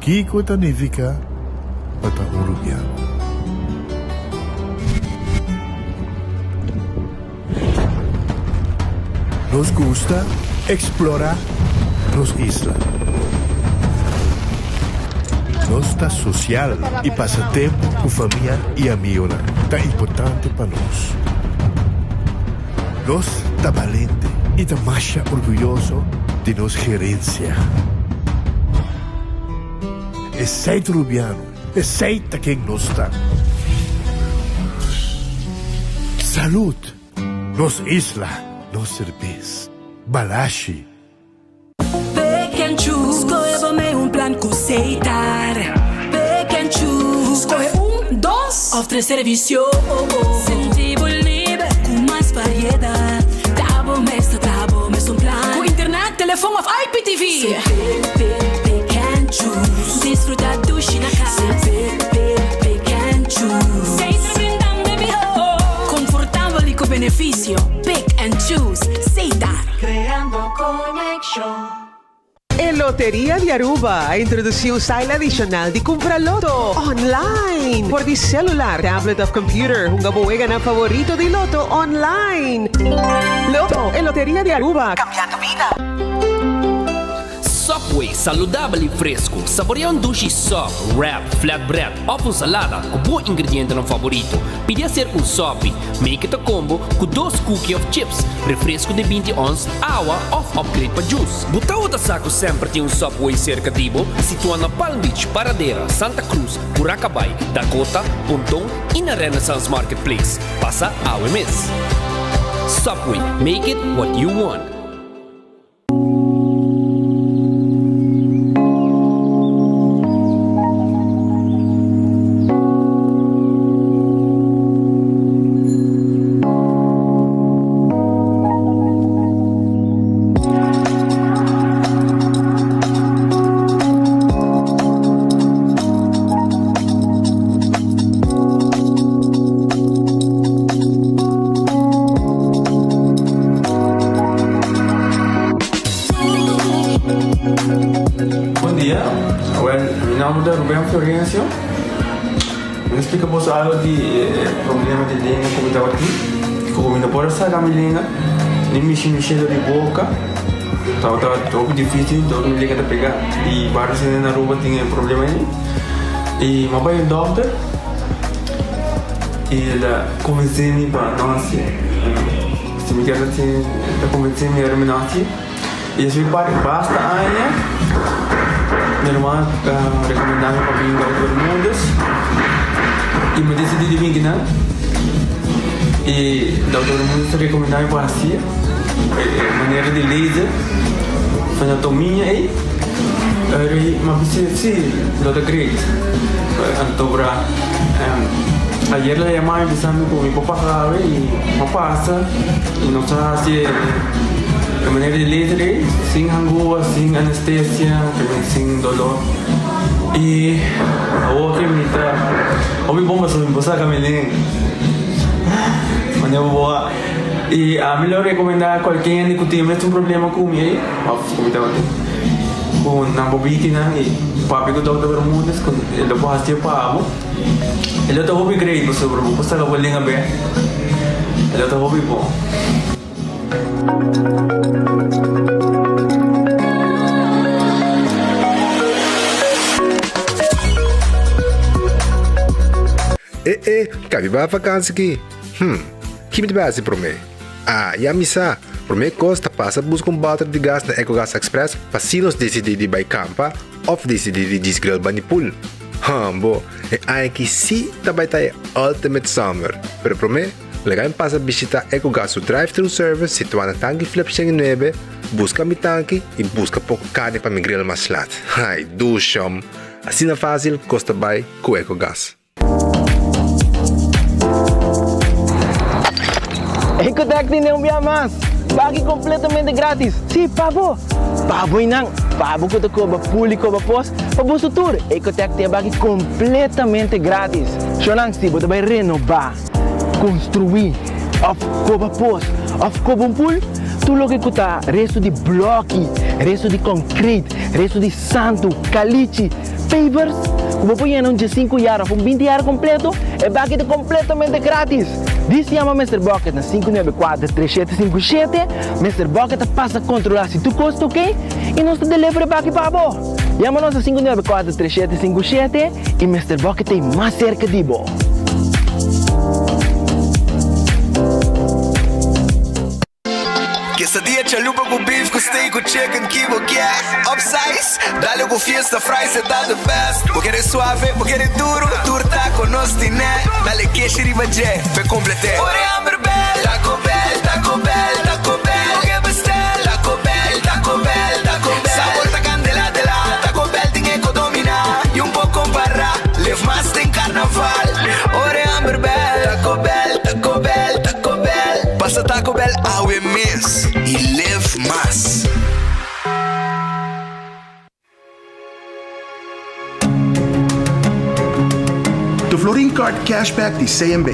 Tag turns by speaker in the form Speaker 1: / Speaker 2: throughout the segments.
Speaker 1: Kiko ta nifiká pa ta un rubiano? Nos gusta eksplorá nos isla. Nos ta sosial i pasa tempu ku famia i amigonan ta importante pa nos. Nos ta balente i ta masha orguyoso di nos gerensia. Esei ta Rubiano, esei ta ken nos ta. Salud! Nos isla, nos serbes. Balashi.
Speaker 2: Pick and choose, skohe bo mei un plan ku Setar. Pick and choose, skohe un, dos òf tres servisio. Sinti bo liber ku mas variedat. Ta bo mes ta traha bo mesun plan. Ku internet, telefon òf IPTV. Se pick, pick, pick and choose. Disfruta dushi na kas. Se pick, pick, pick and choose. Setar brindando e mihó. Konfortabel i ku benefisio. Pick and choose. Setar.
Speaker 3: Creando conexion.
Speaker 4: E Loteria di Aruba a introduci un style adicional di cumpra loto online. For di celular, tablet of computer, hunga bo weganan favorito di loto online. Loto, e Loteria di Aruba, cambiando bida.
Speaker 5: Subway, saludabel y fresco. Saborea un dushi sub, wrap, flatbread of un salada cu bo ingredientenan favorito. Pidi hacer un sopi. Make it a combo cu dos cookie of chips, refresco di binti ons, awa of upgrade pa juice. Bo tawata sa cu semper tin un Subway cerca di bo? Situa na Palm Beach, Paradera, Santa Cruz, Curacabai, Dakota, Ponton y na Renaissance Marketplace. Pasa awe mes. Subway, make it what you want.
Speaker 6: Bon dia, awel mi nomber ta Ruben Florencio. Mi ta splika boso algo di e problema di lenga ku mi tabatin. Ku mi no por a saka mi lenga, ni mishi mi shelo di boka. Tabata hopi dificil, dor mi lenga ta pega. I varios hende na Aruba tin e problema ei. I mi a bai un dokter i el a konvensé mi pa no hasié. Si mi kier hasié, el ta konvensé mi ora mi no hasié. I despues di basta aña, mi ruman a rekomendá mi pa bin Dokter Bermudez i mi a disidí di bin kinan. I Dokter Bermudez a rekomendá mi pa hasié e manera di laser frenotomia ei. Eri mi a bisa si, lo ta great. Anto bra ayer el a yama mi bisa mi ku mi por pasa awe i mi a pasa i nos a hasi e manera di laser ei sin hangua, sin anestesia, sin dolor. I awor ki mi ta hopi bon pasobra mi por saka mi lenga. Manera bo a i ami lo rekomendá kualke hende ku tin mes un problema ku mi ei òf ku mi tabatin ku nan por bini kinan i papia ku dòkter Bermudez ku e lo por hasi pa bo. E lo ta hopi great pasobra bo por saka bo lenga bèk. E lo ta hopi bon.
Speaker 7: E e, kabi bai vakansi ki? Hm, ki mi ta bai hasi promé? Ah, ya mi sa! Promé kos ta pasa buska un bòter di gas na Ecogas Express pa si nos disidí di bai kampa òf disidí di djis grill bani pool. Hambo, e aña aki sí ta bai ta e ultimate summer! Pero promé, Laga mi pasa bishita Ecogas su drive-thru service situá na Tanki Flip 109, buska mi tanki i buska poko karni pa mi grill mas lat. Ai, dushom! Asina fásil kos ta bai ku Ecogas.
Speaker 8: Ecotec tene un bia mas! Baki completamente gratis! Sí, pa bo! Pa bo y nan! Pa bo cu ta coba pool y coba pos, pa boso tur! Ecotec tin e baki completamente gratis! Shownan, si bo ta bay renoba, Construí of koba pos of koba un pool, tur loke ku ta resto di bloki, resto di concrete, resto di santu, kalichi. pavers ku bo por yena un diesinku yar òf un binti yar kompleto, e baki ta kompletamente gratis! Dis yama Mister Bucket na 594 3757, Mister Bucket ta pasa kontrolá si tur kos ta oké i nos ta deliver e baki pa bo! Yama nos na 594 3757 i Mister Bucket ta ei mas serka di bo!
Speaker 9: Quesadilla chalupa cu beef cu steak cu chicken ki bo kier Upsize, dale cu fiesta fries e ta the best Bo kere suave, bo kere duro, tur taco nos tine Dale keshi riba dje, p'e complete Ora e hamber bel, Taco Bell, Taco Bell, Taco Bell Bo ke bestel, Taco Bell, Taco Bell, Taco Bell Sabor ta candela de la, Taco Bell tin e co domina Y un por compara, live mas den carnaval Ora e hamber bel, Taco Bell, Taco Bell, Taco Bell. Pasa Taco Bell awe mes y live mas.
Speaker 10: The Florin Card Cashback di CMB.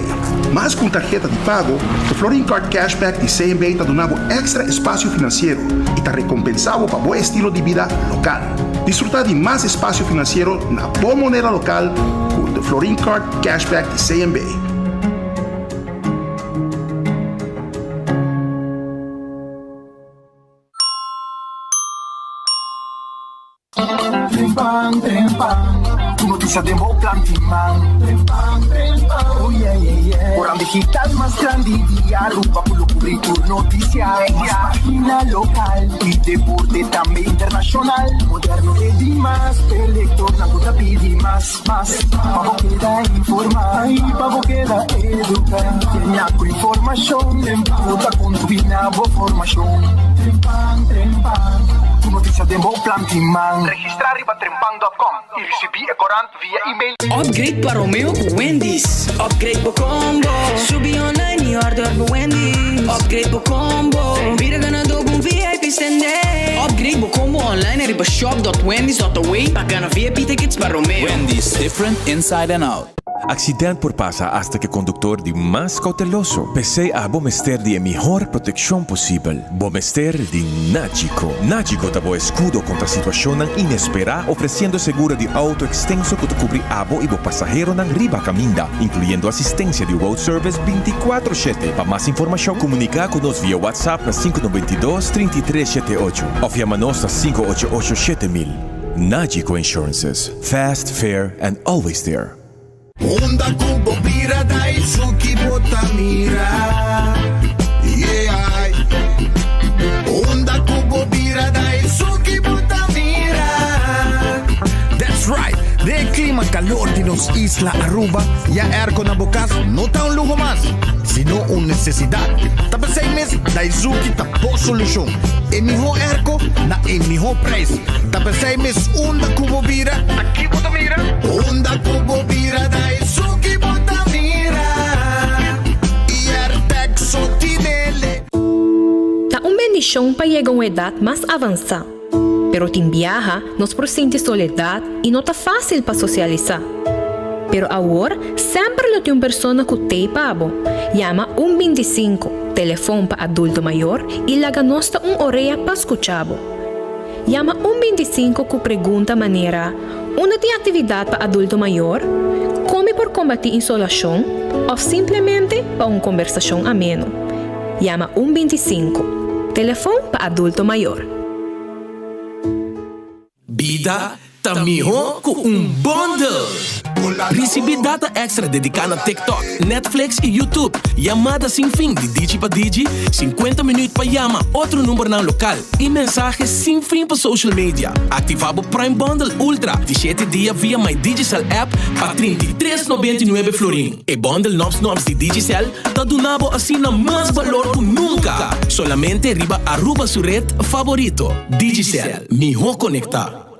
Speaker 10: Mas ku un tarheta di pago, The Florin Card Cashback di CMB ta duna bo èkstra espasio finansiero i ta rekompensá bo pa bo estilo di bida lokal. Disfrutá di mas espasio finansiero na bo moneda lokal ku The Florin Card Cashback di CMB.
Speaker 11: Trempan, trempan, tur noticia den bo plan tin man. Trempan, trempan, oh yeah, yeah, yeah. Oran digital mas grandi di Aruba cu lo cubri tur noticia. Mas pagina local y deporte tambe internacional. Moderno e dimas, e lectornan cu ta pidi mas. Mas pa bo keda informa i pa bo keda educa. Tenia ku informashon den bo ta kontribuí na bo formashon. Trempan, trempan, ku notisia den bo plan tin man.
Speaker 12: Registrá riba trempan dòt kòm i risibí e korant via email.
Speaker 13: Upgrade pa Romeo ku Wendy's. Upgrade bo combo. Subi online i order bo Wendy's. Upgrade bo combo. Bira ganadó ku un VIP stende. Upgrade bo combo online riba shop dot wendys dot away pa gana VIP tickets pa Romeo.
Speaker 14: Wendy's, different inside and out.
Speaker 15: Accident por pasa hasta cu e conductor di mas cauteloso. P'esey abo mester di e mihor proteccion posibel. Bo mester di Nagico. Nagico ta bo escudo contra situacionnan inespera, ofreciendo seguro di auto extenso cu ta cubri abo y bo pasaheronan riba caminda, incluyendo asistencia di road service binticuatro shete. Pa mas informacion, comunica cu nos via WhatsApp na sinku noventa i dos, trinta i tres shete ocho of yama nos na sinku ocho ocho shete mil. Nagico Insurances, fast, fair and always there.
Speaker 9: Unda ku bo bira Daisuki bo ta mira Yeah Unda ku bo bira Daisuki bo ta mira
Speaker 16: That's right! Den e klima kalor di nos isla Aruba, ya airco na bo kas no ta un luho mas, sino un nesesidat. Ta p'esei mes Daizuki ta bo solushon, e mihó airco na e mihó preis. Ta p'esei mes unda ku bo bira,
Speaker 9: Ta ki bo ta mira? Unda ku bo bira Daizuki bo ta mira I Airtec so tinele.
Speaker 17: Ta un bendishon pa yega un edat mas avansá. Pero tin biaha nos por sinti soledat i no ta fásil pa sosialisá. Pero awor semper lo tin un persona ku t'ei pa bo. Yama un bintisinku, telefon pa adulto mayor, i laga nos ta un orea pa skucha bo. Yama un bintisinku ku pregunta manera, Unda tin aktividat pa adulto mayor? Kon mi por kombatí insolashon? Òf simplemente pa un kombersashon ameno. Yama un bintisinku, telefon pa adulto mayor.
Speaker 5: Bida ta mihó ku un bundle! Risibí data èkstra dediká na TikTok, Netflix i YouTube, yamada sin fin di Digi pa Digi, sinkuenta minüt pa yama otro numbernan lokal i mensahe sin fin pa social media. Aktivá bo Prime Bundle Ultra di shete dia via My Digicel app pa 33 99 florin. E bundle Nobs Nobs di Digicel ta duna bo asina mas balor ku nunka! Solamente riba Aruba su red favorito, Digicel, mihó konektá.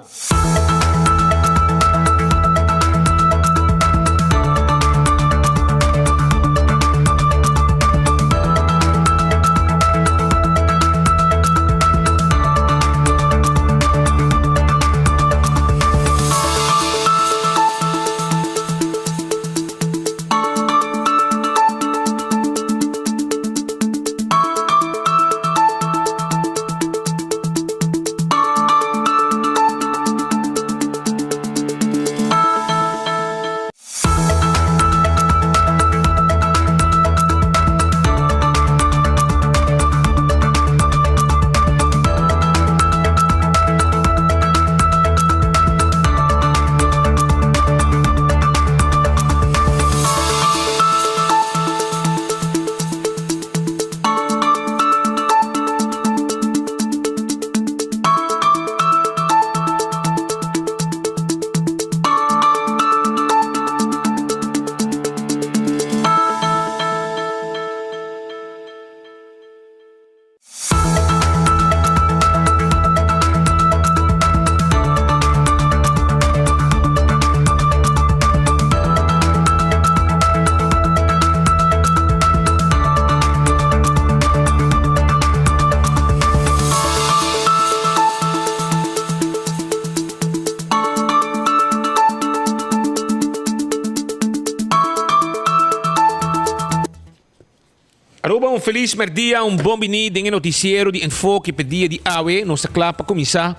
Speaker 5: Aruba un felis merdia, un bon bini den e noticiero di Enfoke p'e dia di awe. Nos ta kla pa kuminsá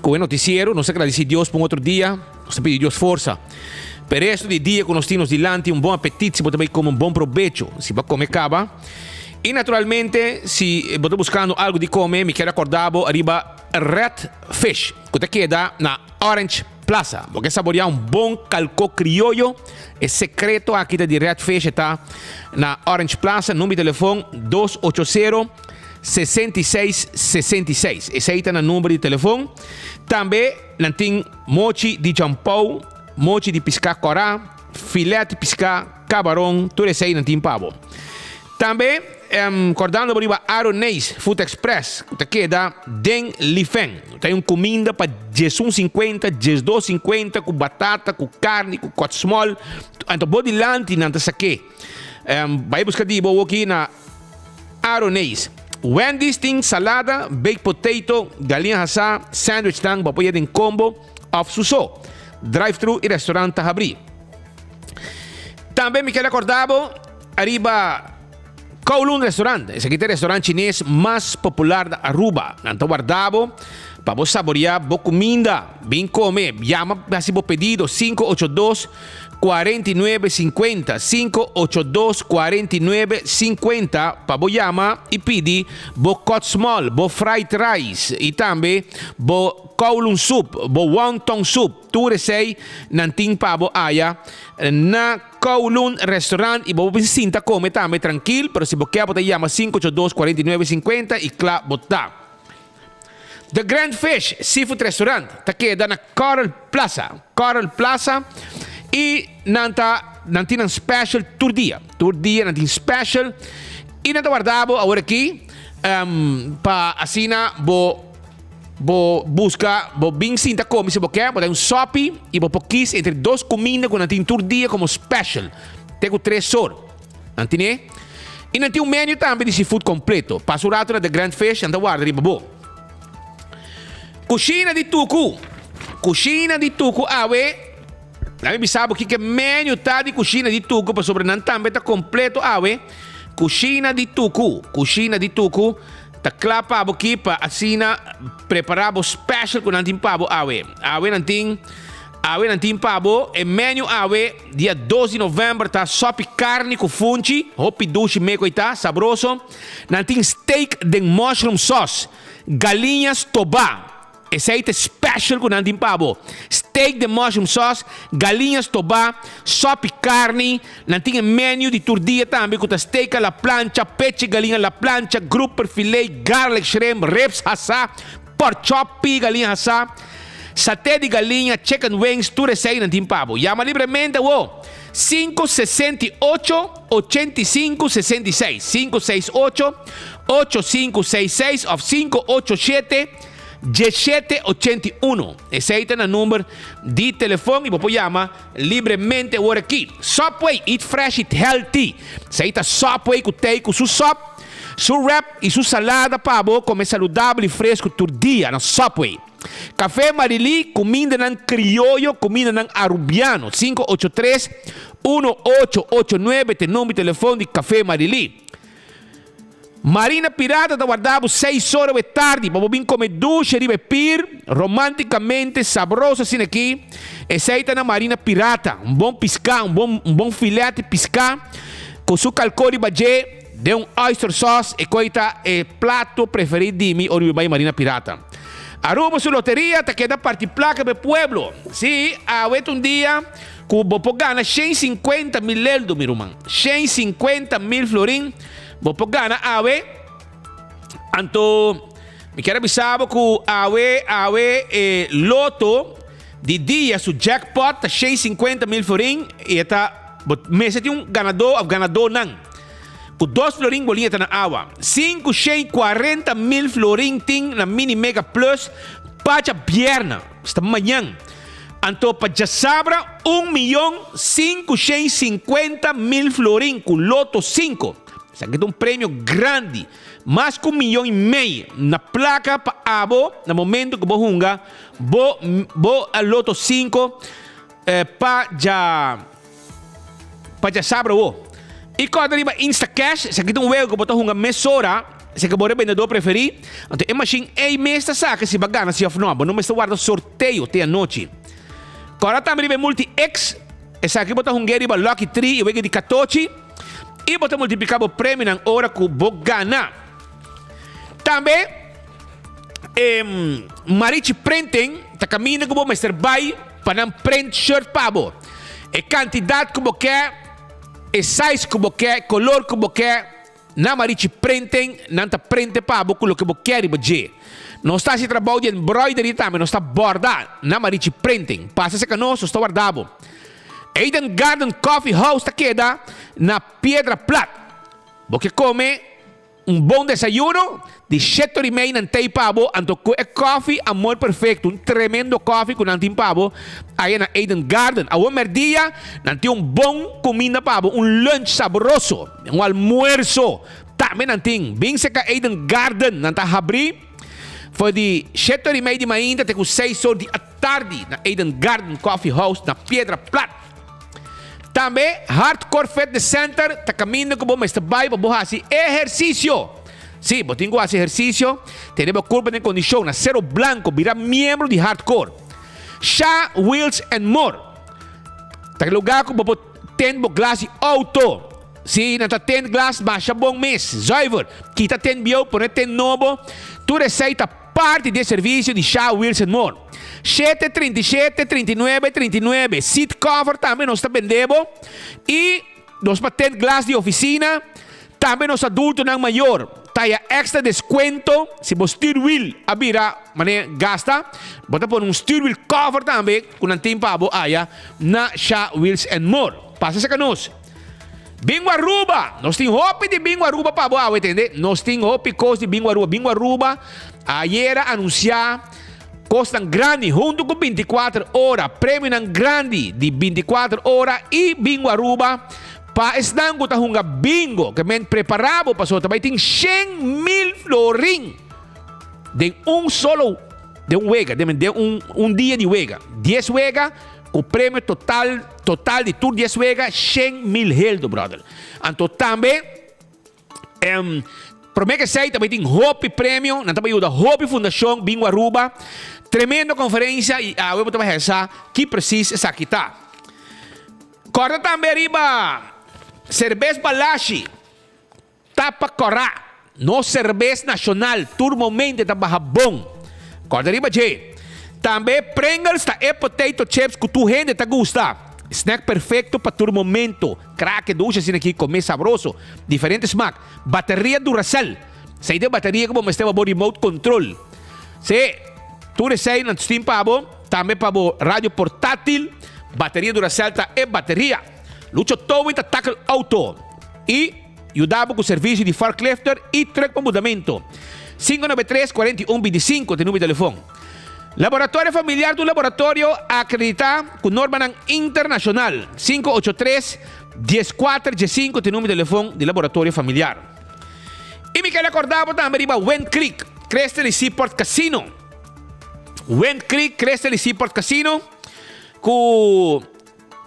Speaker 5: ku e noticiero. Nos ta gradisí Dios pa un otro dia. Nos ta pidi Dios forsa p'e resto di dia ku nos tin nos dilanti. Un bon apetit si bo ta bai kome, un bon probecho si bo a kome kaba. I naturalmente si bo ta buskando algu di kome, mi kier akorda bo ariba Red Fish ku ta keda na Orange Plaza. Bo ke saboreá un bon kalkó krioyo? E sekreto aki ta di Red Fish e ta na Orange Plaza. Number di telefon dos ocho sero, 66 66. Esei ta nan number di telefon. Tambe nan tin mochi di champou, mochi di piská kòrá, filet di piská, kabaron, tur esei nan tin pa bo. Tambe kòrdando bo riba Aroneis Food Express ku ta keda den Lifen. Ta un kuminda pa diesun sinkuenta, diesdos sinkuenta ku batata, ku karni, ku kòtsmòl. Anto bo dilanti nan ta sak'é. Bai buska di bo awoki na Aroneis. Wendy's tin salada, baked potato, galiña hasá, sandwichnan bo por yega den kombo òf su so. Drive-thru i restaurant ta habrí. Tambe mi ker rekordá bo ariba Kowloon Restaurant. Esaki ta e restaurant chines mas popular na Aruba. Nan ta warda bo pa bo saboreá bo kuminda. Bin kome, yama hasi bo pedido 582 49 50, 582 49 50 pa bo yama i pidi bo kòt small, bo fried rice i tambe bo Kowloon soup, bo wonton soup. Tur esei nan tin pa bo aya na Kowloon Restaurant y bo por sinta come tambe trankil, pero si bo kier bo ta yama 582 49 50 y kla bo ta. The Grand Fish Seafood Restaurant ta keda na Coral Plaza, Coral Plaza, y nan ta nan tin nan special tur dia, tur dia nan tin special y nan ta warda bo awor aki pa asina bo Bo buska, bo bin sinta komi si bo ke, bo ta un sopi i bo por kis entre dos kuminda ku nan tin tur dia komo special, te ku tres sor. Nan tine. I nan tin un menu tambe di seafood kompleto. Pasa un ratu na The Grand Fish, nan ta warda riba bo. Kushina di Tuku Kushina di Tuku awe, laga mi bisa bo kiko e menu ta di Kushina di Tuku pasobra nan tambe ta kompleto awe. Kushina di Tuku Kushina di Tuku. Ta kla pa bo ki pa asina prepara bo special ku nan tin pa bo awe. Awe nan tin awe nan tin pa bo e menu awe dia dos di november ta sopi karni ku funchi, hopi dushi meko i ta sabroso. Nan tin steak den mushroom sauce, galiña stobá. Esei ta e special ku nan tin pa bo. Steak den mushroom sauce, galiña stobá, sopi karni. Nan tin e menu di tur dia tambe ku ta steak a la plancha, pechi galiña a la plancha, grouper filet, garlic shrimp, ribs hasá, pork chop, pia galiña hasá, saté di galiña, chicken wings, tur esei nan tin pa bo. Yama libremente awo, 568 85 66, 568 8566 òf 587 1781. Esei ta nan number di telefon y bo por yama libremente awor aki. Subway, eat fresh, eat healthy. Esei ta Subway cu tei cu su sop, su wrap y su salada pa bo come saludabel y fresco tur dia na Subway. Café Marilí, cumindanan crioyo, cumindanan Arubiano. 583 1889 ta e number di telefon di Café Marilí. Marina Pirata ta warda bo seis ora we tardi pa bo bin come dushe riba e pir, romanticamente, sabroso asina aki. Esey ta na Marina Pirata, un bon pisca, un bon un bon filet di pisca cu su calco riba dje den un oyster sauce, e coy ta e plato preferi di mi ora mi bay Marina Pirata. Aruba su loteria ta keda parti placa pa e pueblo. Si, awe ta un dia cu bo por gana 150 mil leldo, mi ruman. 150 mil florin bo por gana awe. Anto, mi kier bisa bo cu awe, awe e loto di dia su jackpot ta 150 mil florin y ta bo mester tin un ganador of ganadornan. Cu 2 florin bo liña ta na awa. 540 mil florin tin na Mini Mega Plus pa djabièrnè. Esta mañan. Anto pa djasabra 1 miyon 550 mil florin cu Loto 5. Esaki ta un premio grandi. Mas cu 1,5 miyon na placa pa abo na momento cu bo hunga bo bo Loto 5 pa dja pa djasabra wo.
Speaker 18: I kòrda riba Instacash, esaki ta un wega ku bo ta hunga mesora, esaki bo rebendedor preferí, anto e mashin ei mes ta saka si bo a gana si òf nò, bo no mester warda sorteo te anochi. Kòrda tambe riba e Multi X, esaki bo ta hung'é riba Lucky Tree i wega di katochi, i bo ta multipliká bo premionan ora ku bo gana. Tambe e Marichi Printing ta kaminda ku bo mester bai pa nan print shirt pa bo. E kantidat ku bo ke. E size ku bo ke, kolor ku bo ke, na Marichi Printing nan ta printe pa bo ku loke bo ke riba dje. Nos ta hasi trabou di embroidery tambe, nos ta borda na Marichi Printing. Pasa serka nos, nos ta warda bo. Eden Garden Coffee House ta keda na Piedra Plat. Bo ke kome? Un bon desayuno di shete ora y mei nan tei pa bo, anto cu e koffie Amor Perfecto, un tremendo koffie cu nan tin pa bo aya na Eden Garden. Awor merdia nan tin un bon cuminda pa bo, un lunch sabroso, un almuerzo tambe nan tin. Bin cerca Eden Garden, nan ta habri for di shete ora y mei di mainta te cu seis or di atardi na Eden Garden Coffee House na Piedra Plat. Tambe Hardcore Fitness Center ta kaminda ku bo mester bai pa bo hasi ehersisio. Sí, bo tin ku hasi ehersisio, tene bo kurpa den kondishon na Cerro Blanco, bira miembro di Hardcore. Sha Wheels and More ta e lugá ku bo por tend bo glas di outo. Sí, nan ta tend glas masha bon mes, zuiver. Kita tend bieu, pone tend nobo. Tur esei ta. Parti di e servisio di Sha Wheels and More. Shete, 37, 39, 39. Seat cover tambe nos ta bende bo. Y nos pa tent glas di oficina. Tambe nos adultonan mayor ta haya extra descuento si bo stuurwiel a bira mane gasta. Bo ta pone un stuurwiel cover tambe cu nan tin pa bo haya na Sha Wheels and More. Pasa cerca nos. Bingo Aruba! Nos tin hopi di Bingo Aruba pa bo awe, tende? Nos tin hopi kos di Bingo Aruba. Bingo Aruba ayer a anunsiá kosnan grandi huntu ku 24 ora, premionan grandi di 24 ora i Bingo Aruba pa esnan ku ta hunga bingo. Ke men prepará bo pasobra ta bai tin 100,000 florin den un solo den un wega, den un un dia di wega. Dies wega. Ku premio total total di tur dies wega 100,000 heldo brother. Anto tambe em prome ke esei tambe tin hopi premio, nan ta yuda hopi fundashon Bingo Aruba. Tremendo konferensia i awe bo ta bai hesa ki presis esaki ta. Kòrda tambe riba Serbes Balashi. Tapa kòrá, nos serbes nashonal tur momente ta baha bon. Kòrda riba dje. Tambe Pringles ta e potato chips ku tur hende ta gusta. Snack perfekto pa tur momento. Krake dushi asina aki, kome sabroso. Diferente smak. Bateria Duracell. Esei ta e bateria ku bo mester pa bo remote control. Sí, tur esei nan tin pa bo. Tambe pa bo radio portátil. Bateria Duracell ta e bateria. Lucho Towing ta tackle auto y yuda bo cu servicio di forklifter y truck pa mudamento. 593 41 25 ta e numero di telefon. Laboratorio Familiar ta un laboratorio acredita cu normanan internacional. 583 14 15 ta e numero di telefon di Laboratorio Familiar. Y mi ker acorda bo tambe riba Wind Creek, Crystal y Seaport Casino. Wind Creek, Crystal y Seaport Casino cu.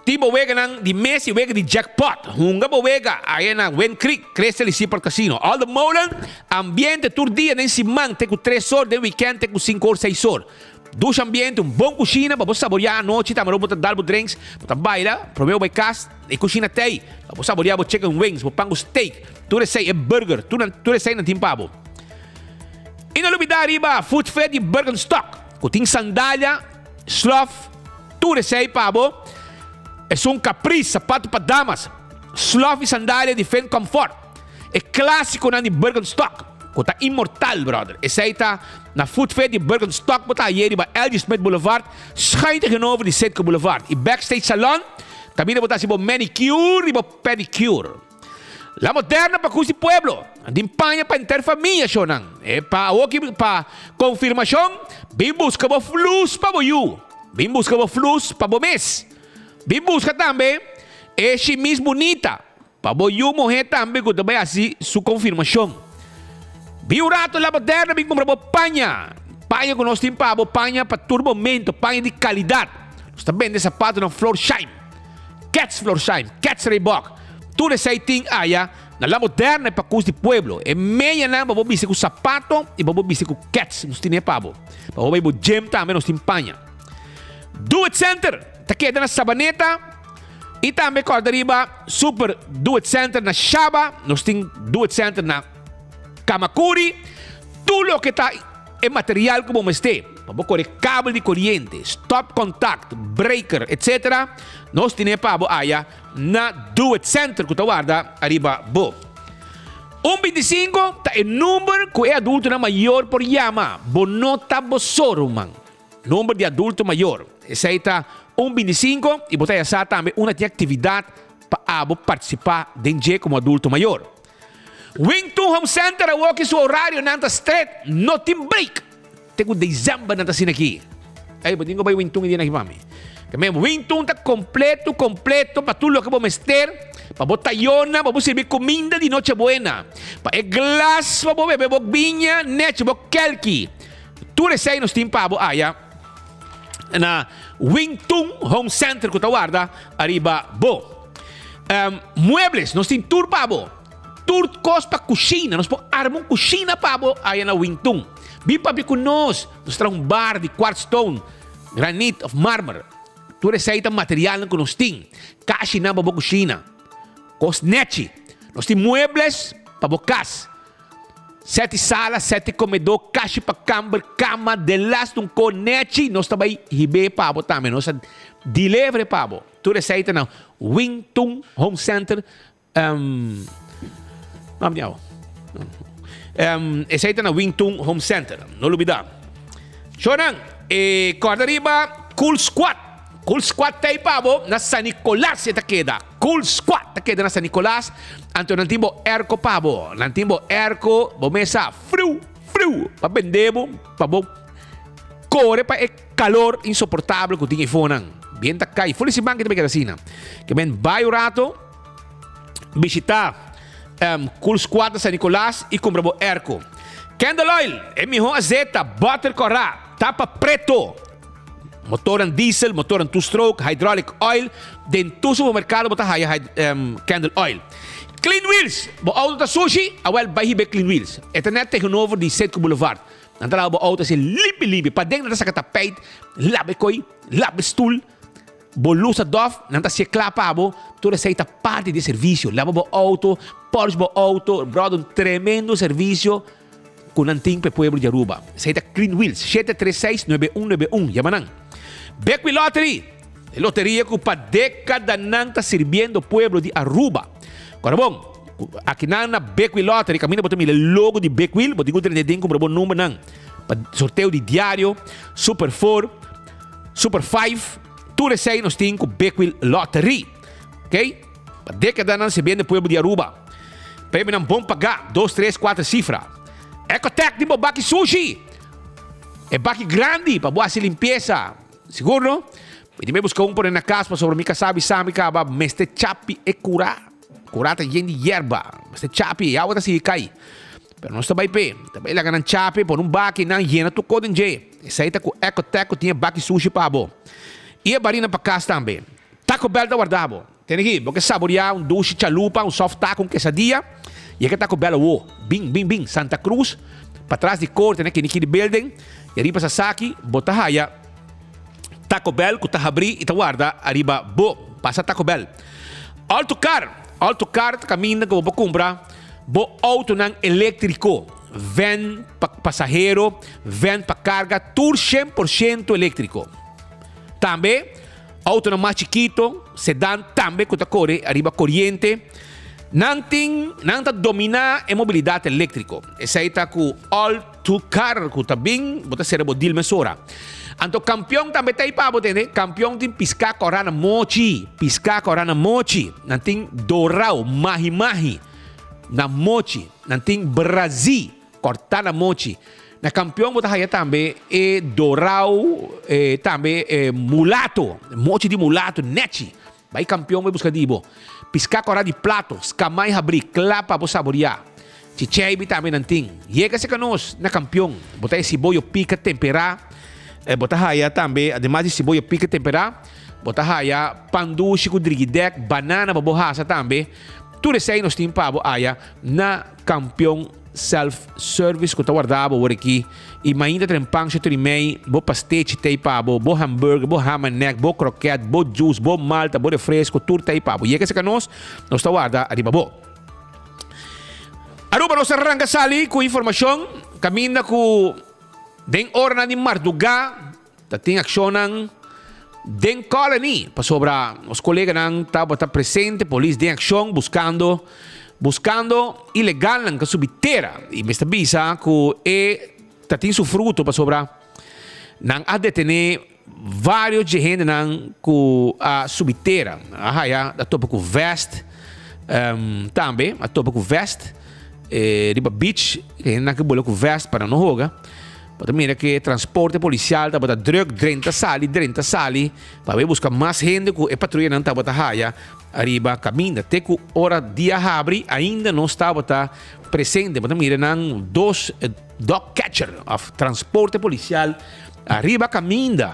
Speaker 18: Tin bo weganan di mes y wega di jackpot. Hunga bo wega aya na Wind Creek, Crystal y Seaport Casino. All the Molen, ambiente tur dia den siman te cu tres or, den weekend te cu cinco or, seis or. Dush ambiente, un bon cushina pa bo saboria anochi tambe bo ta dal bo drinks, bo ta baila, prome bo bay cas, e cushina t'ey pa bo saboria bo chicken wings, bo pan cu steak, tur esey, e burger, tur nan tur esey nan tin pa bo. Y no lubida riba Food Fit di Birkenstock cu tin sandalia, slof, Tur esei pa bo esun Caprice, sapato pa damas, slof y sandalia di Finn Comfort, e clasiconan di Birkenstock cu ta inmortal, brother. Esei ta na Food Fair di Birkenstock bo ta haye riba LG Smith Boulevard, schuin tegenover di Citgo Boulevard. Y Backstage Salon caminda bo ta haci bo manicure y bo pedicure. La Moderna pa cus di pueblo. Nan tin paña pa henter famia, shownan. E pa awoki pa confirmacion, bin busca bo flus pa bo yu. Bin busca bo flus pa bo mes. Bin busca tambe e shimis bunita pa bo yu muhe tambe cu ta bay haci su confirmacion. Bin un rato La Moderna bin cumpra bo paña. Paña cu nos tin pa bo, paña pa tur momento, paña di calidad. Nos ta bende zapatonan Florsheim. Kets Florsheim, Kets Reebok. Tur esei tin aya na La Moderna e pakus di pueblo. E meyanan pa bo bisti ku sapato i pa bo bisti ku kets nos tine pa bo. Pa bo bai bo gym tambe nos tin paña. Do It Center ta keda na Sabaneta i tambe kòrda riba Super Do It Center na Shaba. Nos tin Do It Center na Kamakuri. Tur loke ta e material ku bo mester pa bo kore kabel di koriente, stopcontact, breaker etc. Nos tine pa bo aya. Na Do It Center ku ta warda ariba bo. Un bintisinko ta e number ku e adultonan mayor por yama. Bo no ta bo so, ruman. Number di adulto mayor. Esei ta un bintisinko i bo ta ya sa tambe unda tin aktividat pa abo partisipá den dje komo adulto mayor. Wing Tun Home Center awoki su orarionan ta stret, no tin break. Te ku december nan ta asina aki. Ey, bo tin ku bai Wing Tun e dia aki pa mi. Ke men Wing Tun ta kompleto, kompleto pa tur loke bo mester, pa bo tayona, pa bo sirbi kuminda di noche buena, pa e glas pa bo bebe bo biña nechi, bo kelki. Tur esei nos tin pa bo aya na Wing Tun Home Center ku ta warda ariba bo. Muebles, nos tin tur pa bo. Tur kos pa kushina. Nos por arma un kushina pa bo aya na Wingtun. Bin papia ku nos. Nos traha un bar di quartz stone, granit of marmer. Tur esei ta materialnan ku nos tin. Kashinan pa bo kushina. Kos nechi. Nos tin muebles pa bo kas. Seti sala, seti komedó, kashi pa kamber, kama, delaste un ko nechi nos ta bai hib'é pa bo tambe. Nos ta deliver pa bo. Tur esei ta na Wing Tun Home Center. Um, um, esei ta na Wing Tun Home Center. No lubida. Shonan, e korda riba Cool Squad. Cool Squad ta pa bo na San Nicolas e ta keda. Cool Squad ta keda na San Nicolas. Anto nan tin bo airco pa bo. Nan tin bo airco, bo mesa friu, friu pa bende bo, pa bo kore pa e Calor insoportabel cu tin e fonan. Bien ta cay. Fuli siman ki ta keda asina. Ke men bay un rato bishita um, Cool Squad na San Nicolas y cumpra bo airco. Candle oil, e miho azeta, butter cora, tapa preto. Motoran diesel, motoran two-stroke, hydraulic oil. Den tur supermercado bo ta haya um, candle oil. Clean wheels, bo auto ta sushi? Awel, bay hibe Clean Wheels. E ta net tegenover di Citgo Boulevard. Nan ta laba bo auto así limpi limpi. Paden nan ta saca tapijt, laba e kooi, laba e stoel. Bo luz ta dof, nan ta hacié cla pa bo. Tur esey ta parti di e servicio. Laba bo auto, polish bo auto. Brother, un tremendo servicio cu nan tin pa e pueblo di Aruba. Esey ta Clean Wheels. Shete tres seis, nuebe un nuebe un. Yama nan. Bekwee Lottery. E loteria cu pa decadanan ta sirbiendo pueblo di Aruba. Ora bon, akinan na Big Wheel Lottery caminda bo ta mira e logo di Big Wheel, bo tin cu drenta den cumpra bo numbernan pa sorteo di diario, Super Four, Super Five, tur esey nos tin cu Big Wheel Lottery. Ok? Pa decadanan sirbiendo pueblo di Aruba. Premionan bon paga, dos, tres, cuater cifra. Ecotec tin bo baki sushi! E baki grandi pa bo haci limpieza. Sigur no? Mi tin be buska un pone na kas pasobra mi kasá bisa mi kaba mester chapi e kurá. Kurá ta yen di yerba. Mester chapi e awa ta sigui kai. Pero nos ta bai p'e. Ta bai laga nan chapi, pone un baki nan yena tur kos den dje. Esei ta ku Ecotec ku tin e baki sushi pa bo. I e barina pa kas tambe. Taco Bell ta warda bo. Tene aki, bo ke saboreá un dushi chalupa, un soft taco, un quesadilla? Yega Taco Bell awo. Bin, bin, bin. Santa Cruz, patras di Corte na Kinikini Building, i ariba Sasaki, bo ta haya Taco Bell ku ta habrí i ta warda ariba bo. Pasa Taco Bell. Alto Car, Alto Car ta kaminda ku bo por kumpra bo outonan eléktriko, van pa pasahero, van pa karga, tur shen por shento eléktriko. Tambe. Autonan mas chikito, sedan tambe ku ta kore ariba koriente. Nan tin, nan ta dominá e mobilidat eléktriko. Esei ta ku all to car ku ta bin, bo ta sera bo deal mesora. Anto kampion tambe ta ei pa bo tende. Kampion tin piská kòrá na mochi, piská kòrá na mochi. Nan tin dorau, mahi mahi na mochi. Nan tin brazí. Corta na mochi. Na campeon bo ta haya tambe e dorao, e tambe e mulato, mochi di mulato nechi. Bai campeon bai busca di bo. Pisca cora di plato, scamai habri, cla pa bo saboria. Chicheibi tambe nan tin. Yega cerca nos na campeon. Bo ta e siboyo pica tempera. Bo ta haya tambe, ademas di siboyo pica tempera, bo ta haya pan dushi cu drigidek, banana pa bo hasa tambe. Tur esei nos tin pa bo aya na Kampion Self Service ku ta warda bo wor aki. I mainta trempan sho trimei, bo pastechi t'ei pa bo, bo hamburger, bo ham and egg, bo kroket, bo juice, bo malta, bo refresco, tur t'ei pa bo. Yega serka nos, nos ta warda riba bo. Aruba nos a ranka sali ku informashon kaminda ku den oranan di mardugá ta tin akshonnan den Colony pasobra nos koleganan tabata presente, polis den akshon buskando buskando ilegalnan ku a subi tera i mester bisa ku e ta tin su fruto pasobra nan a detené Varios dje hendenan ku a subi tera a haya a topa ku vest tambe a topa ku vest riba beach e hendenan ke bula ku vest pa nan no hoga. Bo ta mira ke transporte polisial tabata druk drenta sali drenta sali pa bay buska mas hende ku e patruyanan tabata haya ariba kaminda. Te ku ora dia habri ainda nos tabata presente. Bo ta mira nan dos dog catcher of transporte polisial Ariba caminda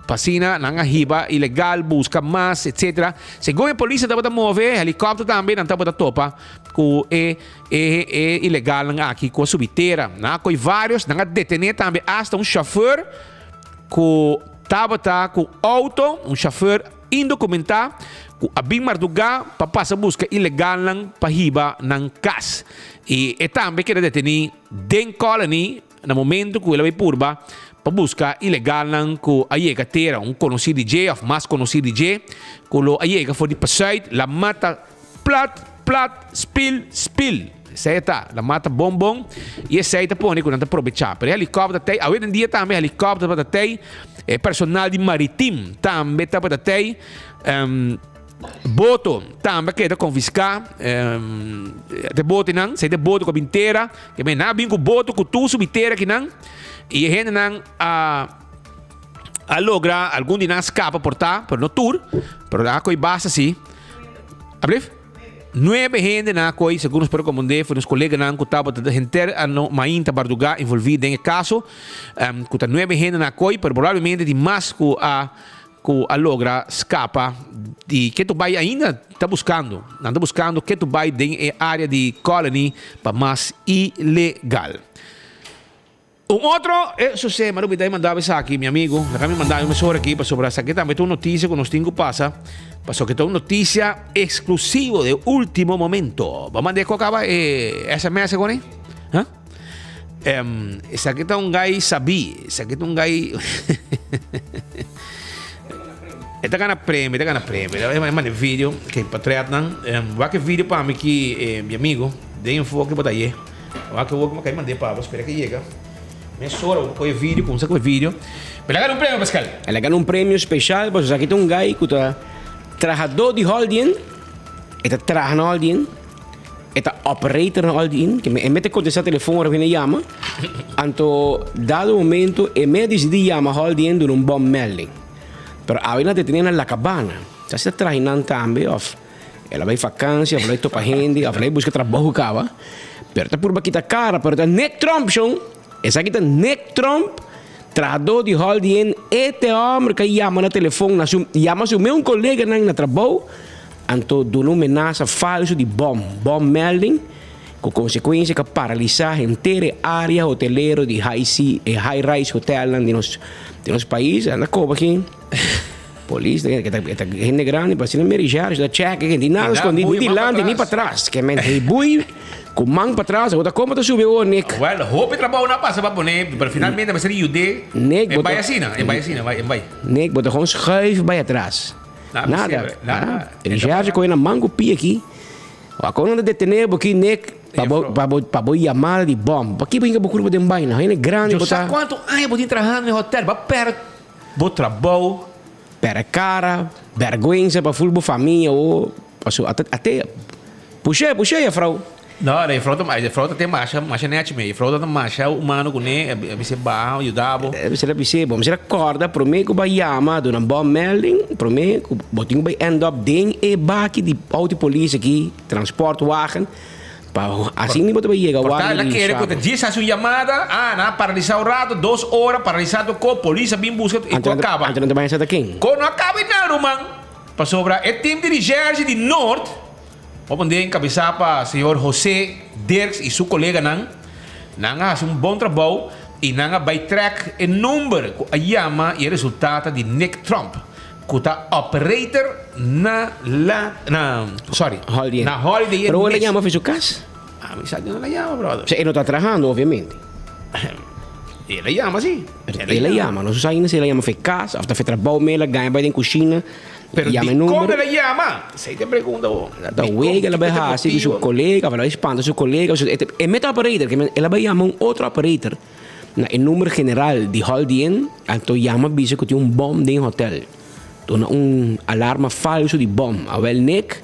Speaker 18: pa asina nan a hiba ilegal, busca mas, etc. Segun e polis tabata move, helicopter tambe nan tabata topa cu e e e ilegalnan aki cu a subi tera. Nan a coy varios, nan a detene tambe hasta un chauffeur cu tabata cu auto, un chauffeur indocumenta cu a bin marduga pa pasa busca ilegalnan pa hiba nan cas. Y e tambe keda deteni den Colony. Na momento ku el a bai purba pa buska ilegalnan ku a yega tera, un konosí di dje òf mas konosí di dje ku lo a yega for di pasùit, la mata plat plat spil spil. Esei e ta, la mata bon bon i esei ta pone ku nan ta probechá. Pero e helikòpter ta tei, awe den dia tambe e helikòpter tabata tei, e personal di maritim tambe tabata tei. Boto tambe a keda konfiská. E botenan, sei de boto ku a bin tera, ke men nan a bin ku boto ku tur subi tera kinan i e hendenan a a logra algun di nan a skapa por ta, pero no tur, pero nan a koi basta si. Ablief? Nuebe hende nan a koi, segun nos por rekomend'é for nos koleganan ku tabata henter ano mainta bardugá envolví den e kaso, ku ta nuebe hende nan a koi, pero probablemente tin mas ku a Ku a logra skapa di ke tu bai ainda ta buskando. Nan ta buskando ke tu bai den e área di Colony pa mas ilegal. Un otro e sosé, m'a rubidá di manda bo esaki, mi amigu. Laga mi manda bo mesora aki pasobra esaki tambe ta un notisia ku nos tin ku pasa, pasobra ta un notisia eksklusivo de último momento. Bo a manda e kok aba e sms koni? Ha? Esaki ta un gai sabí, esaki ta un gai E ta gana premio, e ta gana premio. E manda e video ke patretnan. Wak e video pa mi ki mi amigo den enfoke bo ta ye. Wak e wok mi kai mand'é pa bo, spera ke yega. Mesora bo kohe e video, kumsa ku e video. Pero el a gana un premio Pascal.
Speaker 19: El a gana un premio special pasobra esaki ta un gai ku ta trahadó di Holdien, e ta traha na Holdien. E ta operator na all di in, ke e mete kontestá telefon ora ku hende yama. Anto dado momento e me a disidí yama hòl di in duna un bon melding. Pero awe nan ta tene na La Cabana. Ta si ta traha nan tambe òf el a bai fakansia òf el a bai topa hende òf el a bai buska trabou kaba. Pero ta purba kita kara pero ta Nick Trump shon. Esaki ta Nick Trump trahadó di hòl di in e te hòmber ku a yama na telefon na su yama su meun koleganan na trabou. Anto duna un menasa falso di bom, bommelding, ku konsekuensia ku a paralisá henter e área hotelero di high sea, e high rise hotelnan di nos di nos pais. Anda koba aki polis ta e ta hende grandi pa asina meri sheriff ta check e tin nada skondí ni dilanti ni patras. Ke men hey bui ku man patras awor ta komo ta subi awor Nick.
Speaker 18: Well hopi trabou nan a pasa pa pone pero finalmente mester yud'é
Speaker 19: Nick
Speaker 18: e bai asina e bai asina e bai.
Speaker 19: Nick bo ta gewoon schuif bai atras. Nada. E recherche koe na man ku pia aki. Wak nan ta detene bo ki nek pa bo pa bo pa bo yamada di bom. Paki bo hinka bo kurpa den baina? Hende grandi bo ta.
Speaker 18: Yo sa kuantu aña bo tin trahando den hotel. Bo a perde bo trabou.
Speaker 19: Perde kara, bergwensa pa ful bo famia o paso ate ate push'é push'é jefrou.
Speaker 18: No, e jefrou ta e jefrou ta tin masha masha nechi me. E jefrou ta masha humano kuné. E bis'é baha yuda bo.
Speaker 19: E mester a bis'é bo mester a kòrda promé ku bo a yama duna bommelding promé ku bo tin ku bai end up den e baki di outo di polis aki transportwagen pa asina bo ta bai yega
Speaker 18: Por tal
Speaker 19: warda
Speaker 18: el a
Speaker 19: di
Speaker 18: kere ku ta
Speaker 19: Saba.
Speaker 18: djis hasi un yamada ah nan a paralisá un rato dos ora paralisá tur ko polis a bin buska i
Speaker 19: Anto
Speaker 18: ku a
Speaker 19: nan ta
Speaker 18: kaba.
Speaker 19: anto nan ta bai sa ta ken?
Speaker 18: Ko no a kaba i nan ruman pasobra e tim di recherche di Noord. Hopi den enkabesá pa señor José Dirks i su koleganan. Nan a hasi un bon trabou i nan a bai trèk e number ku a yama i e resultata di Nick Trump ku ta operator na la na sorry
Speaker 19: Holiday Inn.
Speaker 18: na Holiday Inn
Speaker 19: Pero el a
Speaker 18: mes.
Speaker 19: yama for su kas?
Speaker 18: Ami sa di no el a yama brother.
Speaker 19: Osea e no ta trahando obviamente.
Speaker 18: El a yama si.
Speaker 19: El a yama. Nos no sa ainda si el a yama for e kas of ta for e trabou mes el a gaña bai den kushina.
Speaker 18: Pero
Speaker 19: Yama e
Speaker 18: dikon
Speaker 19: number.
Speaker 18: el a yama? Esei ta e pregunta bo.
Speaker 19: Ta wega el a bai hasi ku su kolega, of el a bai spanta su kolega. E meta operator, ke men el a bai yama un otro operator na e number general di Holiday Inn, anto yama bisa ku tin un bom den e hotel. Duna un alarma falso di bom. Awel Nick,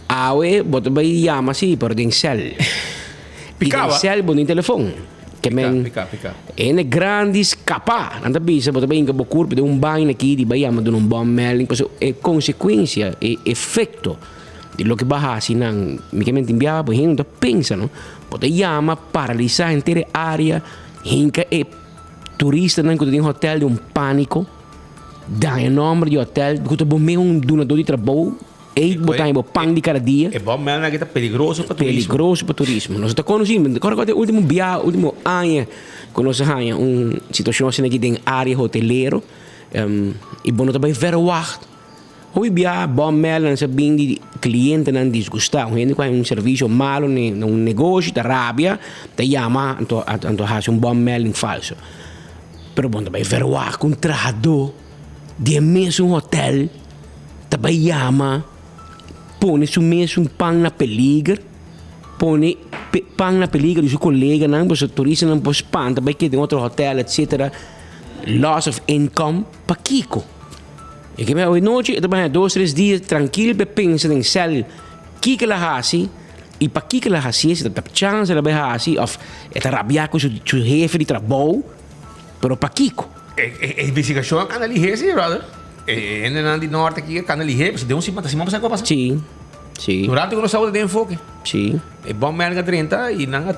Speaker 19: awe bo ta bai yama si, pero den sel. I den sel bo no tin telefon. Ke men hende grandi skapa. Nan ta bisa bo ta bai hinka bo kurpo den un baño aki di bai yama duna un bommelding. Pasobra e konsekuensia, e efekto di loke bo a hasi nan, mi ke men tin biaha bo hende no ta pensa no. Bo ta yama paralisá henter e área, hinka e turistanan ku ta den hotel den un pániko, daña nòmber di hotel, ku ta bo mes un dunadó di trabou. Ei bo ta haña bo pan di kada dia.
Speaker 18: E bommelding aki ta peligroso pa turismo.
Speaker 19: Peligroso pa turismo. Nos ta konosí, mi ta kòrda e último biaha, último aña ku nos a haña un situashon asina aki den área hotelero i bo no ta bai verwagt. Hopi biaha bommeldingnan sa bin di klientenan disgustá. Un hende ku haña un servisio malo na un negoshi ta rabia, ta yama anto anto hasi un bommelding falso. Pero bo no ta bai verwagt ku un trahadó di e mesun hotel. Ta bai yama pone su mesun pan na peliger, pone pan na peliger di su koleganan, pasobra turistanan por spanta bai keda den otro hotel etcetera, loss of income, pakiko? E ke awe nochi e ta bai haña dos tres dia trankil pa e pensa den sèl kiko el a hasi i pakiko el a hasié, si ta tap chans el a bai hasi òf e ta rabiá ku su hefe di trabou, pero pakiko?
Speaker 18: E investigashon a kanda lihé si brother. E hendenan di norte aki a kanda lihé pasobra den un siman ta siman pasá ku a pasa.
Speaker 19: Sí, sí.
Speaker 18: Durante ku nos tabata den enfoke.
Speaker 19: Sí.
Speaker 18: E bommelding a drenta i nan a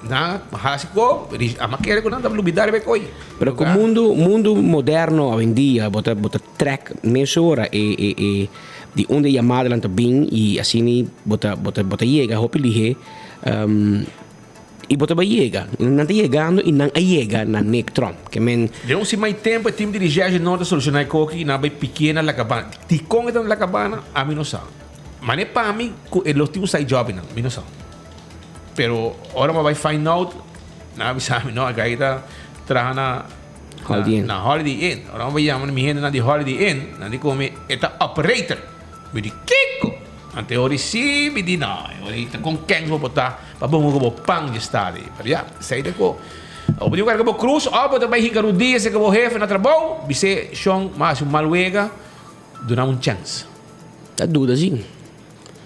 Speaker 18: nan a hasi ko a ma kere ku nan tabata lubidá riba e koi.
Speaker 19: Pero ku mundu mundu moderno awendia bo ta bo ta trèk mesora e e e di unda e yamadanan ta bin i asina bo ta bo ta bo ta yega hopi lihé. I bo ta bai yega. Nan ta yegando i nan a yega na Nick Trump. Ke men.
Speaker 18: Den un siman i tempu e tim di Recherche Norte a solushoná e koki i nan a bai pikié na La Cabana. Dikon e ta na La Cabana? Ami no sa. Manera pa mi ku e lo tin un side job einan, mi no sa. Pero ora mi a bai find out, nan a bisa mi no, e guy ta traha na
Speaker 19: Holiday Inn.
Speaker 18: na Holiday Inn. Ora mi a bai yama mi hendenan di Holiday Inn, nan di ku mi e ta operator. Mi di, Kiko? Ante ora si, mi di, no, ora ta kon kens bo por ta pa bo hunga bo pan dje stadi. Pero ya, esei ta ku bo tin ku karga bo krus òf bo ta bai hinka rudia serka bo hefe na trabou, bis'é, Shon, mi a hasi un mal wega, duna un chèns.
Speaker 19: Ta duda si.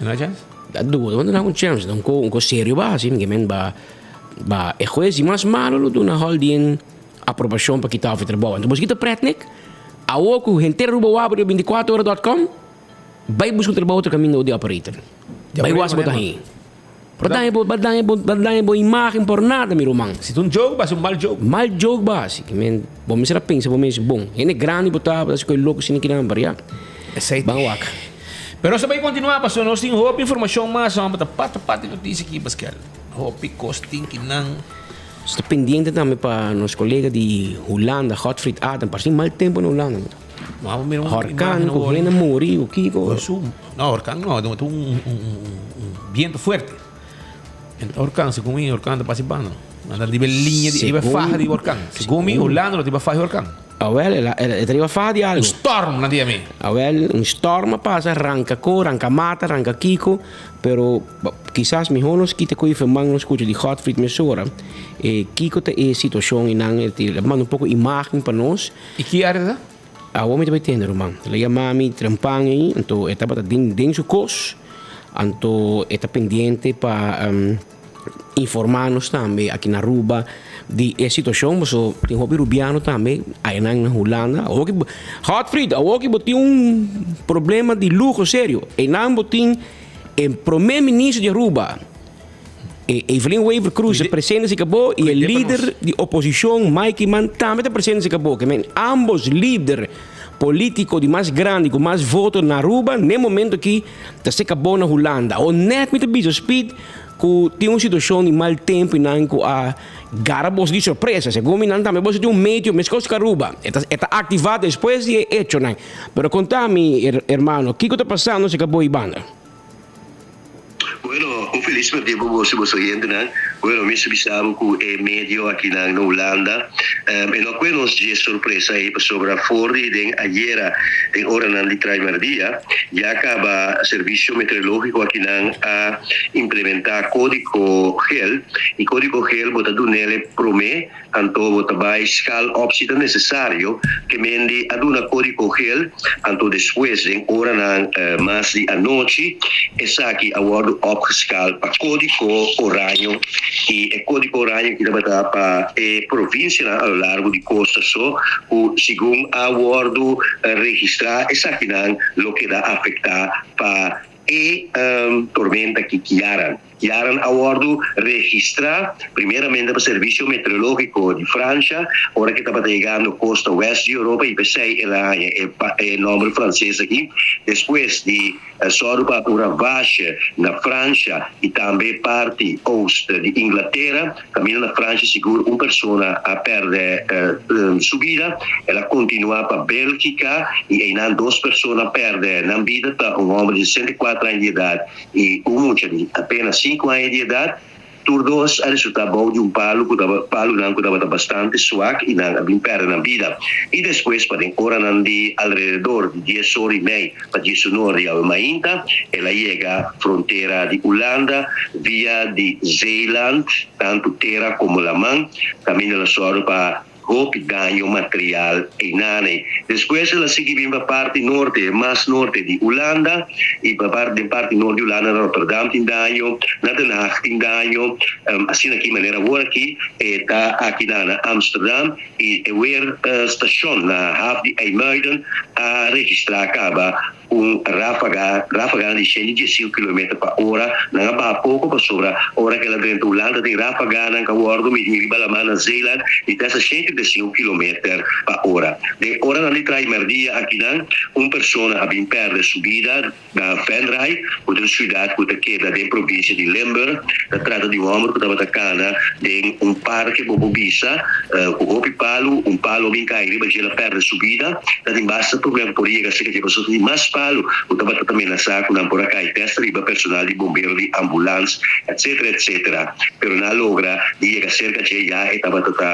Speaker 18: Duna un chèns?
Speaker 19: Ta duda, bo duna un chèns. Ta un ko, un ko serio bo a hasi, mi ke men ba, ba e hues di mas malo lo duna Holden aprobashon pa kita òf e trabou. Anto bo si kita pretnik, awor ku henter Aruba wak riba bintikuater ora dòt kòm, Bai busca un trabou otro caminda di operator. Bai wak si bo ta haña. Bo daña bo, bo daña bo, bo daña bo imagen por nada mi ruman.
Speaker 18: Si ta un joke basi un mal joke.
Speaker 19: Mal joke basi. Ki men bo mester a pensa bo mes bon. Hende grandi bo ta, bo ta haci koe loco asina kinan pero ya.
Speaker 18: Esey
Speaker 19: Ban wak.
Speaker 18: Pero nos ta bai continua pasobra nos tin hopi informacion mas homber ta parti parti noticia aki Pascal. Hopi cos tin kinan.
Speaker 19: Nos ta pendiente tambe pa nos colega di Hulanda Godfried Adam. Parece tin mal tempo na Hulanda. Horkan ku hende muri ku kiko.
Speaker 18: No, horkan no, ta un biento fuerte. Horkan, segun mi, horkan ta pasa e banda. Nan ta riba e liña, riba e faha di horkan. Segun mi, Hulanda no ta riba faha di horkan.
Speaker 19: Awel, e ta riba faha di algu.
Speaker 18: Un storm, nan ta yama e.
Speaker 19: Awel, un storm a pasa, ranka ko, ranka mata, ranka kiko. Pero kisas mihó nos kita ku e man nos skucha di Godfried mesora. E kiko ta e situashon i nan e manda un poko imágen pa nos.
Speaker 18: I ki área ta?
Speaker 19: Awor mi ta bai tende, ruman. El a yama mi trempan ei, anto e tabata den den su kos, anto e ta pendiente pa informa nos tambe aki na Aruba di e situashon, paso tin hopi rubiano tambe ayanan na Hulanda. Awor ki bo, Godfried, awor ki bo tin un problema di luho serio, einan bo tin e prome minister di Aruba, E Evelyn Wever Croes ta presente si cabo y e lider di oposicion Mike Eman tambe ta presente si cabo. Ke men ambos lider Politico di mas grandi cu mas voto na Aruba n'e momento aki ta seca bo na Hulanda. O net mi ta bisa Speed cu tin un situacion di mal tempo y nan cu a gara boso di sorpresa. Segun mi nan tambe boso tin un meteo mescos cu Aruba. E ta e ta activa despues di e hechonan. Pero conta mi hermano kico ta pasando seca bo y banda?
Speaker 20: Bueno, un felis merdia pa boso y boso oyentenan. Bueno, mi sa bisa bo cu e medio akinan na Hulanda e no a cue nos dje sorpresa ey pasobra for di den ayera den oranan di trai merdia ya caba Servicio Meteorologico akinan a implementa codigo gel y codigo gel bo ta dunele prome Anto bo ta bai skal op si ta nesesario, ke mendi a duna kódigo gel, anto despues den oranan mas di anochi esaki a wòrdu opgeskal pa kódigo oraño i e kódigo oraño aki tabata pa e provinsianan a lo largo di kosta so ku segun a wòrdu registrá esakinan lo keda afektá pa e tormenta ki Kiaran. Kiaran a wòrdu registrá primeramente pa Servisio Meteorológiko di Fransha ora ku e tabata yegando kosta wèst di Europa i p'esei el a haña e nòmber franses aki. Despues di sòru pa un ravashe na Fransha i tambe parti oost di Inglatera, kaminda na Fransha sigur un persona a pèrdè su bida. El a kontinuá pa Bélgika i einan dos persona a pèrdè nan bida, ta un hòmber di 64 aña di edat i un mucha di apenas sinku aña di edat, tur dos a resultá bou di un palu ku tabata palunan ku tabata bastante swak i nan a bin pèrdè nan bida. I despues pa den oranan di alrededor di dies or i mei pa diesunor di awe mainta el a yega frontera di Ulanda via di Zeeland, tantu tera komo laman, kaminda el a sòru pa Hopi daño material einane. Despues el a sigui bin pa parti norte, mas norte di Hulanda y pa parti den parti nort di Hulanda na Rotterdam tin daño, na Den Haag tin daño, asina aki manera awor aki e ta aki na na Amsterdam y e weer station na haf di IJmuiden a registra caba Un ráfaga, ráfaganan di shen i diesinku kilometer pa ora, nan a baha poko pasobra ora ku el a drenta Hulanda tin ráfaganan ku a wòrdu midí riba laman na Zeeland di te hasta 135 kilometer pa ora. Den oranan di trai mèrdia akinan, un persona a bin pèrdè su bida na Venray, ku ta un siudat ku ta keda den provinsia di Limburg. Ta trata di un hòmber ku tabata kana den un parke bo por bisa ku hopi palu, un palu a bin kai riba dje el a pèrdè su bida. Ta tin basta problema por yega serka dje pasobra tin mas palu ku tabata ta menasá ku nan por a kai tèst riba personal di bombero di ambulans etcetera etcetera pero nan a logra di yega serka dje ya e tabata ta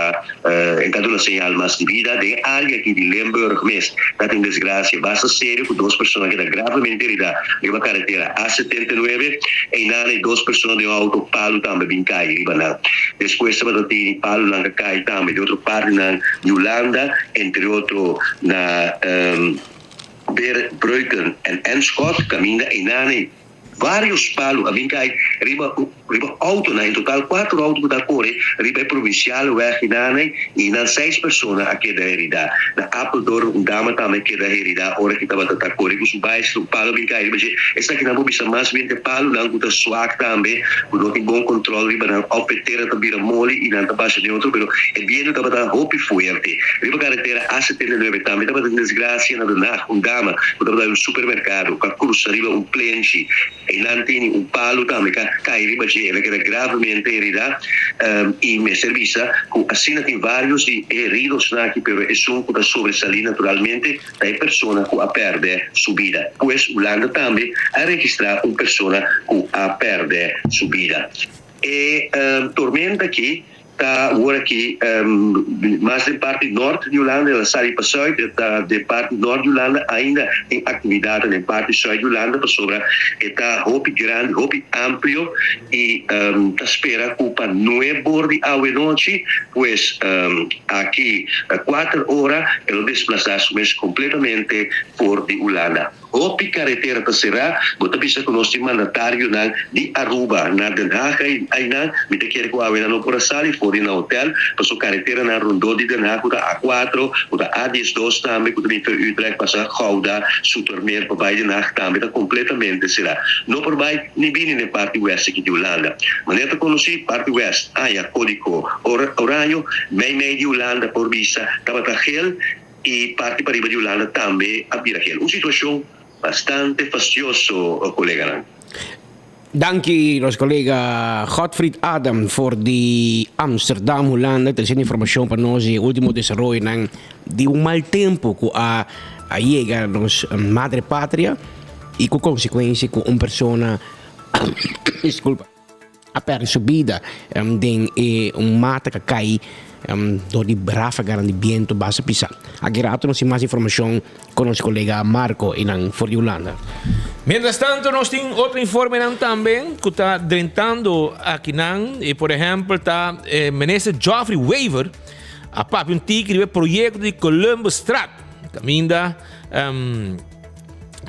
Speaker 20: e ta duna señal mas di bida den e área aki di Limburg mes ta tin desgrasia basta serio ku dos persona keda gravemente heridá riba karetera A 79 einan e dos persona den un auto palu tambe bin kai riba nan despues tabata tin palunan ka kai tambe di otro partinan di Hulanda. Entre otro na Ber, Breukelen en Enschot, kaminda einan ei varios palu a bin kai riba riba autonan, en total kuater auto ku ta kore riba e provinciale weg einan ei i nan seis persona a keda herida. Na Apeldoorn un dama tambe a keda herida ora ki tabata ta kore ku su bicycle, un palu a bin kai riba dje. Esakinan por bisa mas bien te palunan ku ta swak tambe, ku no tin bon control riba nan of e tera ta bira moli i nan ta basha den otro, pero e bientu tabata hopi fuerte. Riba karetera A 79 tambe tabata tin desgracia na Den Haag, un dama ku tabata den un supermerkado ku a krusa riba un plenchi, einan tini un palu tambe ku a kai riba dje, el a keda gravemente herida i mester bisa ku asina tin varios di e heridosnan aki pero esun ku ta sobresalí naturalmente ta e persona ku a pèrdè su bida. Pues Hulanda tambe a registrá un persona ku a pèrdè su bida. E tormenta aki ta wor aki mas den parti nort di Hulanda, el a sali pa sùit, e ta den parti nort di Hulanda, ainda tin aktividatnan den parti sùit di Hulanda pasobra e ta hopi grandi, hopi amplio i ta spera ku pa nuebor di awenochi pues Aki kuater ora e lo desplasa su mes completamente for di Hulanda. Hopi caretera ta cera, bo ta bisa cu nos tin mandatarionan di Aruba na Den Haag aynan, mi ta kere cu awe nan no por a sali for di nan hotel, paso careteranan rondó di Den Haag cu ta A cuatro, cu ta A diesdos tambe cu ta bin for Utrecht pasa Gouda, Zoetermeer pa bay Den Haag tambe ta completamente cera. No por bay ni bini den parti west aki di Hulanda. Manera ta conoci, parti west, aya, codico oraño, mei mei di Hulanda por bisa tabata geel. i parti pariba di Hulanda tambe a bira gel. Un situashon bastante fastioso, koleganan.
Speaker 19: Danki nos kolega Godfried Adam for di Amsterdam, Hulanda, tresiendo informashon pa nos di e ultimo desaroyonan di un mal tempu ku a a yega nos madre patria i ku konsekuensia ku un persona diskulpa a pèrdè su bida den e un mata ku a kai dor di ráfaganan di bientu basta pisa. Aki rato nos tin mas informashon ku nos kolega Marco einan for di Hulanda.
Speaker 18: Mientras tanto nos tin otro informenan tambe ku ta drentando akinan i por ehèmpel ta Minister Geoffrey Wever a papia un tiki riba e proyekto di Columbusstraat kaminda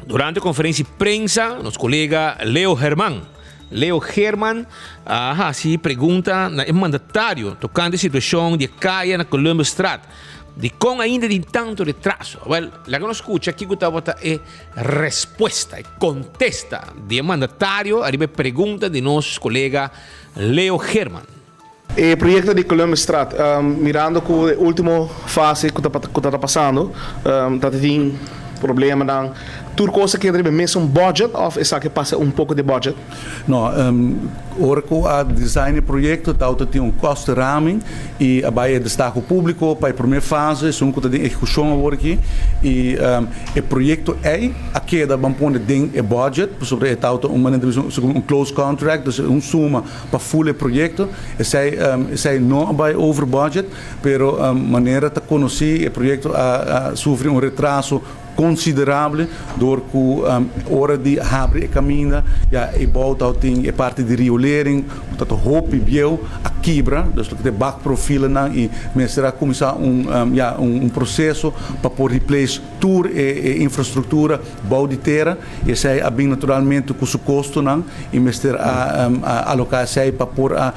Speaker 18: durante konferensia di prensa nos kolega Leo Herman Leo Geerman a hasi pregunta na e mandatario tokante e situashon di e kaya na Columbusstraat. Dikon ainda tin tantu retraso? Awel, laga nos skucha kiko tabata e respuesta, e kontesta di e mandatario ariba e pregunta di nos kolega Leo Geerman.
Speaker 21: E proyekto di Columbusstraat, mirando ku e ultimo fase ku ta ku ta pasando ta tin problemanan, tur kos a keda riba e mesun budget òf esaki pasa un poko di budget?
Speaker 22: No, ora ku a design e proyekto tabata tin un kostenraming i a bai e destaho públiko pa e promé fase, esun ku ta den ehekushon awor aki, i e proyekto ei a keda ban pone den e budget pasobra e tabata un manera di bisa un close contract, dus un suma. Pa full e proyecto, esey esey no a bay over budget, pero manera ta conoci e proyecto a a sufri un retraso considerable door cu ora di habri e caminda ya e bou tabatin e parti di riolering cu ta ta hopi bieu a kibra, dus loke ta e bakprofilennan y mester a cuminsa un ya un proceso pa por replace tur e e infrastructura bou di tera y esey a bin naturalmente cu su costonan y mester a a aloca esey pa por a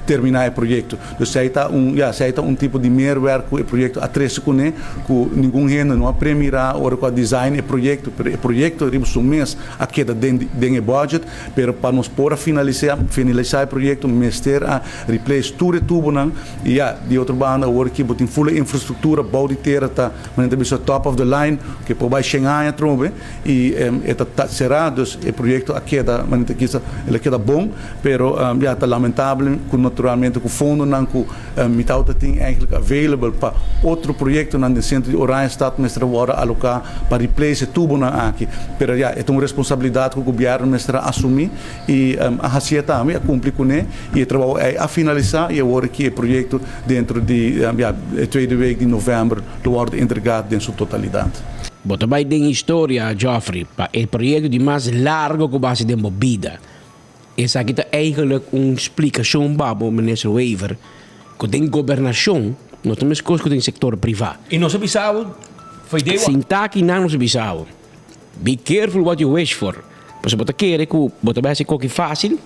Speaker 22: termina e proyecto. Dus esey ta un ya esey ta un tipo di meerwerk cu e proyecto a trece cune cu ningun hende no a premira ora cu a design e proyecto pero e proyecto riba su mes a keda den den e budget pero pa nos por a finalisa finalisa e proyecto mester a replace tur e tubonan y ya di otro banda awor ki bo tin full e infrastructura bou di tera ta Manera ta bisa top of the line ke por bai shen aña atrobe y e ta ta será dus e proyecto a keda manera ta kisa el a keda bon pero ya ta lamentable ku naturalmente ku fondonan ku mi tabata tin eigenlijk available pa otro proyectonan den centro di Oranjestad mester a wòrdu aloká pa replace e tubonan aki pero ya e ta un responsabilidad ku gobierno mester a asumi y a hacié tambe a cumpli cune y e trabao ey a finalisa y awor aki e proyecto dentro di ya e tweede week di november lo wordo entrega den su totalidad.
Speaker 19: Bo ta bai den historia, Geoffrey, pa e proyecto di mas largo cu bo haci den bo bida. Esaki ta eigenlijk un splicacion pa bo, Minister Wever, cu den gobernacion no ta mescos cu den sector priva.
Speaker 18: Y nos a bisa bo, foi day one.
Speaker 19: Sinta aki nan nos a bisa bo. Be careful what you wish for. Pasobra bo ta kere ku bo ta bai hasi koki fásil.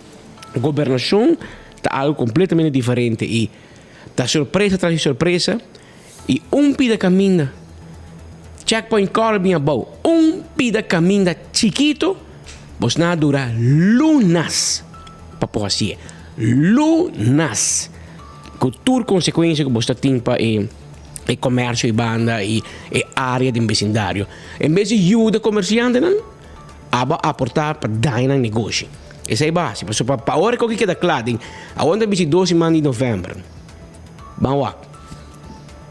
Speaker 19: Gobernashon ta algu kompletamente diferente i ta sorpresa tras di sorpresa i un pida kaminda checkpoint kòrda bin abou un pida kaminda chikito bosnan a dura lunas pa por hasié lunas ku tur konsekuensia ku bos ta tin pa e e komersio i banda i e área den besindario. En bes di yuda komersiantenan, abo a aportá pa daña nan negoshi. Esei base. Pasobra pa ora ku keda kla den awor ta bisti dos siman di novèmber. Ban wak.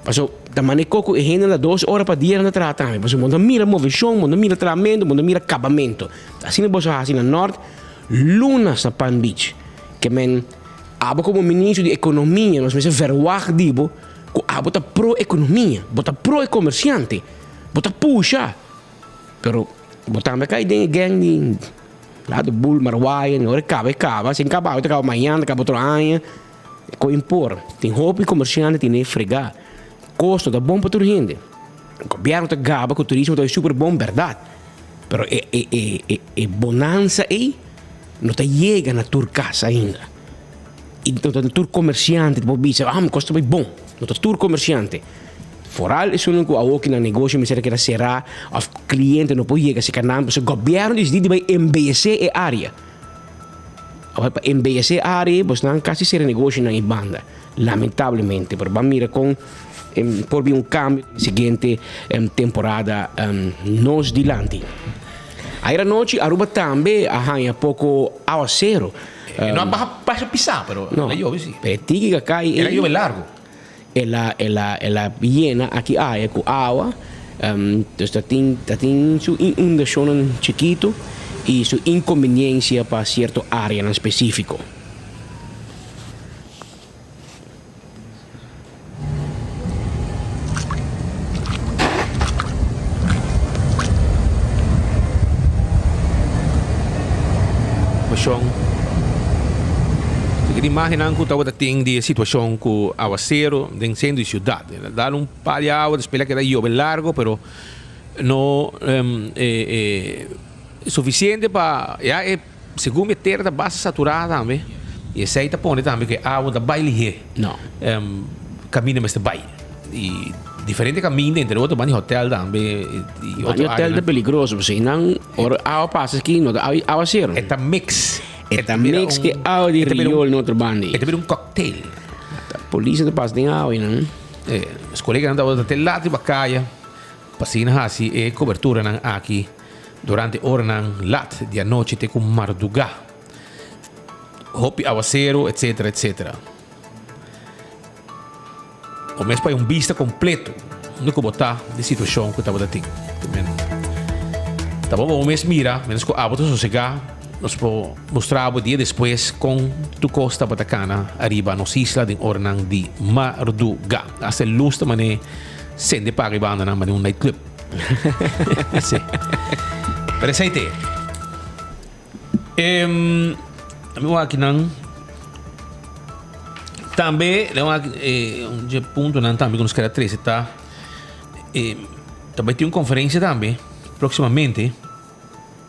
Speaker 19: Pasobra ta manera ku e hende na dos ora pa dia nan ta traha tambe. Pasobra bo no ta mira moveshon, bo no ta mira trahamentu, bo no ta mira kabamentu. Asina boso hasi na Nort, lunas na Palm Beach. Ke men abo komo ministro di ekonomia nos mester verwagt di bo ku abo ta pro ekonomia, bo ta pro e komersiante. Bo ta pusha, pero bo tambe kai den e gang di lado bul marwaya, ora e kaba e kaba, si e kaba awe ta kaba mañana, ta kaba otro aña, ko impor. Tin hopi komersiante tene frega, kosto ta bon pa tur hende, gobièrnu ta gaba ku turismo ta super bon bèrdat, pero e e e e bonansa ei no ta yega na tur kas ainda, i no ta tur komersiante ta por bisa ah mi kos ta bai bon, no ta tur komersiante. Foral esunnan ku awoki nan negoshi mester a keda será òf kliente no por yega serka nan pasobra gobièrnu disidí di bai embeyesé e área. Awor pa embeyesé e área ei bosnan kasi sera negoshinan ei banda, lamentablemente. Pero ban mira kon por bin un kambio den siguiente temporada nos dilanti. Ayer anochi Aruba tambe a haña poko awasero.
Speaker 18: E no a baha basha pisá, pero el a yobe si.
Speaker 19: Pero e tiki ku a kai
Speaker 18: El a yobe largu.
Speaker 19: El a el a el a yena aki aya ku awa. Dus ta tin ta tin su inundashonnan chikitu i su inkonbeniensia pa sierto áreanan spesífiko.
Speaker 18: Situacion. Esaki ta imagennan cu tabata tin di e situacion cu awacero den centro di ciudad. El a dal un par di awa, despues el a keda yobe largo, pero no suficiente pa ya e. Segun mi e tera ta basta saturá tambe i esei ta pone tambe ku e awa ta bai lihé.
Speaker 19: No.
Speaker 18: Kaminda mester bai. I diferente kaminda, entre otro ban di hotel tambe i
Speaker 19: otro áreanan. Hotel ta peligroso pasobra einan ora awa pasa aki no ta awa sero.
Speaker 18: E ta mix.
Speaker 19: E ta mix ku e awa di riol na otro banda ei.
Speaker 18: E ta bira un cocktail.
Speaker 19: Polis ta pasa den awa einan.
Speaker 18: Nos koleganan tabata te lat riba kaya pa asina hasi e koberturanan aki. Durante oranan lat di anochi te ku mardugá. Hopi awaseru, etsetera, etsetera. Bo mes pa un bista kompleto unda ku bo ta di situashon ku tabata tin. Ta bon pa bo mes mira, mientras ku abo ta sosegá, nos por mustra bo dia despues kon tur kos tabata kana ariba nos isla den oranan di mardugá. Hasta e lus ta manera sende paga e bandanan manera un nightclub. Sí. Pero esei te. Em, mi wak akinan. Tambe, le wak, eh, un dje puntonan tambe ku nos kere trese ta, eh, ta bai tin un konferensia tambe próksimamente.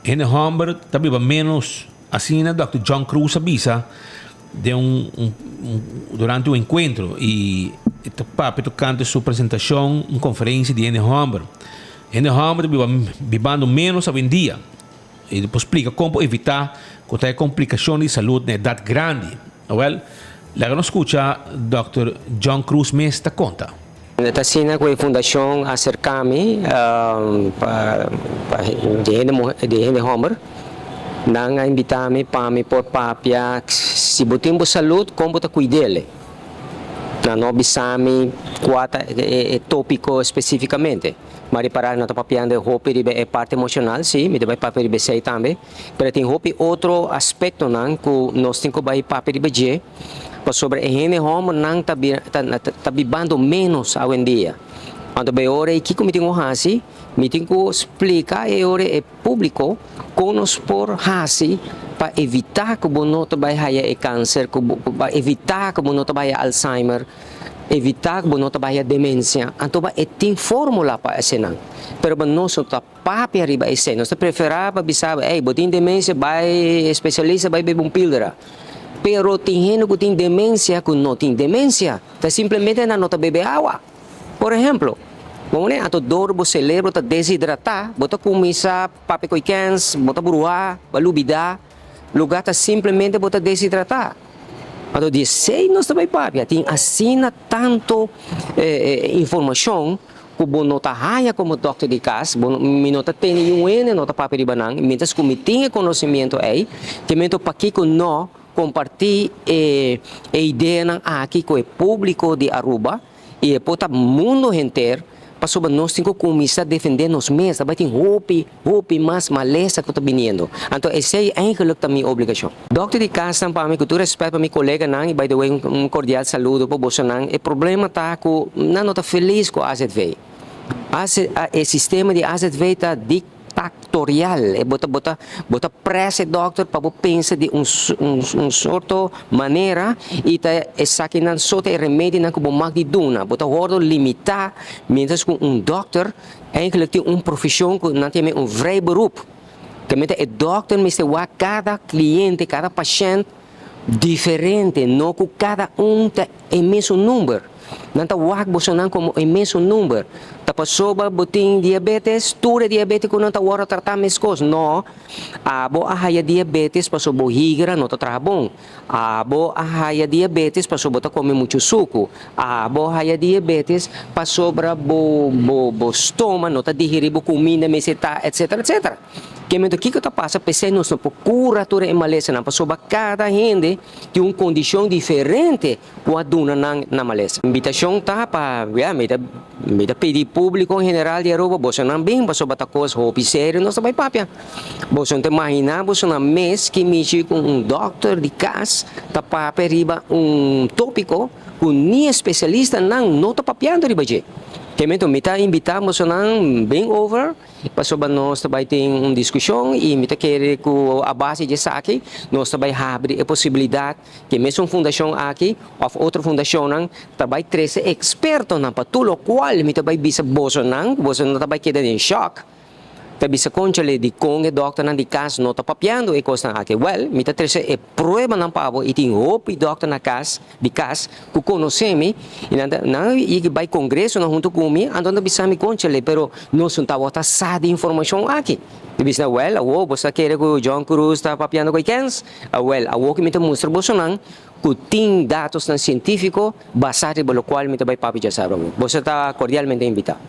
Speaker 18: Hende hòmber ta biba ménos, asina dòkter John Cruz a bisa den un un durante un enkuentro i e ta papia tokante su presentashon un konferensia di hende hòmber. Hende hòmber ta biba bibando ménos awendia i ta por splika kon por evitá ku ta e komplikashon di salud na edat grandi. Awèl, laga nos skucha dòkter John Cruz mes ta konta.
Speaker 1: Ta asina ku e fundashon a serká mi pa di hende muhé di hende hòmber. Nan a invitá mi pa mi por papia si bo tin bo salud kon bo ta kuid'el. Nan no bisa mi kua ta e tópiko spesífikamente. Mi a ripará nan ta papiando hopi riba e parti emoshonal, sí, mi ta bai papia riba esei tambe, pero tin hopi otro aspektonan ku nos tin ku bai papia riba dje. Pasobra e hende hòmbernan ta ta bibando ménos awendia. Anto bay ora ei kiko mi tin ku hasi? Mi tin ku splika e ora e públiko kon nos por hasi pa evitá ku bo no ta bai haya e kanser, ku bo pa evitá ku bo no ta bai haya Alzheimer, evitá ku bo no ta bai haya demensia. Anto ba e tin fórmula pa esenan. Pero ba nos no ta papia riba esei. Nos ta preferá pa bisa bo, ey, bo tin demensia, bai espesialista, bai bebe un píldora. Pero tin hende ku tin demensia ku no tin demensia, ta simplemente nan no ta bebe awa. Por ehemplo, bo mane anto dor bo selebro ta deshidratá, bo ta kuminsá papia ku e kens, bo ta bruhá, bo a lubidá, lugá ta simplemente bo ta deshidratá. Anto di esei nos ta bai papia, tin asina tantu informashon ku bo no ta haña komo dòkter di kas, bo no, mi no ta tene niun hende no ta papia riba nan, mientras ku mi tin e konosimiento ei, te mento pakiko no kompartí e e ideanan aki ku e públiko di Aruba i e por ta mundo henter, pasobra nos tin ku kuminsá defendé nos mes, ta bai tin hopi, hopi mas malesa ku ta biniendo. Anto esei eigenlik ta mi obligashon. Dòkter di kasnan pa mi, ku tur rèspèt pa mi koleganan, i by the way un kordial saludo pa bosonan, e problema ta ku nan no ta felis ku azv. E sistema di azv ta dictatorial, e bo ta bo ta bo ta près e dòkter pa bo pensa di un un sorto manera i ta esakinan so ta e remedinan ku bo mag di duna. Bo ta wòrdu limitá mientras ku un dòkter Eigenlijk tin un profesion cu nan ta yama un vrij beroep. Kementa e dokter mester wak cada cliente, cada pashent diferente, no cu cada un ta e mesun number. Nan ta wak bosonan komo e mesun number. Ta pasobra bo tin diabetes, tur e diabetikonan ta wòrdu tratá meskos? No. Abo a haya diabetes pasobra bo higra no ta traha bon. Abo a haya diabetes pasobra bo ta kome muchu suku. Abo a haya diabetes pasobra bo bo bo stoma no ta digerí bo kuminda mester ta, etcetera, etcetera. Kemento kiko ta pasa p'esei nos no por kura tur e malesanan pasobra kada hende tin un kondishon diferente ku a duna nan na malesa. Invitashon ta pa, ya, mi ta mi ta pidi públiko en general di Aruba bosonan bin pasobra ta kos hopi serio nos ta bai papia. Boso no ta imaginá bosonan mes ki mishi ku un dòkter di kas ta papia riba un tópiko ku ni e spesialistanan no ta papiando riba dje. Kemento mi ta invitá bosonan bin over. Pasobra nos ta bai tin un diskushon i mi ta kere ku a base di esaki nos ta bai habri e posibilidat ku e mesun fundashon aki òf otro fundashonnan ta bai trese ekspertonan pa tur lokual mi ta bai bisa bosonan ku boso no ta bai keda den shòk ta bisa konchale dikon e dòkternan di kas no ta papiando e kosnan aki. Wèl mi ta trese e pruebanan pa bo i tin hopi dòkter na kas di kas ku konosé mi i nan ta nan yega bai kongresonan huntu ku mi anto nan ta bisa mi konchale pero nos no tabata sa di informashon aki mi bisa nan wèl awor bo sa kere ku John Cruz ta papiando ku e kens awèl awor ku mi ta mustra bosonan ku tin datosnan sientífiko basá riba lokual mi ta bai papia djasabra awor boso ta kordialmente invitá.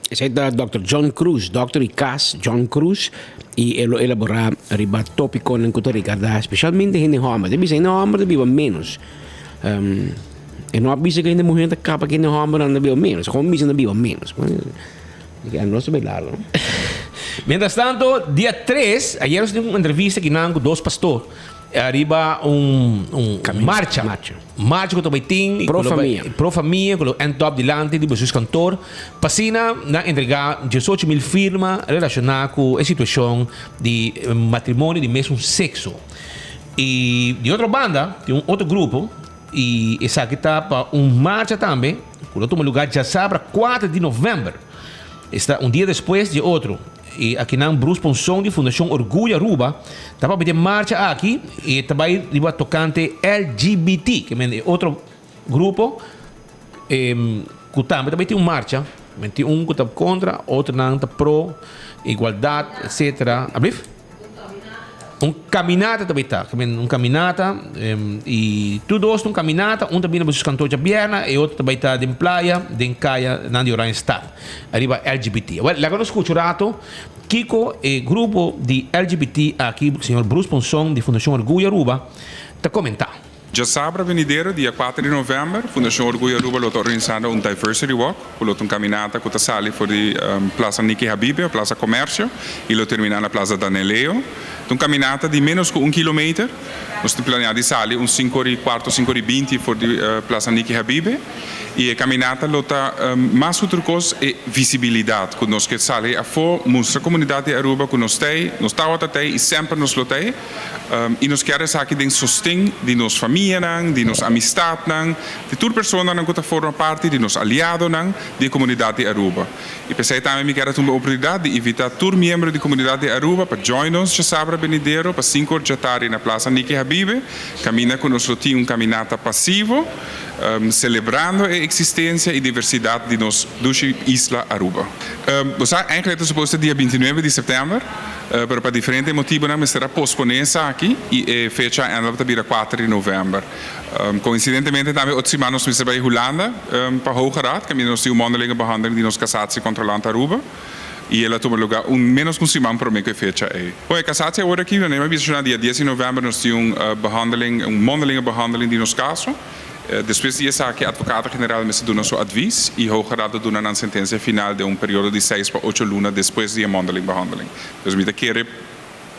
Speaker 19: Esei ta Dòkter John Cruz, dòkter di kas John Cruz, i e lo elaborá riba tópikonan ku ta regardá spesialmente hende hòmber. Ta bisa hende hòmber ta biba ménos. E no a bisa ku hende muhé ta kaba ku hende hòmbernan ta biba ménos. Kon bisa nan ta biba ménos? Nos ta bai largu, no?
Speaker 18: Mientras tanto, dia tres, ayer nos tin un entrevista kinan ku dos pastor. Ariba un un marcha. Marcha ku ta bai tin.
Speaker 19: Pro famia.
Speaker 18: Pro famia ku lo end up dilanti di bestuurskantoor. Pa asina nan entregá 18.000 firma relashoná ku e situashon di matrimonio di mesun sekso. I di otro banda tin un otro grupo i esaki ta pa un marcha tambe ku lo tuma lugá djasabra kuater di novèmber. Esta un dia despues di e otro. I akinan Bruce Ponson di Fundashon Orguyo Aruba ta papia di e marcha aki i e ta bai riba tokante LGBT, ke men e otro grupo ku tambe ta bai tin un marcha. Men tin un ku ta kontra, otronan ta pro igualdat, etsetera. Ablief? Un caminata ta bay ta, un caminata y tur dos ta un caminata, un ta bini pa kantoor djabièrnè e otro ta bay ta den playa den caya nan di Oranjestad ariba LGBT. Well, laga nos scucha un rato kico e grupo di LGBT aki, señor Bruce Ponson di Fundacion Orguyo Aruba ta comenta.
Speaker 2: Djasabra venidero, dia kuater di novèmber, Fundashon Orguyo Aruba lo ta organisando un Diversity Walk, ku lo ta un kaminata ku ta sali for di Plaza Nicky Habibe o Plaza Comercio i lo terminá na Plaza Daneleo. Ta un kaminata di ménos ku un kilometer. Nos tin planeá di sali un sinku ora i kuarto, sinku ora i binti for di Plaza Nicky Habibe. I e kaminata lo ta mas ku tur kos e visibilidat ku nos ke sali afó, mustra komunidat di Aruba ku nos t'ei, nos tabata t'ei i semper nos lo t'ei. I nos kier esaki den sosten di nos famianan, di nos amistatnan, di tur personanan ku ta forma parti di nos aliadonan di e komunidat di Aruba. I p'esei tambe mi kier a tuma e oportunidat di invitá tur miembro di komunidat di Aruba pa join nos djasabra benidero pa sinku or djatardi na Plaza Niki Habibe, kaminda ku nos lo tin un kaminata pasivo selebrando e eksistensia i diversidat di nos dushi isla Aruba. Bo sa, eigenlijk ta suposto dia bintinuebe di sèptèmber. Pero pa diferente motibonan mester a posponé esaki i e fecha a èndop ta bira kuater di novèmber. Koinsidentemente tambe otro siman nos mester bai Hulanda pa Hoge Raad kaminda nos tin un mondelinge behandeling di nos Cassatiecontrolant Aruba i el a tuma lugá un ménos ku un siman promé ku e fecha ei. Bon, e Cassatie awor aki, wanneer mi a bisa shona dia dies di novèmber nos tin un behandeling, un mondelinge behandeling di nos kaso. Despues di esaki Advocaten-Generaal mester duna su advies y Hoge Raad ta duna nan sentencia final den un periodo di seis pa ocho luna despues di e mondeling behandeling. Dus mi ta kere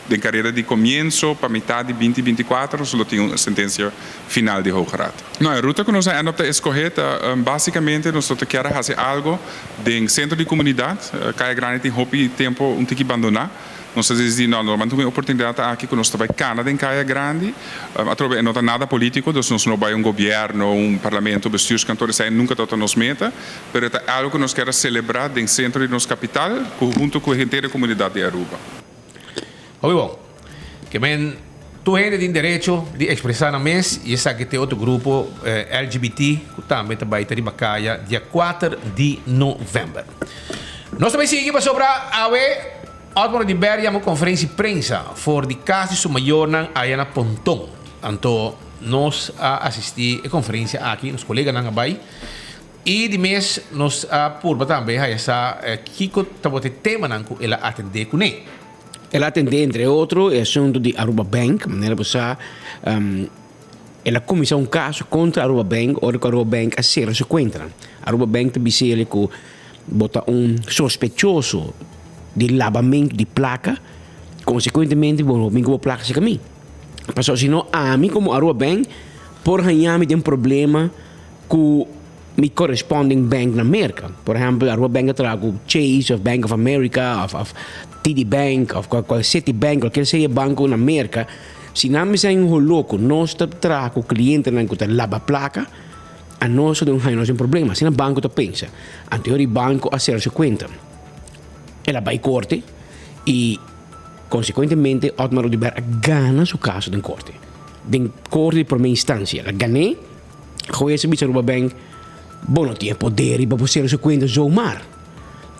Speaker 2: den careda di comienso pa mitad di binti 24 nos lo tin un sentencia final di Hoge Raad. No, e ruta cu nos a end up ta escoge ta basicamente nos lo ta kier a haci algo den centro di comunidad. Caya Grandi tin hopi tempo un tiki bandona. Nos ta desidi, no, nos ban tuma e oportunidat aki ku nos ta bai kana den kaya grandi. Atrobe e no ta nada polítiko, dus nos no bai un gobièrnu, un parlamento, bestuurskantoor, esei nunka tabata nos meta. Pero e ta algu ku nos kier a selebrá den sentro di nos kapital ku huntu ku henter e komunidat di Aruba.
Speaker 18: Hopi bon. Ke men. Tur hende tin derecho di expresa nan mes y esaki t'e otro grupo LGBT cu tambe ta bay ta riba caya dia kuater di november. Nos ta bay sigui pasobra awe Otmar Oduber yama un conferencia di prensa for di cas di su mayornan aya na Ponton. Anto nos a asisti e conferencia aki, nos coleganan a bay y di mes nos a purba tambe haya sa kico tabata e temanan cu el a atende cune.
Speaker 19: El a atendé entre otro e asuntu di Aruba Bank, manera bo sa el a kuminsá un kaso kontra Aruba Bank ora ku Aruba Bank a sera su kuentanan. Aruba Bank ta bisa el ku bo ta un sospechoso di labamentu di plaka, konsekuentemente bo no bin ku bo plaka serka mi. Pasobra si no ami komo Aruba Bank por haña mi den problema ku mi corresponding bank na Merca. Por ehempel, Aruba Bank ta traha cu Chase of Bank of America of of TD Bank of cual cual Citibank, cualkier sea e banco na Merca. Si nan mester haña un holó cu nos ta traha cu clientenan cu ta laba placa, anos ta dun haña nos den problema. Asina banco ta pensa. Anto e banco a cera su cuenta. El a bay corte y consecuentemente Otmar Oduber a gana su caso den corte. Den corte di prome instancia. El a gané. Hues a bisa Aruba Bank, Bo no tin e poder riba bo sera su kuenta zomaar.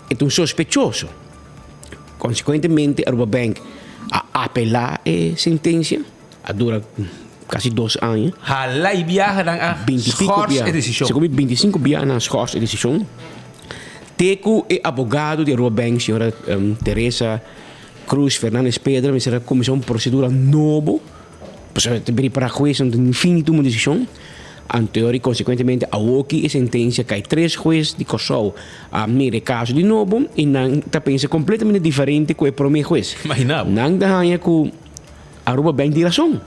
Speaker 19: E ta un sospechoso. Konsekuentemente Aruba Bank a apelá e sentensia, a dura kasi dos aña.
Speaker 18: Hala i biaha nan a schors e desishon.
Speaker 19: Segun mi bintisinko biaha nan a schors e desishon. Te ku e abogado di Aruba Bank, señora Teresa Cruz Fernandez Pedra mester a kuminsá un prosedura nobo. Pasobra ta bini para hues nan tin fin di tuma desishon. Anto i konsekuentemente awoki e sentensia kai tres hues di Kòrsou a mira e kaso di nobo i nan ta pensa kompletamente diferente ku e promé hues. Nan ta haña ku Aruba Bank tin rason.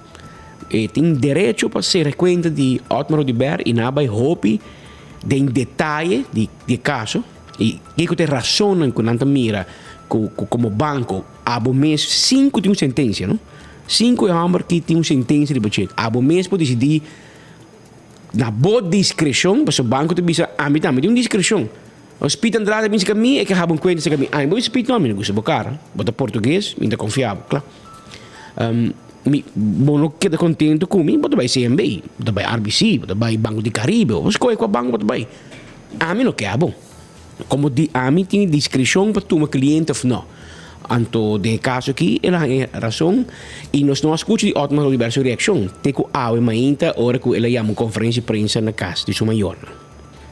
Speaker 19: E tin derecho pa sera kuenta di Otmar Oduber i nan a bai hopi den detaye di e kaso i kiko ta e rasonnan ku nan ta mira ku komo banko abo mes sin ku tin un sentensia no. Sin ku e hòmber ki tin un sentensia riba dje. Abo mes por disidí na bo diskreshon, pasobra banko ta bisa ami tambe tin un diskreshon. Ora Pete Andrade a bin serka mi, e ke haba un kuenta serka mi. Ami bo bisa Pete, no, mi no gusta bo kara. Bo ta portugues, mi ta konfia bo, kla. Mi, bo no keda kontentu ku mi, bo ta bai CMB, bo ta bai RBC, bo ta bai Banco di Caribe, bo skohe kua banko bo ta bai. Ami no ke abo. Komo di ami tin diskreshon pa tuma kliente òf no. Anto den e kaso aki el a haña rason i nos no a skucha di Otmar Oduber su reakshon te ku awe mainta ora ku el a yama un konferensia di prensa na kas di su mayornan.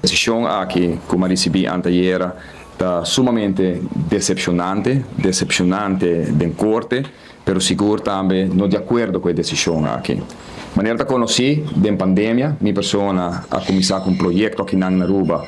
Speaker 3: Desishon aki ku mi a risibí antayera ta sumamente desepshonante, desepshonante den korte. pero sigur tambe no di akuerdo ku e desishon aki. Manera ta konosí, den pandemia mi persona a kuminsá ku un proyekto akinan na Aruba,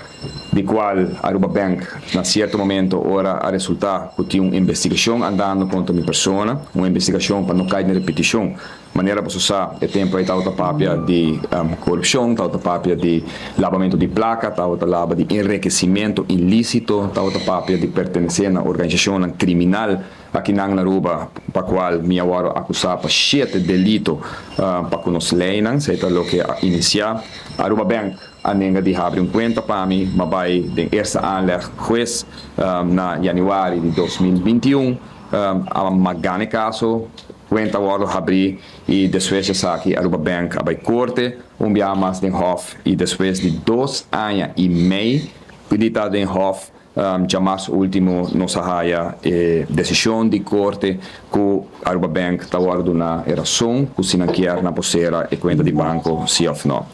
Speaker 3: di kual Aruba Bank na sierto momento ora a resultá ku tin un investigashon andando kontra mi persona, un investigashon pa no kai den repetishon. Manera boso sa, e tempu ei tabata papia di korupshon, tabata papia di labamentu di plaka, tabata laba di enrekesimentu ilísito, tabata papia di pertenesé na organisashonnan kriminal. Akinan na Aruba pa cual mi a wordo acusa pa shete delito pa cu nos leynan, esey ta loke a inicia. Aruba Bank a nenga di habri un cuenta pa mi, ma bay den eerste aanleg huez na januari di 2021 a ma gana e caso, cuenta a wordo habri y despues di esaki Aruba Bank a bay corte un biaha mas den hof y despues di dos aña y mey di ta den hof Djamas ultimo nos a haya e decision di corte cu Aruba Bank ta wordo duna e rason cu si nan kier nan por cera e cuenta di banco si of no.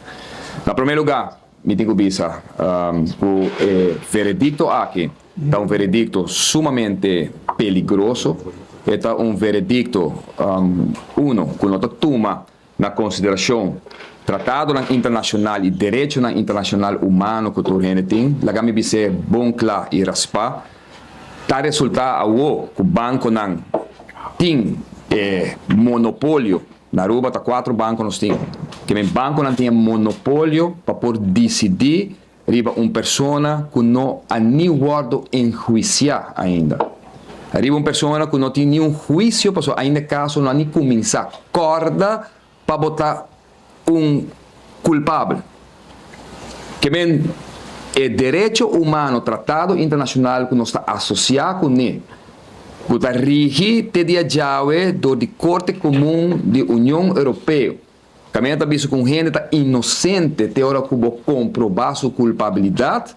Speaker 3: Na prome lugar mi tin cu bisa cu e veredicto aki ta un veredicto sumamente peligroso, e ta un veredicto uno cu no ta tuma Na konsiderashon tratadonan internashonal i derechonan internashonal humano ku tur hende tin, laga mi bis'é bon kla i raspá, ta resultá awo ku bankonan tin e monopolio, na Aruba ta kuatro banko nos tin, ke men bankonan tin e monopolio pa por disidí riba un persona ku no a ni wòrdu enhuisiá ainda, riba un persona ku no tin niun huisio pasobra ainda e kaso no a ni kuminsá. Kòrda pa bo ta un kulpabel. Ke men e derecho humano, tratado internashonal ku nos ta asosiá kuné. ku ta rigi te dia djawe dor di Korte Komun di Union Europeo. Kaminda ta bisa ku un hende ta inosente te ora ku bo komprobá su kulpabilidat,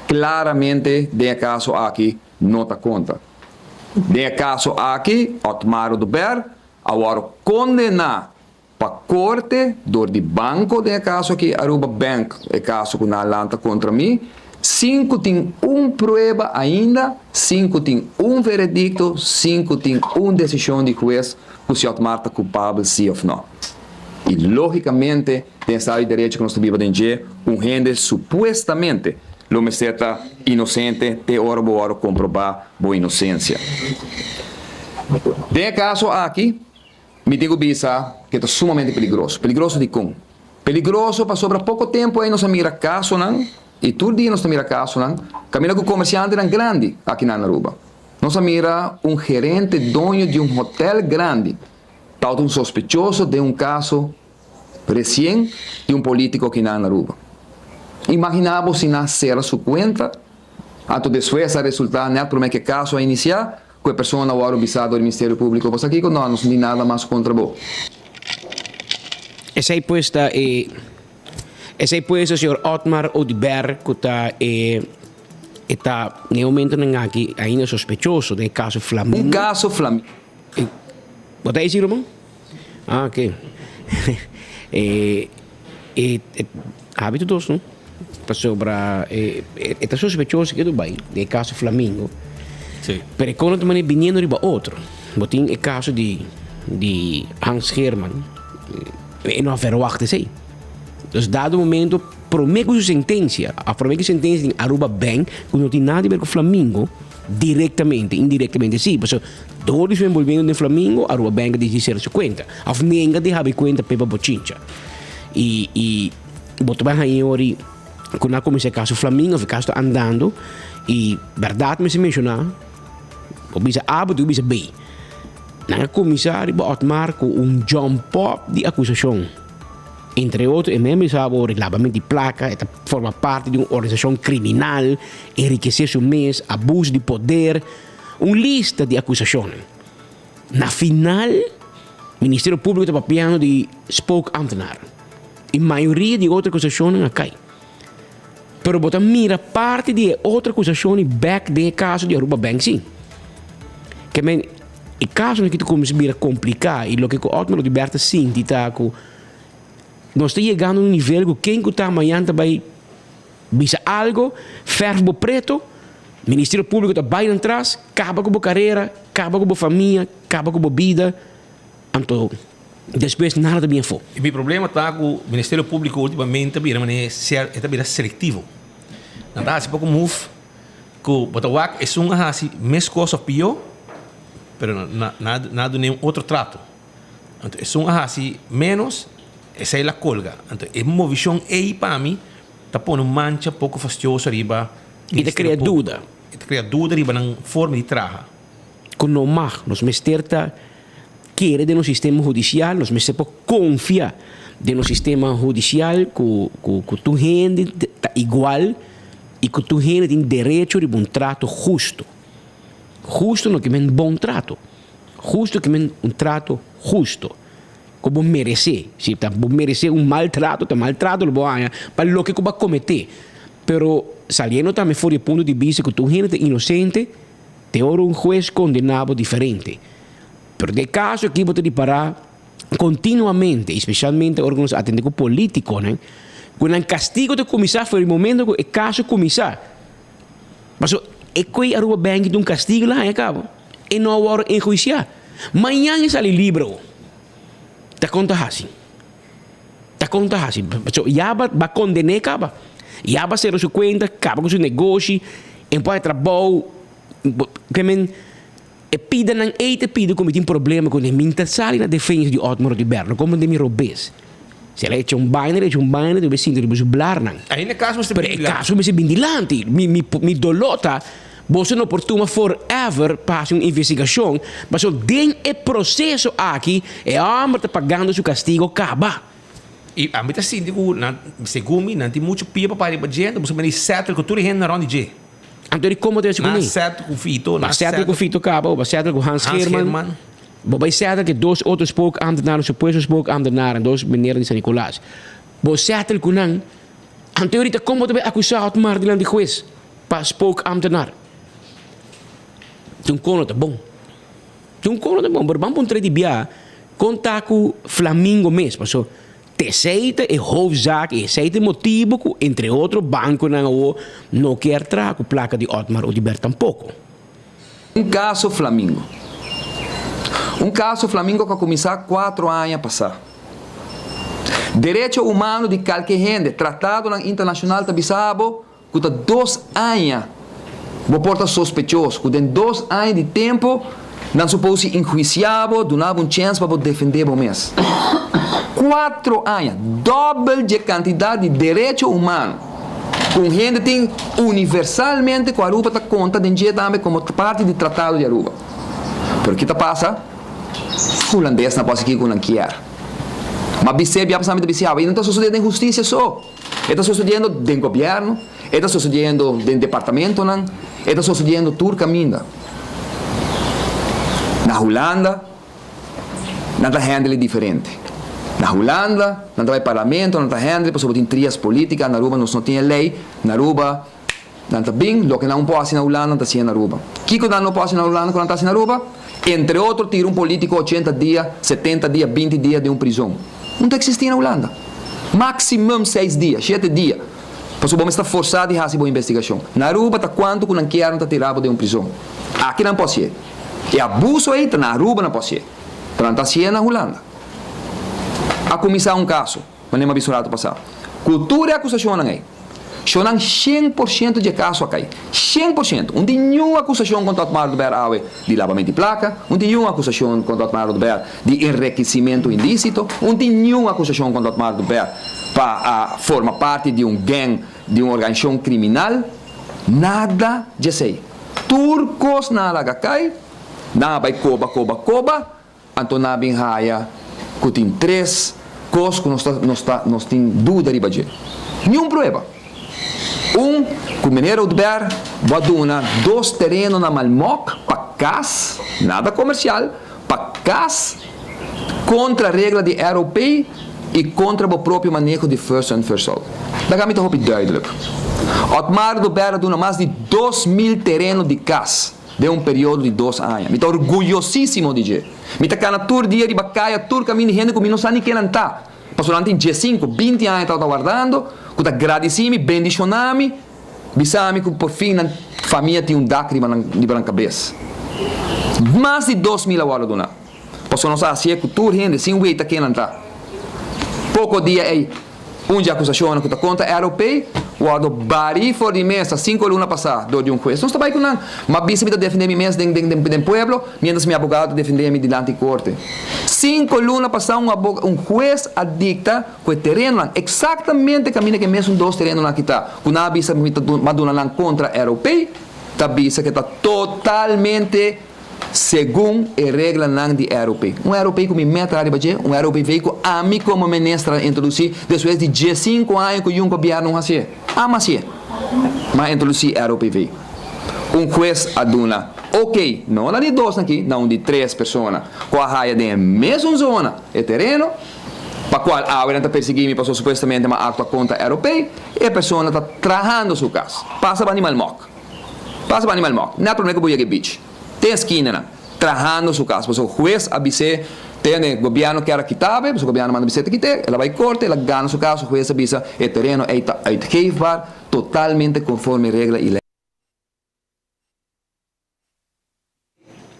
Speaker 3: klaramente den e kaso aki no ta konta. Den e kaso aki Otmar Oduber a wòrdu kondená pa korte dor di banko, den e kaso aki Aruba Bank, e kaso ku nan a lanta kontra mi, sin ku tin un prueba ainda, sin ku tin un veredikto, sin ku tin un desishon di hues ku si Otmar ta kulpabel si òf nò. I lógikamente den estado di derecho ku nos ta biba den dje, un hende supuestamente lo mester ta inosente te ora bo wòrdu komprobá bo inosensia. Den e kaso aki, Mi tin ku bisa ku e ta sumamente peligroso. Peligroso dikon? Peligroso pasobra poko tempu ei nos a mira kasonan, i tur dia nos ta mira kasonan, kaminda ku komersiantenan grandi aki na Aruba. Nos a mira un gerente doño di un hotel grandi tabata un sospechoso den un kaso resien di un politiko aki na Aruba. Imaginá bo si nan a sera su kuenta, anto despues a resultá nèt promé ku e kaso a inisiá, Ku e persona wòrdu bisá dor di Ministerio Públiko, Bo sa kiko? No, nos no tin nada mas kontra bo.
Speaker 19: Esei pues ta e Esei pues ta señor Otmar Oduber ku ta e e ta na e momentonan aki ainda sospechoso den e kaso Flamingo.
Speaker 3: Un kaso Flamingo.
Speaker 19: Bo ta esi ruman? Ah ok. E e habito dos no. Pasobra e e ta sospechoso ke Dubai den e kaso Flamingo.
Speaker 18: Sí.
Speaker 19: Pero e kono ta manera biniendo riba otro. Bo tin e kaso di di Hans Geerman. E no a verwacht esei. Dus dado momento prome ku su sentensia, of prome ku sentensia den Aruba Bank ku no tin nada di ber ku Flamingo direktamente, indirektamente si, pasobra dor di su envolvimento den Flamingo Aruba Bank a disidi sera su kuenta of nenga di habri kuenta p'e pa bochincha. I i Bo ta bai haña ori ku nan a kuminsá e kaso Flamingo of e kaso ta andando i bèrdat mester menshoná, bo bisa A bo tin ku bisa B. Nan a kuminsá riba Otmar ku un jòmpòp di akusashon. Entre otro e mes bisa bo ori labamento di plaka, e ta forma parti di un organisashon kriminal, enrikesé su mes, abuso di poder, un lista di akusashonnan. Na final Ministerio Públiko ta papiando di spookambtenaar. E mayoria di otro akusashonnan a kai. Pero bo ta mira parti di e otro akusashonnan bèk den e kaso di Aruba Bank sí. Ke men e kasonan aki ta kuminsá bira kompliká i loke ku Otmar Oduber ta sinti ta ku nos ta yegando un nivel ku ken ku ta mañan ta bai bisa algo, fèrf bo preto, Ministerio Públiko ta bai nan tras, kaba ku bo karera, kaba ku bo famia, kaba ku bo bida, anto Despues nada ta bin afó.
Speaker 18: E mi problema ta ku Ministerio Públiko últimamente ta bira manera e ta bira selektivo. Nan ta hasi poko move ku bo ta wak esun a hasi meskos òf pió, pero nan a dun'é un otro trato. Anto esun a hasi ménos, esei la kolga. Anto e movishon ei pa mi ta pone un mancha poko fastioso riba
Speaker 19: I ta krea duda.
Speaker 18: E ta krea duda riba nan forma di traha.
Speaker 19: Ku no mag. Nos mester ta kere den nos sistema hudisial, nos mester por konfia den nos sistema hudisial ku ku ku tur hende ta igual i ku tur hende tin derecho riba un trato hustu. Hustu no ke men bon trato, hustu ke men un trato hustu ku bo meresé. Si ta bo meresé un mal trato, ta mal trato lo bo haña pa loke ku bo a kometé. Pero saliendo tambe for di e punto di bista ku tur hende ta inosente, Te ora un hues kondená bo diferente. Pero den e kaso aki bo ta ripará kontinuamente, i spesialmente ora ku nos atendé ku polítikonan, ku nan kastigo ta kuminsá for di momento ku e kaso kuminsá. Pasobra e koe Aruba Bank ta un kastigo la haña kaba. E no a wòrdu enhuisiá. Mañan e sali libre awo. Ta kon ta hasi? Ta kon ta hasi? Pasobra ya ba ba kondené kaba. Ya ba sera su kuenta, kaba ku su negoshi, e por haña trabou. Ke men e pidanan ei ta pidi ku mi tin problema kuné. Mi ta sali na defensa di Otmar Oduber, no komo den mi robes. Si el a echa un baina, el a echa un baina, debe sinti riba su blarnan.
Speaker 18: Ainda e kaso mester
Speaker 19: Pero
Speaker 18: bin
Speaker 19: e
Speaker 18: dilanti.
Speaker 19: kaso mester bin dilanti. Mi mi mi doló ta boso no por tuma forever pa hasi un investigashon, pasobra den e proseso aki e hòmber ta pagando su kastigo kaba.
Speaker 18: I ami ta sinti ku nan, segun mi, nan tin muchu pia pa para riba dje, anto boso mester settle ku tur e hende rònt di dje.
Speaker 19: Anto di kon bo ta hasi
Speaker 4: Nan
Speaker 19: kuné?
Speaker 4: settle ku Fito,
Speaker 19: Bo a settle ku Fito kaba, bo a settle ku Hans
Speaker 4: Hans
Speaker 19: Geerman.
Speaker 4: Geerman.
Speaker 19: Bo bai settle ku e dos otro spookambtenaren, supuesto spookambtenaren, dos meneer di San Nicolas. Bo settle ku nan. Anto ahorita kon bo ta bai akusá Otmar dilanti hues pa spookambtenaar? Tin un kono ta bon. Tin un kono ta bon, pero ban puntra di bia kon ta ku Flamingo mes, paso T'esei ta e hoofdzaak i esei ta e motibu ku entre otro bankonan awo no kier traha ku plaka di Otmar Oduber tampoko.
Speaker 3: Un kaso Flamingo. Un kaso Flamingo ku a kuminsá kuatro aña pasá. Derecho humano di kalke hende, tratadonan internashonal ta bisa bo ku ta dos aña bo por ta sospechoso, ku den dos aña di tempu nan suposi enhuisiá bo, duna bo un chèns pa bo defendé bo mes. Kuatro aña, dòbel dje kantidat di derecho humano ku un hende tin universalmente ku Aruba ta konta den dje tambe komo parti di Tratado di Aruba. Pero ki ta pasa? Hulandesnan por hasi kiko nan kier. Ma bis'é bia pasá mi ta bis'é awe, i no ta sosodé den hustisia so. E ta sosodiendo den gobièrnu, e ta sosodiendo den departamentonan, e ta sosodiendo tur kaminda. Na Hulanda nan ta handle diferente. Na Hulanda nan ta bai parlamento, nan ta handle pasobra tin trias politica, na Aruba nos no tin e lei, na Aruba nan ta bin, loke nan un por hasi na Hulanda nan ta hasi na Aruba. Kiko nan no por hasi na Hulanda ku nan ta hasi na Aruba? Entre otro tira un politico ochenta dia, setenta dia, binti dia den un prizon. No ta existi na Hulanda. Maximum seis dia, shete dia. Pasobra bo mester ta forsa di hasi bo investigacion. Na Aruba ta cuanto cu nan kier nan ta tira bo den un prizon. Aki nan por hacié. E abuso ey ta na Aruba nan por hacié. Pero nan ta hacié na Hulanda. A cuminsa un caso. Manera mi a bisa un rato pasá. Ku tur e akusashonnan ei, shonnan 100% di e kaso a kai. 100%! Un tin niun akusashon kontra Otmar Oduber awe di labament di plaka, un tin niun akusashon kontra Otmar Oduber di enrekisimentu indísito, un tin niun akusashon kontra Otmar Oduber pa a forma parti di un gang, di un organisashon kriminal. Nada djesei. Tur kos nan a laga kai, nan a bai koba, koba, koba, Anto nan a bin haya ku tin tres kos ku nos ta nos ta nos tin duda riba dje. Niun prueba. Un, ku meneer Oduber bo a duna dos tereno na Malmok pa kas, nada komersial, pa kas, kontra regla di ROP i kontra bo propio maneho di first in first out. Laga mi ta hopi duidelijk. Otmar Oduber a duna mas di 2000 tereno di kas. Den un periodo di dos aña. Mi ta orguyosísimo di dje. Mi ta kana tur dia riba kaya, tur kaminda di hende ku mi no sa ni ken nan ta. Pasobra nan tin diesinku, binti aña tabata wardando, ku ta gradisí mi, bendishoná mi, bisa mi ku porfin nan famia tin un dak riba nan riba nan kabes. Mas di 2000 a wòrdu duná. Pasobra nos a hasié ku tur hende sin weta ken nan ta. Poko dia ei. Un dje akusashonnan ku ta kontra ROP wòrdu barí for di mesa sinku luna pasá dor di un hues. Nos ta bai ku nan. M'a bisa mi ta defendé mi mes den den pueblo, miéntras mi abogado ta defendé mi dilanti korte. Sinku luna pasá un un hues a dikta ku e terenonan, eksaktamente kaminda ku e mesun dos terenonan aki ta, ku nan a bisa mi ta m'a duna nan kontra ROP, ta bisa ku e ta totalmente Segun e reglanan di ROP. Un ROP ku mi meta riba dje, un ROPV ku ami komo minister a introdusí despues di diesinku aña ku yun gobièrnu hasié. Ami hasié. Mi a introdusí ROPV. Un hues a duna ok, no na di dos aki, na un di tres persona ku a haya den e mesun zona e tereno, pa kual awe nan ta persiguí mi pasobra supuestamente mi a aktua kontra ROP, e persona ta trahando su kas. Pasa bani Malmok. Pasa pa Animal Mok, net prome ku bo yega e beach. Te eskinanan, trahando su kas. Pasobra hues a bis'é, tene, gobièrnu kier a kita be, pasobra gobièrnu manda bis'é ta kit'é. El a bai korte, el a gana su kaso, hues a bisa e tereno ei ta uitgeefbaar, totalmente konforme regla i lei.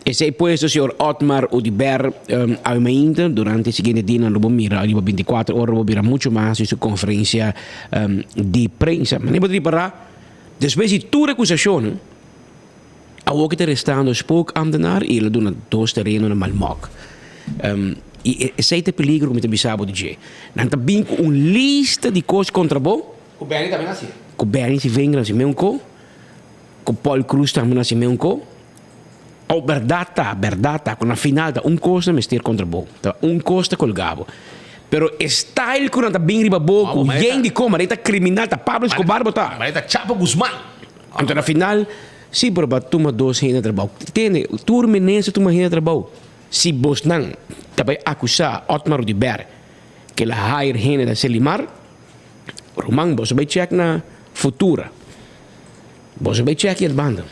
Speaker 19: Esei puesto señor Otmar Oduber awe mainta durante e siguiente dianan lo bo mira riba binticuatro ora lo bo mira mucho mas di su conferencia di prensa. Mane bo ta ripara despues di tur acusacionnan awor ki ta restando spookambtenaar y el a duna dos tereno na Malmok. Y esei ta e peligro cu mi ta bisa bo di dje. Nan ta bin cu un lista di cos contra bo.
Speaker 18: Cu Benny tambe nan hacié.
Speaker 19: Cu Benny si venga nan haci meun co. Cu Paul Croes tambe nan haci meun co. O berdad ta, berdad ta, cu na final ta un cos na mester contra bo. Ta un cos ta colga bo. Pero e style cu nan ta bin riba bo cu yen di coma, ta criminal, ta Pablo Escobar bo ta.
Speaker 18: Manera ta Chapo Guzman.
Speaker 19: Anto na final, si pero ba tuma dos hende trabou. Tende, tur minister tuma hende trabou. Si bosnan ta bay acusa Otmar Oduber ke el a hire hende na Selimar, ruman boso bay check na Futura. Boso bay check y banda.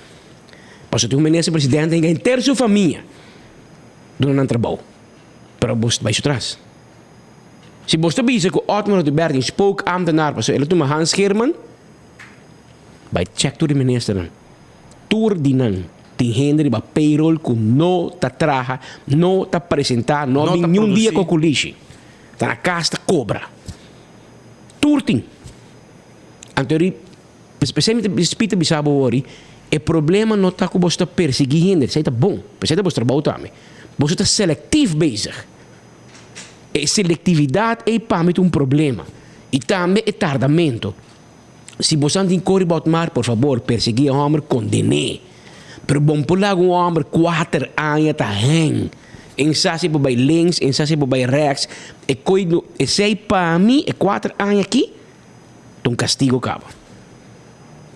Speaker 19: Pasobra tin un minister presidente hinga henter su famia duna nan trabou. Pero bos ta bay su tras. Si bos ta bisa ku Otmar Oduber tin spookambtenaar pasobra el a tuma Hans Geerman, Bai check tur di ministernan. Tur di nan tin hende riba payroll ku no ta traha, no ta presenta, no a bin niun dia ku kulishi. Ta na kas ta kobra. Tur tin. Anto ri, p'esei mi ta spita bisa bo wori, e problema no ta ku boso ta persiguí hende, esei ta bon, p'esei ta boso trabou tambe. Boso ta selektief bezig. E selektividat ei pa mi ta un problema. I tambe e tardamentu. Si bosan tin kori bot mar, por fabor, persegui e homber, konden'é. Pero bon por laga un homber kuater aña ta hèn. En sa si por bai links, en sa si por bai rèks. E koi no, esei pa mi, e kuater aña aki, ta un kastigo kaba.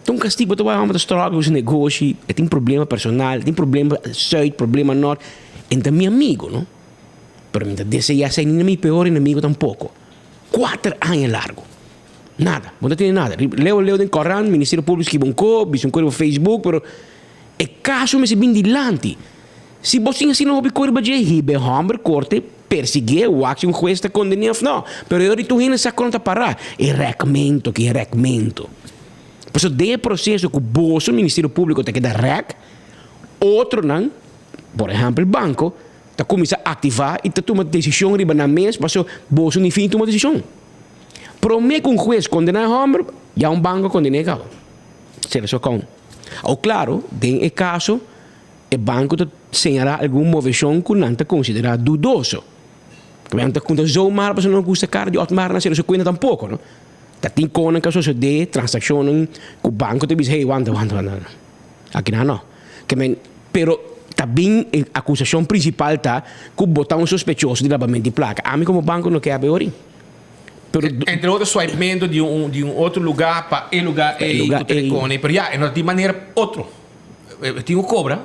Speaker 19: Ta un kastigo, bo ta wak e homber ta struggle ku su negoshi, e tin problema personal, e tin problema sùit, problema nòrt. En ta mi amigo, no? Pero mi ta deseá esei ni na mi peor enemigo tampoko. Kuater aña largu. Nada, bo no tene nada. Leo leo den koran, Ministerio Público skibi un ko, bisa un ko riba Facebook, pero e kaso mester bin dilanti. Si bo sin asina hopi ko riba dje, hiba e hòmber korte, persiguié, wak si un hues ta konden'é òf no. Pero e ora di tur hende sa kon ta pará. E rèkmentu ki e rèkmentu. Pasobra den e proseso ku boso Ministerio Públiko ta keda rèk, otronan, por ehèmpel banko, ta kuminsá aktivá i ta tuma desishon riba nan mes pasobra boso ni fin tuma desishon. Promé ku un hues kondená e hòmber, ya un banko a konden'é kaba. Sera su akount. Awor klaro, den e kaso, e banko ta señalá algun moveshon ku nan ta konsiderá dudoso. Nan ta konta zomaar pasobra nan no gusta kara di Otmar na sera su kuenta tampoko, no. Ta tin konan ku a sosodé, transakshonnan ku banko ta bisa, hey, wanta, wanta, wanta, wanta. Aki nan no. Ke men, pero ta bin e akusashon prinsipal ta ku bo ta un sospechoso di labamento di plaka. Ami komo banko no ke habi ori. Pero
Speaker 18: Entre otro swipementu di un di un otro lugá pa e lugá ei ku ta rekone. Pero ya, e no ta tin manera otro. E tin ku kobra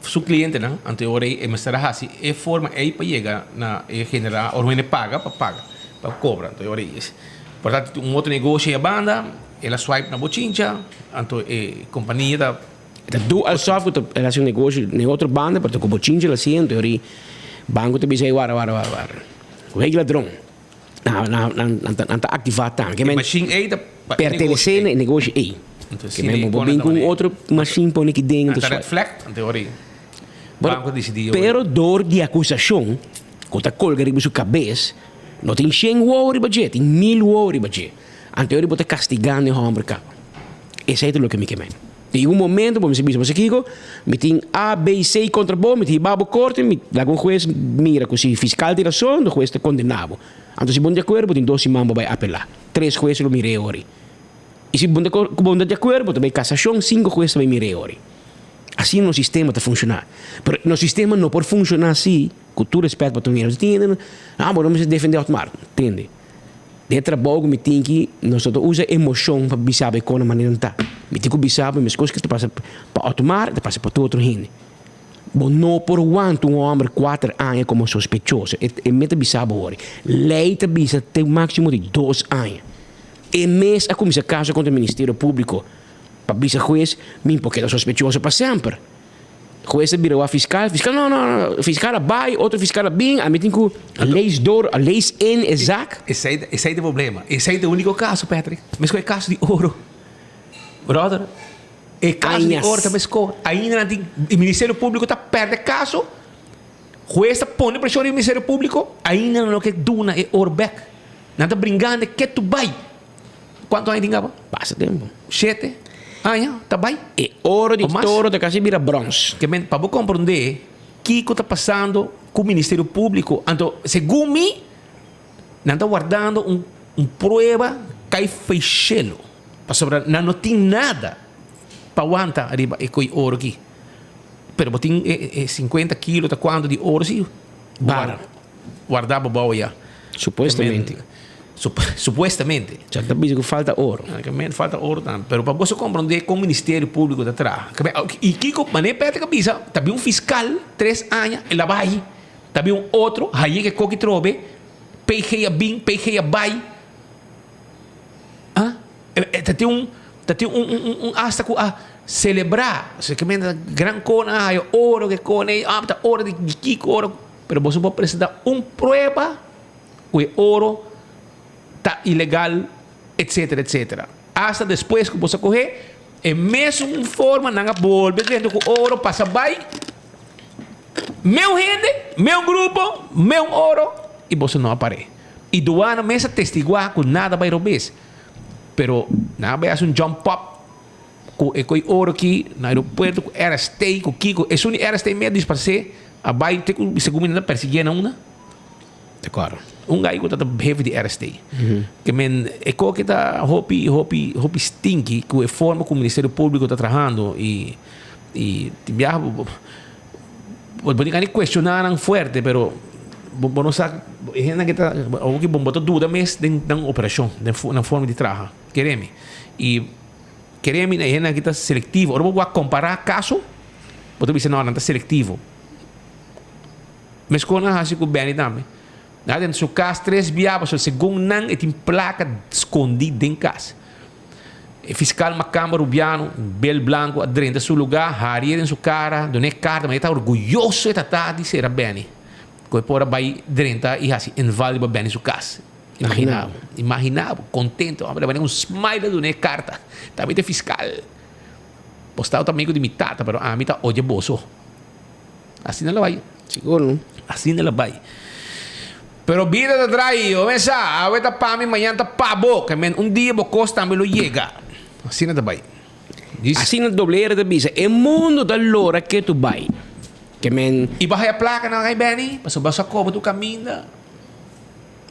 Speaker 18: su klientenan, anto e ora ei e mester a hasi e forma ei pa yega na e generá ora hende paga pa paga, pa kobra. Anto e ora ei por tanto tin un otro negoshi ei a banda. El a swipe na bochincha, anto e compania ta.
Speaker 19: Ta du al sof cu ta el haci un negoshi na e otro banda, pero ta cu bochincha el haci, anto ori banco ta bisa ey wara wara wara wara. Weg ladron. Nan nan nan ta nan ta activa tambe.
Speaker 18: E machine ey ta pa e negoshi
Speaker 19: Pertenece
Speaker 18: ey.
Speaker 19: na e negoshi ey.
Speaker 18: Anto
Speaker 19: Ke
Speaker 18: si
Speaker 19: men
Speaker 18: e
Speaker 19: bo
Speaker 18: pone
Speaker 19: bin
Speaker 18: ta
Speaker 19: cu un
Speaker 18: manera.
Speaker 19: otro machine pone aki den
Speaker 18: Nan
Speaker 19: anto
Speaker 18: ta red
Speaker 19: swipe.
Speaker 18: flag, anto ori banco ta dicidi ori.
Speaker 19: Pero door di acusacion cu ta colga riba su cabes, no tin shen wowo riba dje, tin mil wowo riba dje. Anto ora bo ta kastigando e hòmber kaba. Esei ta loke mi ke men. Den un momento bo mester bisa, Bo sa kiko? Mi tin A, B, C kontra bo, mi ta hiba bo korte, mi laga un hues mira ku si fiskal tin rason, de hues ta kondena bo. Anto si bo no di akuerdo, bo tin dos siman bo bai apelá. Tres hues lo mir'é ori. I si bo no ta di akuerdo, bo ta bai kasashon, sinku hues ta bai mir'é ori. Asina nos sistema ta funshoná. Pero nos sistema no por funshoná si, ku tur rèspèt pa tur hende, nos tin hende, ah, bo no mester defendé Otmar. Tende. Den e trabou ku mi tin ki, nos no ta usa emoshon pa bisa bo e kona manera nan ta. Mi tin ku bisa bo meskos ku ta pasa pa Otmar, ta pasa pa tur otro hende. Bo no por wanta un hòmber kuater aña komo sospechoso. E e mes ta bisa bo hori. Lei ta bisa te un máksimo di dos aña. E mes a kuminsá kaso kontra Ministerio Públiko pa bisa hues mi por keda sospechoso pa semper. Hues a bira wak fiskal, fiskal no no no, fiskal a bai, otro fiskal a bin, ami tin ku lees door, lees in e zak.
Speaker 18: Esei esei ta e problema, esei ta e uniko kaso Patrick, meskos e kaso di oro, brother, e kaso di oro ta meskos, ainda nan tin, e ministerio publico ta perde kaso, hues ta pone preshon riba ministerio publico, ainda nan no ke duna e oro bek, nan ta bringando ke tu bai. Cuanto aña tin caba?
Speaker 19: Pasa tempo.
Speaker 18: Shete aña ta bay.
Speaker 19: E oro di toro ta casi bira brons.
Speaker 18: Ke men, pa bo comprende kico ta pasando cu Ministerio Publico, anto segun mi nan ta wardando un un prueba cay fey shelo, pasobra nan no tin nada pa wanta riba e coy oro aki. Pero bo tin e e cincuenta kilo ta cuanto di oro si
Speaker 19: Bara.
Speaker 18: warda bo bao ya.
Speaker 19: Supuestamente.
Speaker 18: Supuestamente.
Speaker 19: Cha ta bisa ku falta oro.
Speaker 18: Ke falta oro tambe. Pero pa boso komprondé kon Ministerio Públiko ta traha. I kiko manera Patrick a bisa, ta bin un fiskal tres aña, el a bai. Ta bin un otro, haye ke koki trobe, PG a bin, PG a bai. Ah, ta tin un, ta tin un, un, un asta ku a selebrá. Osea ke men ta gran kona a haya oro ke kona ei, ah ta oro di kiko oro. Pero boso por presentá un prueba ku e oro ta ilegal, etcetera, etcetera. Asta despues ku boso a kohe, e mesun forma nan a bolbe drenta ku oro pasa bai. Meun hende, meun grupo, meun oro i boso no a par'é. I duana mes a testiguá ku nada bai robes. Pero nan a bai hasi un jump up ku e koi oro aki na aeropuerto ku RST ku kiko. Esun di RST mes a disparsé a bai te ku segun mi nan ta persiguié na una. Un gai ku ta ta hefe di RST. Ke men e koki ta hopi hopi hopi stinky ku e forma ku Ministerio Públiko ta trahando i i tin biaha bo bo bo tin gana di kuestioná nan fuerte pero bo bo no sa e hendenan ke ta awor ki bo bo ta duda mes den nan operashon den nan forma di traha kere mi i kere mi e hendenan ki ta selektivo ora bo wak kompará kaso bo ta bisa no nan ta selektivo. Meskos nan hasi ku Benny tambe. Nan a den su kas tres bia pasobra segun nan e tin plaka skondí den kas. E fiskal Makamba Rubiano, bel blanku, a drenta su lugá, haria den su kara, dun'é karta, ma e ta orguyoso e tata di sera Benny ku e por a bai drenta i hasi inval riba Benny su kas. Imaginá bo, imaginá bo, kontento, hombre, a bini un smile a dun'é karta. Tambe ta e fiskal. Bo staba ta amigu di mi tata, pero ami ta odia boso. Asina la bai.
Speaker 19: Sigur no.
Speaker 18: Asina la bai. Pero bida ta drai, bo mesa, awe ta pa mi, mañan ta pa bo. Ke men un dia bo kos tambe lo yega. Asina ta bai.
Speaker 19: Asina doble R ta bisa, e mundo ta lora ke tu bai. Ke men.
Speaker 18: I bo haya plaka nan ai Benny, pasobra bo sa koba tur kaminda.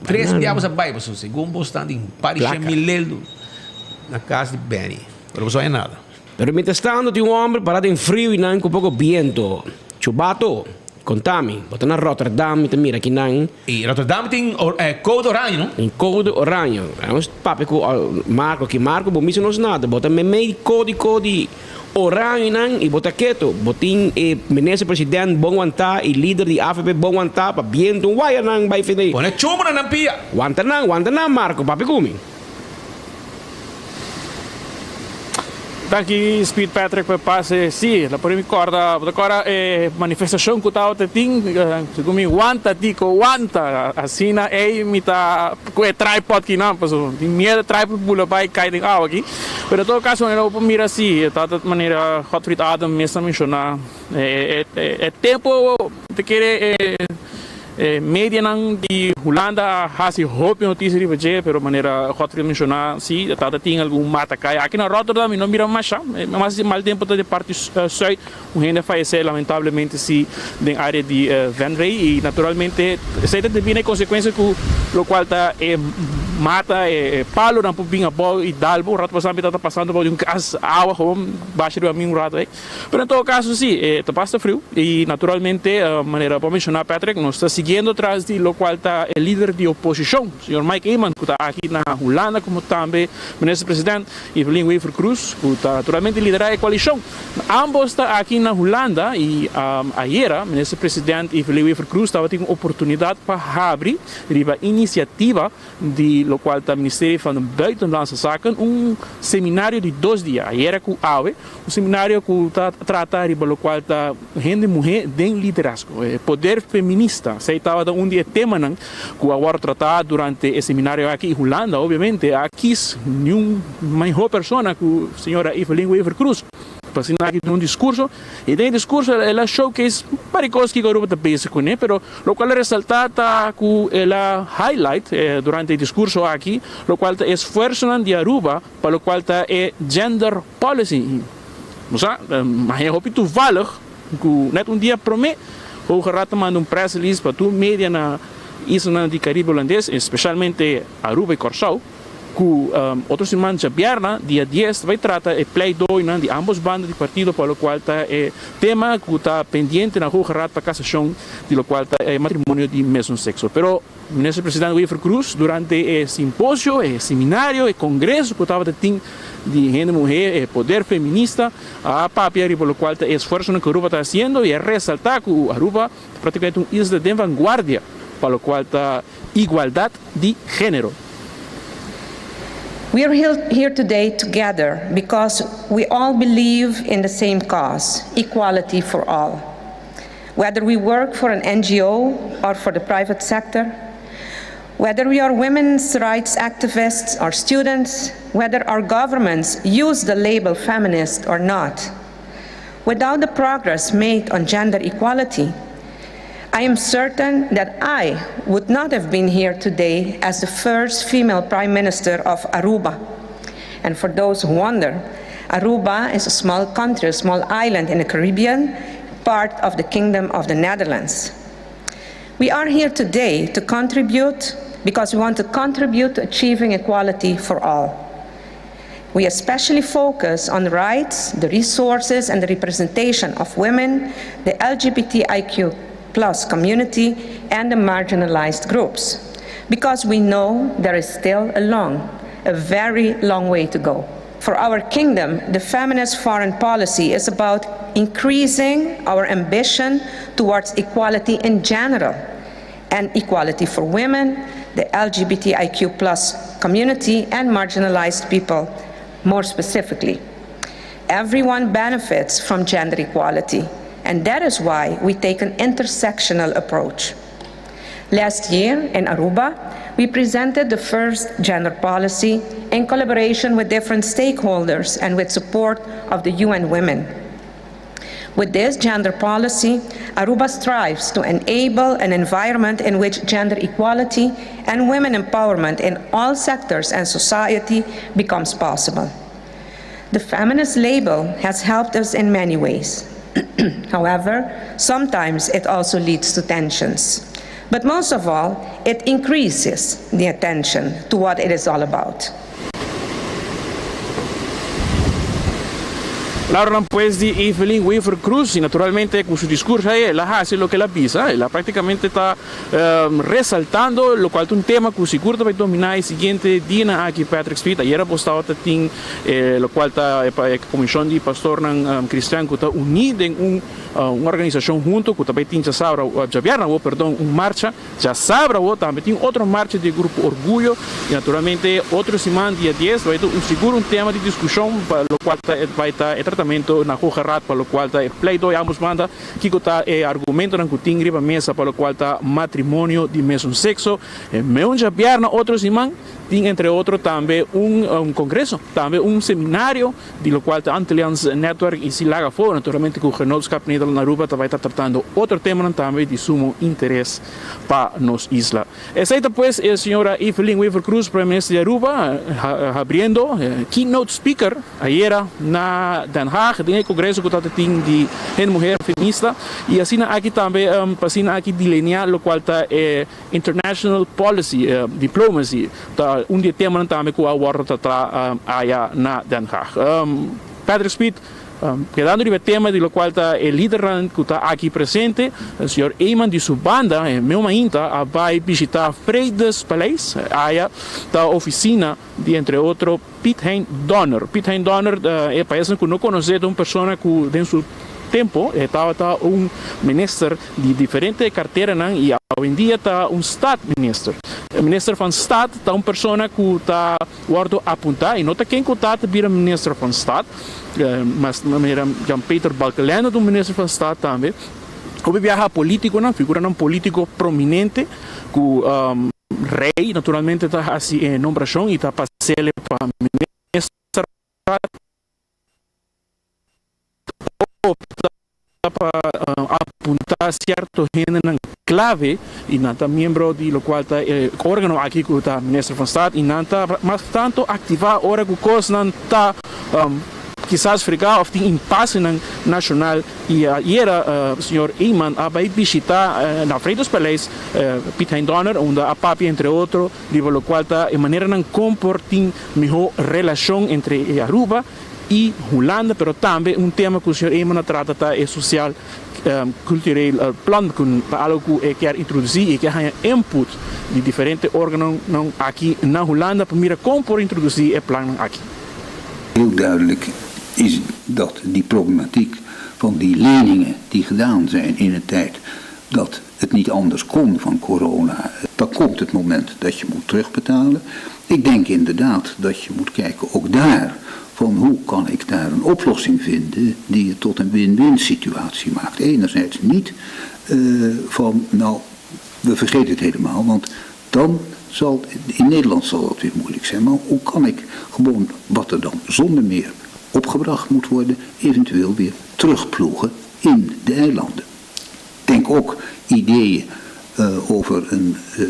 Speaker 18: Tres bia bo sa bai, pasobra segun bo stan tin un par di shen mil leldu na kas di Benny. Pero bo sa haya nada.
Speaker 19: Pero mientras tanto tin un homber para den friu y nan cu poco biento. Chubato, conta mi, bo ta na Rotterdam, mi ta mira aki nan.
Speaker 18: Y Rotterdam tin code oranje, no?
Speaker 19: Tin code oranje. Nos papia cu Marco aki. Marco, bo misa nos nada. Bo ta memey code code oranje nan y bo ta keto. Bo tin e minister president bon wanta y lider di avp bon wanta pa biento un waya nan bay fini.
Speaker 18: Pone chumbo na nan pia.
Speaker 19: Wanta nan, wanta nan Marco, papia cu mi.
Speaker 4: Danki Speed Patrick pa e pase. Sí, la por mi corda, bo ta corda e manifestacion cu tabata tin, segun mi wanta Tico, wanta! Asina ey mi ta cu e tripod kinan, pasobra mi tin miedo e tripod bula bay cay den awa aki. Pero en todo caso manera bo por mira si, e tabata manera Godfried Adam mes a menciona, e tempo ta kere e. E medianan di Hulanda a hasi hopi notisia riba dje, pero manera Godfrey a menshoná, si, ta ta tin algun mata kai. Aki na Rotterdam mi no mira masha, mas di mal tempu ta den parti sùit, un hende a fayesé lamentablemente si den área di Venray i naturalmente esei ta debí na e konsekuensia ku lokual ta e mata, e palonan por bin abou i dal bo. Un ratu pasá mi tabata pasando bou di un kas awa gewoon basha riba mi un ratu ei. Pero en todo caso si, e ta basta friu y naturalmente manera bo a menciona Patrick, nos ta siguiendo tras di locual ta e lider di oposicion, señor Mike Eman, cu ta aki na Hulanda como tambe Minister President Evelyn Wever Croes, cu ta naturalmente lidera e coalicion. Ambos ta aki na Hulanda y ayera Minister President Evelyn Wever Croes tabatin un oportunidad pa habri riba iniciativa di locual ta Ministerio van Buitenlandse Zaken un seminario di dos dia, ayera cu awe. Un seminario ku ta trata riba lokual ta hende muhé den liderazgo, e poder feminista. Esei tabata un di e temanan ku a wòrdu tratá durante e seminario aki i Hulanda obviamente a kis niun mihó persona ku señora Evelyn Wever-Croes pa asina aki duna un diskurso i den e diskurso el a showcase varios kos kiko Aruba ta bezig kuné pero lokual a resaltá ta ku el a highlight durante e diskurso aki lokual ta e esfuersonan di Aruba Pa lokual ta e gender policy, bo sa, maña hopi toevallig ku net un dia promé Hoge Raad ta manda un press release pa tur media na islanan di Karibe Hulandes, especialmente Aruba i Kòrsou. Ku otro siman djabièrnè, dia dies, ta bai trata e pleidoinan di ambos banda di partido pa lokual ta e tema ku ta pendiente na Hoge Raad pa kasashon di lokual ta e matrimonio di mesun sekso. Pero Minister Presidente Wever Croes durante e simposio, e seminario, e kongreso ku tabata tin di hende muhé, e poder feminista, a papia riba lokual ta e esfuersonan ku Aruba ta hasiendo i a resaltá ku Aruba ta praktikamente un isla den vanguardia pa lokual ta igualdat di género.
Speaker 6: We are here today together because we all believe in the same cause, equality for all. Whether we work for an NGO or for the private sector, whether we are women's rights activists or students, whether our governments use the label feminist or not. Without the progress made on gender equality, I am certain that I would not have been here today as the first female prime minister of Aruba. And for those who wonder, Aruba is a small country, a small island in the Caribbean, part of the Kingdom of the Netherlands. We are here today to contribute because we want to contribute to achieving equality for all. We especially focus on the rights, the resources, and the representation of women, the LGBTIQ plus community, and the marginalized groups. Because we know there is still a long, a very long way to go. For our kingdom, the feminist foreign policy is about increasing our ambition towards equality in general and equality for women, the LGBTIQ plus community, and marginalized people more specifically. Everyone benefits from gender equality, and that is why we take an intersectional approach. Last year in Aruba, we presented the first gender policy in collaboration with different stakeholders and with support of the UN Women. With this gender policy, Aruba strives to enable an environment in which gender equality and women empowerment in all sectors and society becomes possible. The feminist label has helped us in many ways. However, sometimes it also leads to tensions. But most of all, it increases the attention to what it is all about.
Speaker 4: Palabranan pues di Evelyn Wever Croes y naturalmente cu su discurso ahí el a haci loke el a bisa, el a practicamente ta resaltando locual ta un tema cu sigur ta bay domina e siguiente dianan aki Patrick Street. Ayer a postao ta tin locual ta e comision di pastornan cristian cu ta uni den un Un organisashon hunto ku ta bai tin djasabra, djabièrnè awo, perdon, un marcha. Djasabra awo tambe tin otro marcha di e grupo Orguyo i naturalmente otro siman dia dies bai ta un sigur un tema di diskushon pa lokual ta bai ta e tratamento na Hoge Raad pa lokual ta e pleidooi ambos banda kiko ta e argumentonan ku tin riba mesa pa lokual ta matrimonio di mesun sekso. E meun djabièrnè otro siman tin entre otro tambe un kongreso tambe un seminario. Di locual ta Antilliaans Netwerk y si laga afo, naturalmente cu Genootschap Nederland Aruba ta bay ta tratando otro temanan tambe di sumo interes pa nos isla. Esey ta pues e señora Evelyn Wever Croes, Prome Minister di Aruba, habriendo keynote speaker ayera na Den Haag den e congreso cu tabata tin di hende muher feminista y asina aki tambe pa asina aki delinea locual ta e International policy, diplomacy, ta un di e temanan tambe ku a wòrdu tratá aya na Den Haag. Patrick Speed, kedando riba e tema di lokual ta e lidernan ku ta aki presente, señor Eman di su banda, e meu mainta a bai bishitá Vredespaleis, aya ta ofisina di entre otro Piet Hein Donner. Piet Hein Donner, e paesnan ku no konosé, ta un persona ku den su tempo e tabata un minister di diferente karteranan i awendia ta un staatminister. E minister van staat ta un persona ku ta wòrdu apuntá i no ta ken ku ta ta bira minister van staat, mas manera Jan Peter Balkenende ta un minister van staat tambe. Hopi biaha polítikonan, figuranan polítiko prominente ku. Rey naturalmente ta haci e nombracion y ta pasele pa ministerraad opta pa apunta cierto hendenan clave y nan ta miembro di locual ta e organo aki cu ta minister van staat y nan ta mas tanto activa ora cu cosnan ta. kisas fregá òf tin impasenan nashonal i ayera señor Eman a bai bishitá na Vredespaleis Piet Hein Donner unda a papia entre otro riba lokual ta e maneranan kon por tin mihó relashon entre e Aruba i Hulanda pero tambe un tema ku señor Eman a trata ta e sosial cultureel plan ku ta algo ku e kier introdusí i e kier haña input di diferente organonan aki na Hulanda pa mira kon por introdusí e plannan aki.
Speaker 7: Heel duidelijk is dat die problematiek van die leningen die gedaan zijn in een tijd dat het niet anders kon van corona, dan komt het moment dat je moet terugbetalen. Ik denk inderdaad dat je moet kijken ook daar van hoe kan ik daar een oplossing vinden die het tot een win-win situatie maakt. Enerzijds niet uh, van nou we vergeten het helemaal, want dan zal in Nederland zal dat weer moeilijk zijn. Maar hoe kan ik gewoon wat er dan zonder meer opgebracht moet worden, eventueel weer terugploegen in de eilanden? Denk ook ideeën uh, over een uh,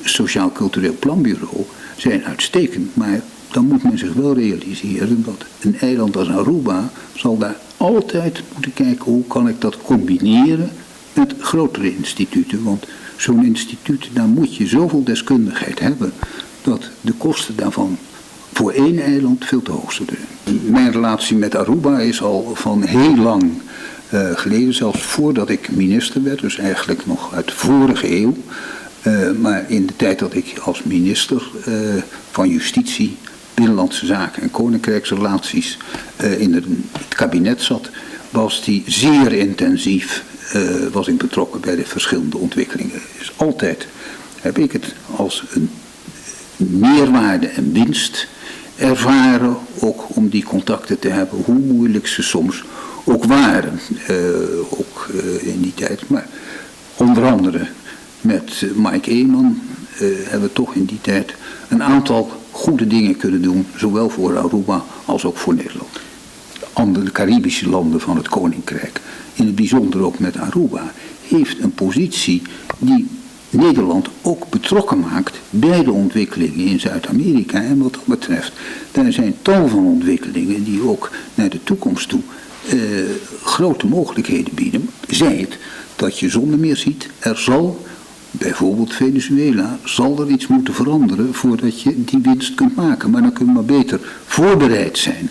Speaker 7: sociaal-cultureel planbureau zijn uitstekend, maar dan moet men zich wel realiseren dat een eiland als Aruba zal daar altijd moeten kijken hoe kan ik dat combineren met grotere instituten. Want zo'n instituut, daar moet je zoveel deskundigheid hebben dat de kosten daarvan voor één eiland veel te hoog zullen zijn. Mijn relatie met Aruba is al van heel lang uh, geleden, zelfs voordat ik minister werd, dus eigenlijk nog uit de vorige eeuw. Uh, maar in de tijd dat ik als minister uh, van Justitie, Binnenlandse Zaken en Koninkrijksrelaties in het kabinet zat, was die zeer intensief was ik betrokken bij de verschillende ontwikkelingen. Dus altijd heb ik het als een meerwaarde en winst ervaren, ook om die contacten te hebben, hoe moeilijk ze soms ook waren, uh, ook uh, in die tijd. Maar onder andere met Mike Eeman uh, hebben we toch in die tijd een aantal goede dingen kunnen doen, zowel voor Aruba als ook voor Nederland. Andere Caribische landen van het Koninkrijk, in het bijzonder ook met Aruba, heeft een positie die Nederland ook betrokken maakt bij de ontwikkelingen in Zuid-Amerika. En wat dat betreft, daar zijn tal van ontwikkelingen die ook naar de toekomst toe uh, grote mogelijkheden bieden. Zij het dat je zonder meer ziet, er zal bijvoorbeeld Venezuela, zal er iets moeten veranderen voordat je die winst kunt maken. Maar dan kun je maar beter voorbereid zijn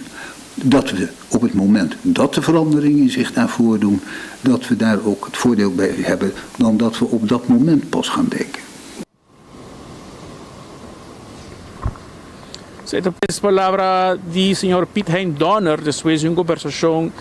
Speaker 7: dat we op het moment dat de veranderingen zich daarvoor doen, dat we daar ook het voordeel bij hebben dan dat we op dat moment pas gaan denken.
Speaker 4: Esei ta pues palabra di señor Piet Hein Donner despues di un conversacion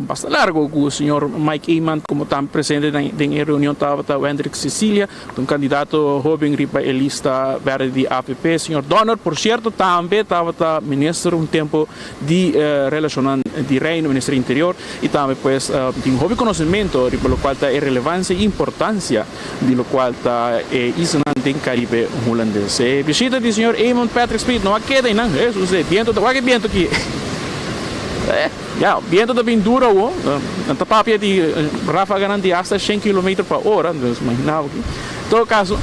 Speaker 4: basta largo cu señor Mike Eman como tan presente den e reunion tabata Wendrick Cecilia, un candidato hoben riba e lista berde di avp. Señor Donner por cierto tambe tabata minister un tempo di Relacionnan di Reino, Minister di Interior y tambe pues tin hopi conocimento riba locual ta e relevancia y importancia di locual ta e islanan den Caribe Hulandes. E bishita di señor Eamon Patrick Speed no a keda eynan, Jesus e biento ta wak e biento aki ya biento ta bin duro awo, nan ta papia di rafaganan di hasta shen kilometer pa ora, entonces imagina bo aki. En todo caso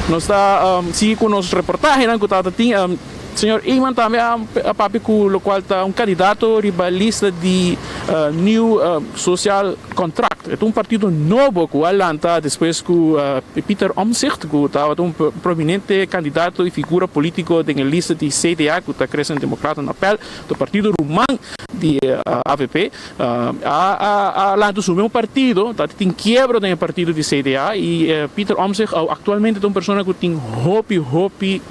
Speaker 4: nos ta sigui cu nos reportahenan cu tabata tin. Señor Eman tambe a papia cu locual ta un candidato riba lista di Nieuw Sociaal Contract. E ta un partido nobo cu a lanta despues cu Pieter Omtzigt, cu tabata un prominente candidato y figura politico den e lista di CDA, cu ta Christen Democraten Appèl, ta partido ruman di avp, a lanta su mes partido, ta tin kiebro den e partido di CDA y Pieter Omtzigt actualmente ta un persona cu tin hopi hopi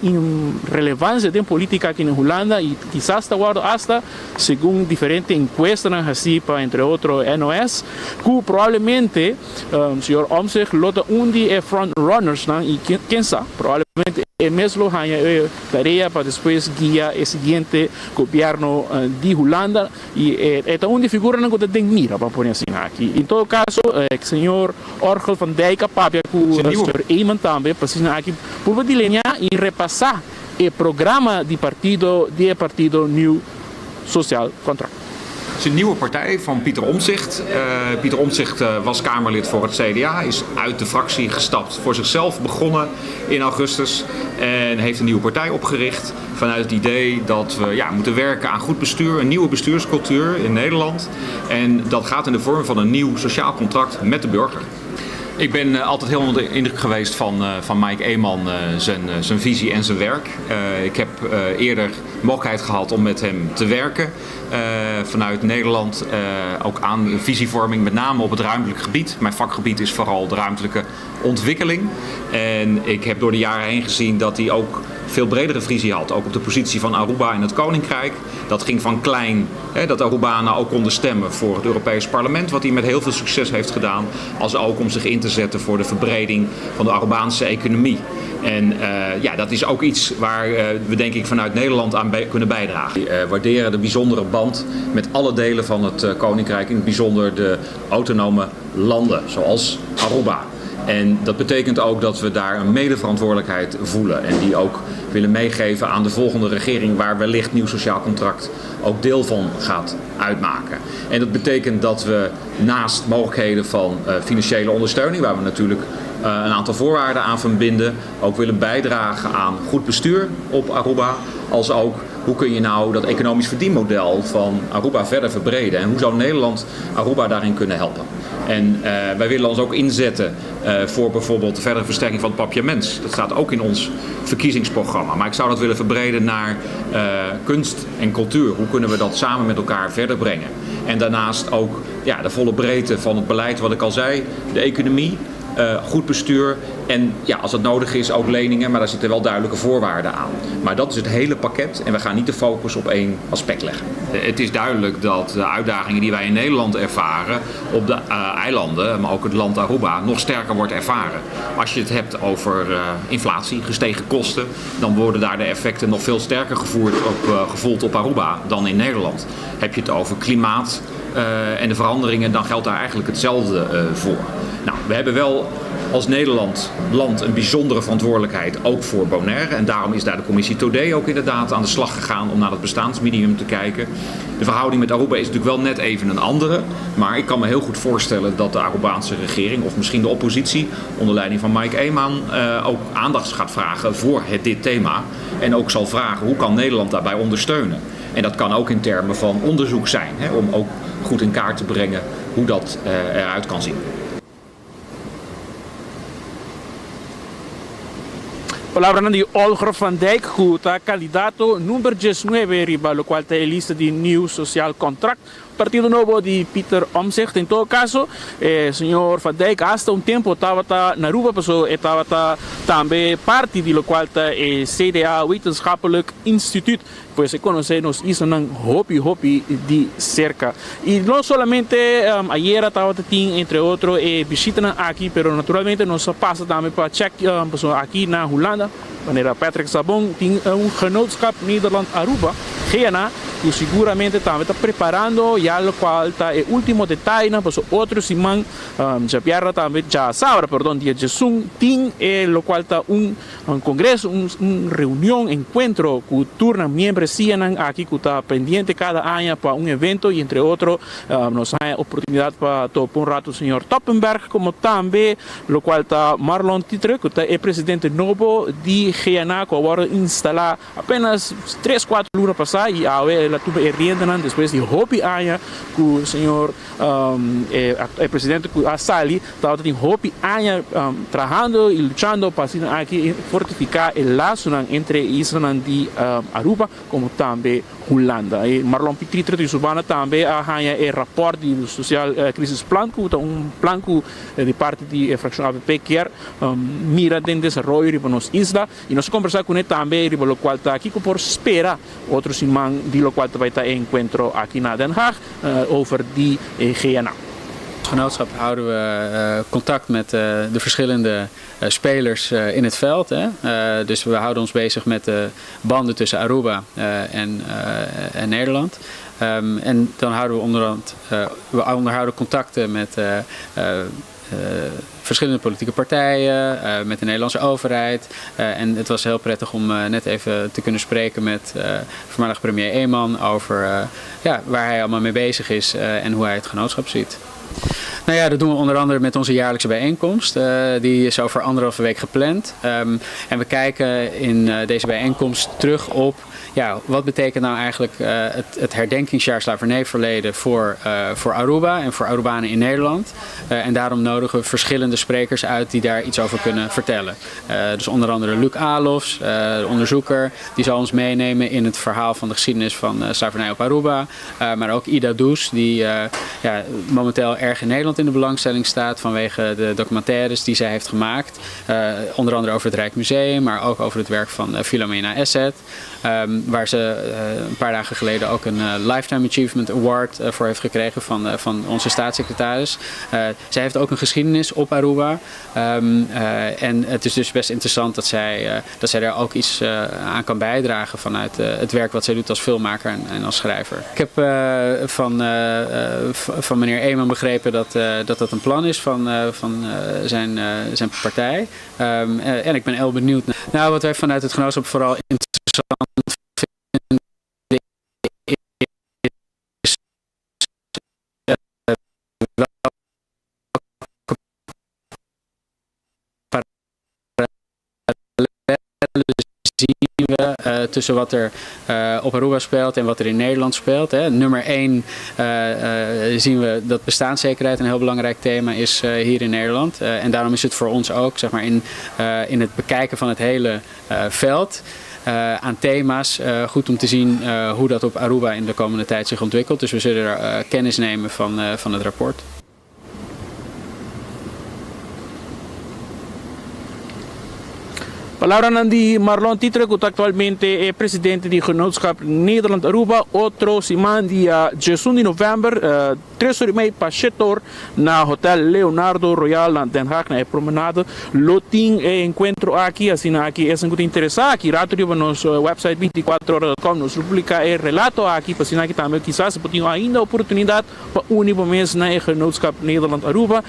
Speaker 4: relevancia den politica aki na Hulanda y kisas ta wordo hasta segun diferente encuestanan haci pa entre otro NOS cu probablemente Señor Omtzigt lo ta un di e front runnersnan y ken sa probablemente e mes lo haña e tarea pa despues guia e siguiente gobierno di Hulanda. Y e ta un di figuranan cu ta den mira, pa pone asina aki. En todo caso, señor Orgel van Dijk a papia cu señor Eman tambe pa asina aki purba dilenea y repasa e programa di partido di e partido Nieuw Sociaal Contract.
Speaker 8: Het is een nieuwe partij van Pieter Omtzigt. Eh, Pieter Omtzigt eh, was Kamerlid voor het CDA, is uit de fractie gestapt, voor zichzelf begonnen in augustus en heeft een nieuwe partij opgericht vanuit het idee dat we ja, moeten werken aan goed bestuur, een nieuwe bestuurscultuur in Nederland. En dat gaat in de vorm van een nieuw sociaal contract met de burger. Ik ben eh, altijd heel onder de indruk geweest van, eh, van Mike Eman, eh, zijn, zijn visie en zijn werk. Ik heb eerder de mogelijkheid gehad om met hem te werken vanuit Nederland. Ook aan visievorming, met name op het ruimtelijk gebied. Mijn vakgebied is vooral de ruimtelijke ontwikkeling. En ik heb door de jaren heen gezien dat hij ook veel bredere visie had. Ook op de positie van Aruba in het Koninkrijk. Dat ging van klein, hè, dat Arubanen ook konden stemmen voor het Europees Parlement. Wat hij met heel veel succes heeft gedaan. Als ook om zich in te zetten voor de verbreding van de Arubaanse economie. En uh, ja, dat is ook iets waar uh, we denk ik vanuit Nederland aan bij kunnen bijdragen. We uh, waarderen de bijzondere band met alle delen van het Koninkrijk. In het bijzonder de autonome landen, zoals Aruba. En dat betekent ook dat we daar een medeverantwoordelijkheid voelen. En die ook willen meegeven aan de volgende regering, waar wellicht nieuw sociaal contract ook deel van gaat uitmaken. En dat betekent dat we naast mogelijkheden van uh, financiële ondersteuning, waar we natuurlijk uh, een aantal voorwaarden aan verbinden, ook willen bijdragen aan goed bestuur op Aruba. Als ook hoe kun je nou dat economisch verdienmodel van Aruba verder verbreden en hoe zou Nederland Aruba daarin kunnen helpen. En uh, wij willen ons ook inzetten uh, voor bijvoorbeeld de verdere versterking van het papiaments. Dat staat ook in ons verkiezingsprogramma. Maar ik zou dat willen verbreden naar uh, kunst en cultuur. Hoe kunnen we dat samen met elkaar verder brengen? En daarnaast ook ja, de volle breedte van het beleid, wat ik al zei, de economie. Uh, goed bestuur en ja, als het nodig is ook leningen, maar daar zitten wel duidelijke voorwaarden aan. Maar dat is het hele pakket en we gaan niet de focus op één aspect leggen. Het is duidelijk dat de uitdagingen die wij in Nederland ervaren op de uh, eilanden, maar ook het land Aruba, nog sterker wordt ervaren. Als je het hebt over uh, inflatie, gestegen kosten, dan worden daar de effecten nog veel sterker gevoerd op, uh, gevoeld op Aruba dan in Nederland. Heb je het over klimaat en de veranderingen, dan geldt daar eigenlijk hetzelfde voor. Nou, we hebben wel als Nederland land een bijzondere verantwoordelijkheid ook voor Bonaire. En daarom is daar de commissie Todé ook inderdaad aan de slag gegaan om naar het bestaansminimum te kijken. De verhouding met Aruba is natuurlijk wel net even een andere. Maar ik kan me heel goed voorstellen dat de Arubaanse regering of misschien de oppositie onder leiding van Mike Eman uh, ook aandacht gaat vragen voor het, dit thema. En ook zal vragen hoe kan Nederland daarbij ondersteunen. En dat kan ook in termen van onderzoek zijn, hè, om ook goed in kaart te brengen hoe dat uh, eruit kan zien.
Speaker 4: Palabranan di Olger van Dijk ku ta kandidato number 19 riba lokual ta e lista di Nieuw Sociaal Contract, partido nobo di Pieter Omtzigt. En todo kaso e señor van Dijk hasta un tempo tabata na Aruba paso e tabata tambe parti di lokual ta e CDA Wetenschappelijk Instituut. Pues e konosé nos islanan hopi hopi di serka. I no solamente ayera tabata tin entre otro e bishitanan aki, pero naturalmente nos a pasa tambe pa check pasobra aki na Hulanda, manera Patrick sa bon, tin un Genootschap Nederland Aruba, GNA, ku siguramente tambe ta preparando ya lokual ta e ultimo detayenan pasobra otro siman djabièrnè tambe, djasabra perdon, dia djesun tin e lokual ta un Un congreso, un un reunion, encuentro cu tur nan miembresianan aki cu ta pendiente cada aña pa un evento y entre otro nos haña oportunidad pa topa un rato señor Toppenberg como tambe locual ta Marlon Titre cu ta e presidente nobo di GNA cu a wordo instala apenas tres cuatro luna pasa y awe el a tuma e riendanan despues di hopi aña cu señor E presidente cu a sali tabata tin hopi aña trahando y luchando pa asina aki fortifica e lazonan entre e islanan di Aruba como tambe Hulanda. E Marlon Pitritra di su banda tambe a haña e rapport di Social Crisis Plan cu ta un plan cu di parti di e fraccion avp kier mira den desaroyo riba nos isla y nos a conversa cune tambe riba locual ta kico por spera otro siman di locual ta bay ta e encuentro aki na Den Haag. Over di e GNA.
Speaker 10: Als genootschap houden we contact met de verschillende spelers in het veld. Dus we houden ons bezig met de banden tussen Aruba en Nederland. En dan houden we onderhand, we onderhouden contacten met. verschillende politieke partijen, met de Nederlandse overheid. En het was heel prettig om net even te kunnen spreken met voormalig premier Eman over ja, waar hij allemaal mee bezig is en hoe hij het genootschap ziet. Nou ja, dat doen we onder andere met onze jaarlijkse bijeenkomst. Die is over anderhalve week gepland. Um, en we kijken in deze bijeenkomst terug op ja, wat betekent nou eigenlijk het, het herdenkingsjaar slavernijverleden voor, voor Aruba en voor Arubanen in Nederland. En daarom nodigen we verschillende sprekers uit die daar iets over kunnen vertellen. Dus onder andere Luc Alofs, de onderzoeker, die zal ons meenemen in het verhaal van de geschiedenis van slavernij op Aruba. Maar ook Ida Does, die ja, momenteel erg in Nederland in de belangstelling staat vanwege de documentaires die zij heeft gemaakt. Onder andere over het Rijksmuseum, maar ook over het werk van Philomena Essed. Um, waar ze uh, een paar dagen geleden ook een uh, Lifetime Achievement Award uh, voor heeft gekregen van, van onze staatssecretaris. Zij heeft ook een geschiedenis op Aruba. Um, en het is dus best interessant dat zij, dat zij daar ook iets aan kan bijdragen vanuit het werk wat zij doet als filmmaker en, en als schrijver. Ik heb van, van meneer Eeman begrepen dat, dat dat een plan is van, van zijn, zijn partij. Um, en ik ben heel benieuwd. Nou, wat wij vanuit het genootschap vooral interessant vinden is welke parallellen zien we uh, tussen wat er uh, op Aruba speelt en wat er in Nederland speelt. Hè. Nummer 1 uh, zien we dat bestaanszekerheid een heel belangrijk thema is hier in Nederland. En daarom is het voor ons ook zeg maar, in, in het bekijken van het hele veld. Aan thema's. Goed om te zien hoe dat op Aruba in de komende tijd zich ontwikkelt. Dus we zullen er kennis nemen van, van het rapport.
Speaker 4: Palabranan di Marlon Titre ku ta aktualmente e presidente di Genootschap Nederland Aruba otro siman dia diesun di novèmber tres ora i mei pa shete or na Hotel Leonardo Royal na Den Haag na e Promenade lo tin e enkuentro aki asina aki esnan ku ta interesá aki rato riba nos website binticuatrohora dot com nos lo publiká e relato aki pa asina aki tambe kisas bo tin ainda oportunidat Pa uni bo mes na e Genootschap Nederland Aruba,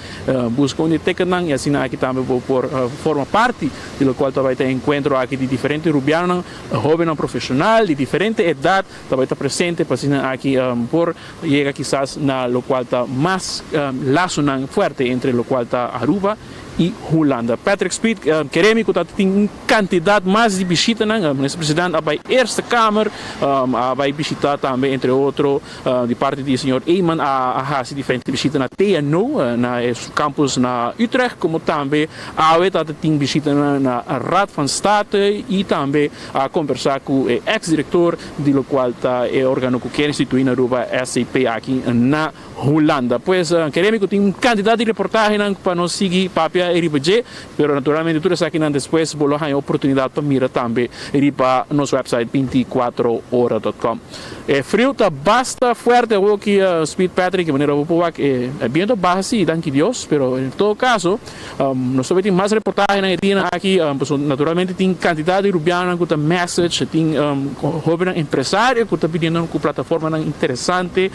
Speaker 4: buska un di e tekennan y asina aki tambe bo por forma parti di locual ta bay ta e encuentro aki di diferente Rubianonan, hobennan profesional di diferente edad ta bay ta presente pa asina aki por yega kisas na locual ta mas lasonan fuerte entre locual ta Aruba y Hulanda. Patrick Speed, Kere mi cu ta tin un cantidad mas di bishitanan. Minister President a bay Eerste Kamer, a bay bishita tambe entre otro di parti di señor Eman a haci diferente bishita na TNO, na e su campus na Utrecht, como tambe awe ta tin bishitanan na Raad van State y tambe a combersa cu e ex director di locual ta e organo cu kier institui na Aruba, SCP aki na Hulanda. Pues keremi ku tin un kantidat di reportahenan pa nos sigui papia riba dje, pero naturalmente tur esakinan despues bo lo haña oportunidat pa mira tambe riba nos website binticuatrohora dot com. E friu ta basta fuerte awoki Speed Patrick, manera bo por wak e biento baha si, danki Dios, pero en todo caso nos ta tin mas reportahenan e dianan aki, pasobra naturalmente tin kantidat di rubianonan ku ta message, tin hobennan empresario ku ta pidiendo ku plataformanan interesante.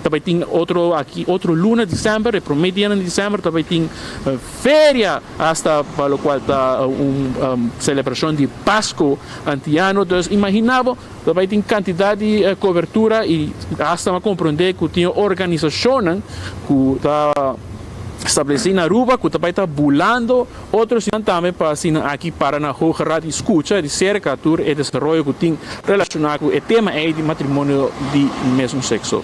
Speaker 4: Ta bai tin otro aki otro luna december, e prome dianan di december ta bai tin feria hasta pa locual ta un celebracion di Pasco Antiano. Dus imagina bo ta bai tin cantidad di cobertura y hasta mi a comprende cu tin organisacionnan cu ta estableci na Aruba cu ta bai ta bulando otro siman tambe pa asina aki para na Hoge Raad y scucha di cerca tur e desaroyo cu tin relaciona cu e tema ey di matrimonio di mesun sexo.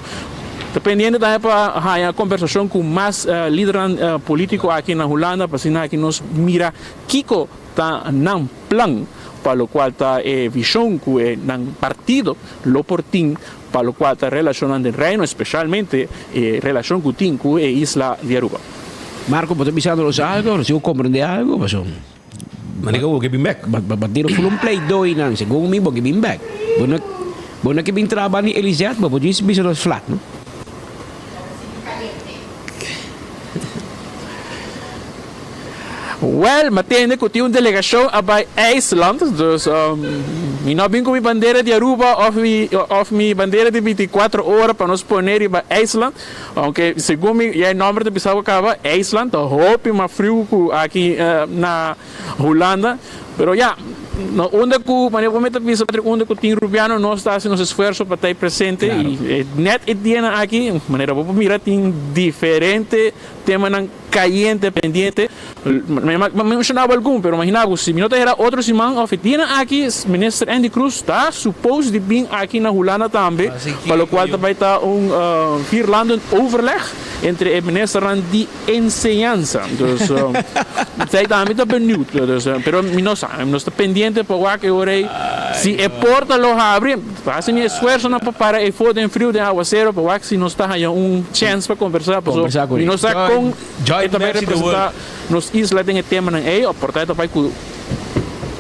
Speaker 4: Ta pendiente tambe pa haya conversacion cu mas lidernan politico aki na Hulanda pa asina aki nos mira kico ta nan plan pa locual ta e vision cu e nan partido lo por tin pa locual ta relacionnan den Reino, especialmente e relacion cu tin cu e isla di Aruba.
Speaker 19: Marco, bo ta bisando nos algo? Nos tin cu comprende algo? Paso,
Speaker 18: Manera bo ke bin bek.
Speaker 19: Ba tira full un pleidooi nan, segun mi bo ke bin bek. Bo no, bo no ke bin traha banda di Elisette, bo por djis bisa nos flat, no?
Speaker 4: Well, m'a tende cu tin un delegacion a bay IJsland, dus mi no a bin cu mi bandera di Aruba of mi of mi bandera di 24 ora pa nos pone riba IJsland, aunke segun mi ya e nomber ta bisa cu caba, IJsland ta hopi mas friu cu aki na Hulanda, pero ya, no unda cu, manera cu mi ta bisa Patrick, unda cu tin Rubiano nos ta haci nos esfuerzo pa ta ei presente y net e dianan aki, manera bo por mira tin diferente temanan cayente pendiente. Mi a mencionaba algun, pero imagina bo si mi no ta hera otro siman of e dianan aki Minister Endy Croes ta suppose di bin aki na Hulanda tambe, pa locual ta bay ta un vierlanden overleg entre e ministernan di enseñansa. Dus esey tambe ta benieuwd. Dus pero mi no sa, nos ta pendiente pa wak e ora ey si e porta lo habri. Ta haci mi esfuerzonan pa para eyfo den friu den awacero pa wak si nos ta haya un chance pa conversa paso mi no sa con e ta bay representa nos isla den e temanan ey of por ta e ta bay cu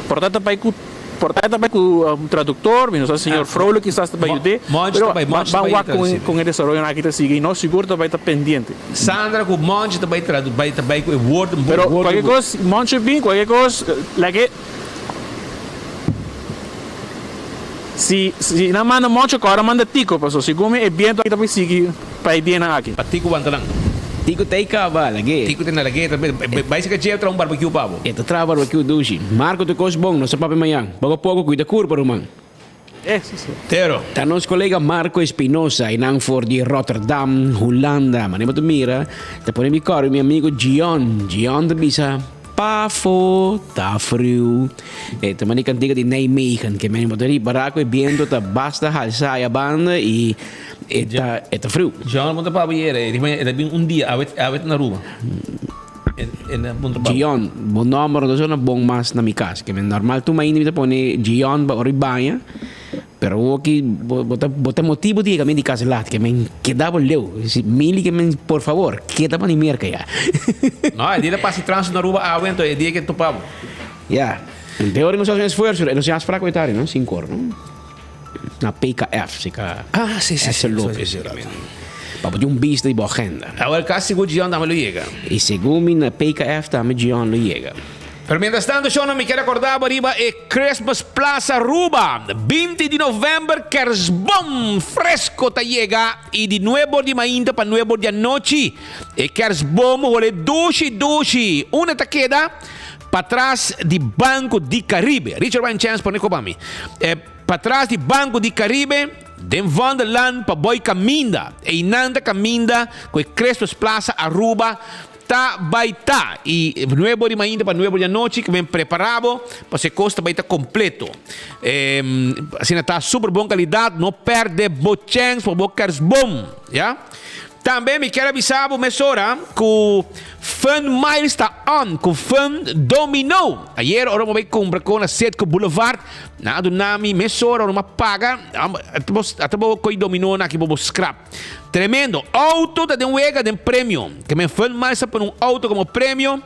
Speaker 4: por ta e ta bay cu por ta e ta bay cu un traductor mi no sa señor Vrolijk kisas ta bay yude pero ban wak con e desaroyonan aki ta sigui y nos sigur ta bay ta pendiente.
Speaker 18: Sandra cu Monchi ta bay tradu bay ta bay cu e woord
Speaker 4: Pero cualkier cos Monchi bin cualkier cos like Si si nan manda mocho kora manda Tico paso segun mi e biento aki ta por sigui pa e dianan aki.
Speaker 18: Pa Tico wanta nan.
Speaker 19: Tico ta e caba lag'e.
Speaker 18: Tico ta na lag'e ta bai saka dje traha un barbecue pa bo.
Speaker 19: E ta traha barbecue dushi. Marco tur cos bon nos ta papia mañan. Poco poco cuida curpa ruman.
Speaker 18: Tero.
Speaker 19: Ta nos colega Marco Espinosa y nan for di Rotterdam, Hulanda. Manera bo ta mira ta pone mi cor mi amigo Gion. Gion ta bisa. Pafo ta friu. E ta mani kantika di Nijmegen. Ke men bo ta ripará ku e biento ta basta halsá e banda i e ta e ta friu.
Speaker 18: John bo ta paba yera e e ta bin un dia awe awe ta na Aruba. E e na puntra paba.
Speaker 19: Gion, bo nòmber no ta sona bon mas na mi kas. Ke men normal tur mainta mi ta pone Gion pa ora di baña. Pero awoki bo bo ta bo ta motibo di yega mi di kas lat ke men keda bo leu. Si Mili ke men por favor keda pa ni merka ya.
Speaker 18: No, e dia ta pasa e trans na Aruba awe anto e dia ke topa bo.
Speaker 19: Ya. De ora nos hasi un esfuerso, e nos a afsprak ku e tari no, sinku or no. Na PKF si ka
Speaker 18: Ah, si si si.
Speaker 19: Esther Lopez. Pa bo tin un bista di bo agenda.
Speaker 18: Awor kasi sigur Gion tambe lo yega.
Speaker 19: I segun mi na PKF tambe Gion lo yega.
Speaker 18: Pero mientras tanto shownan mi kier acorda bo riba e Christmas Plaza Aruba. 20 di november kerstboom fresco ta yega y di nuebe or di mainta pa nuebe or di anochi e kerstboom hole dushi dushi. Unda ta keda? Patras di Banco di Caribe. Richard Wayne Chance pone kopa mi. E patras di Banco di Caribe den Vondelland pa boy caminda. Eynan ta caminda cu e Christmas Plaza Aruba Ta bai ta y nuebo di mainta pa nuebo di anochi cu ben prepara bo pasobra e cos ta bai ta completo. Asina ta super bon calidad no perde bo chens pa bo kerstboom ya. Tambe mi kier a bisa bo mesora cu Fun Miles ta on cu Fun Domino. Ayer ora bo bai cumpra con na Citgo Boulevard nan a duna mi mesora ora mi a paga ata bo coy domino nan aki bo bo scrap. Tremendo! Auto ta den wega den premio. Ke men Fun Miles a pone un auto como premio,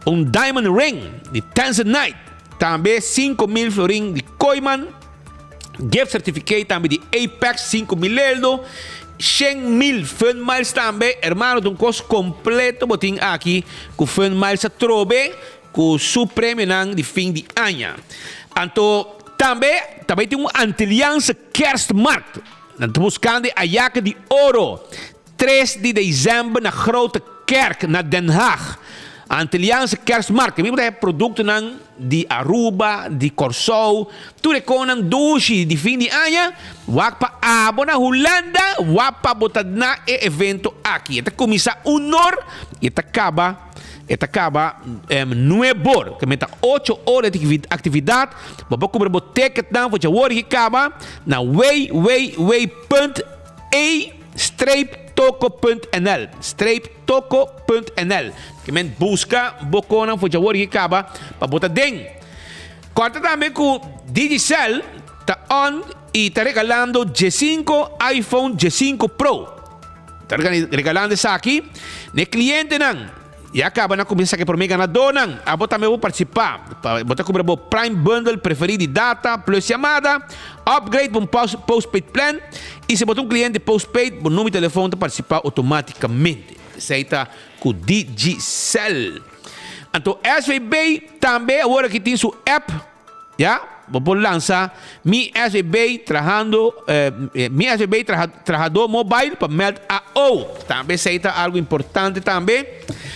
Speaker 18: un diamond ring di Tanzanite, tambe 5000 florin di Kooiman, gift certificate tambe di Apex 5000 eldo, 100.000 Fun Miles tambe. Hermano, ta un cos completo bo tin aki cu Fun Miles a trobe cu su premionan di fin di aña. Anto tambe ta bay tin un Antilliaanse Kerstmarkt. Nan ta buskando e Ayaka di Oro, tres di december na Grote Kerk na Den Haag. Antilliaanse Kerstmarkt. Mi por ta produktonan di Aruba, di Kòrsou, tur e konan dushi di fin di aña. Wak pa abo na Hulanda, wak pa bo ta na e evento aki. E ta kuminsá un or i e ta kaba. E ta kaba nuebor, ke meta ocho ora di aktividat. Bo por kumpra bo ticketnan for dje wor ki kaba na www punt e streep toko punt nl, streep toko punt nl. Ke men buska bo konan for dje wor ki kaba pa bo ta den. Kòrda tambe ku Digicel ta on i ta regalando djesinko iPhone djesinko Pro. Ta regalando esaki n'e clientenan. Ya caba nan cuminsa saca e prome ganadornan. Abo tambe bo participa. Bo ta cubra bo Prime Bundle preferi di data plus yamada, upgrade pa un postpaid plan y si bo ta un cliente postpaid bo numero di telefon ta participa automaticamente. Esey ta cu Digicel. Anto SVB tambe awor aki tin su app, ya, bo por lansa Mi SVB trahando, Mi SVB traha, trahador mobile pa meld AO. Tambe esey ta algo importante tambe.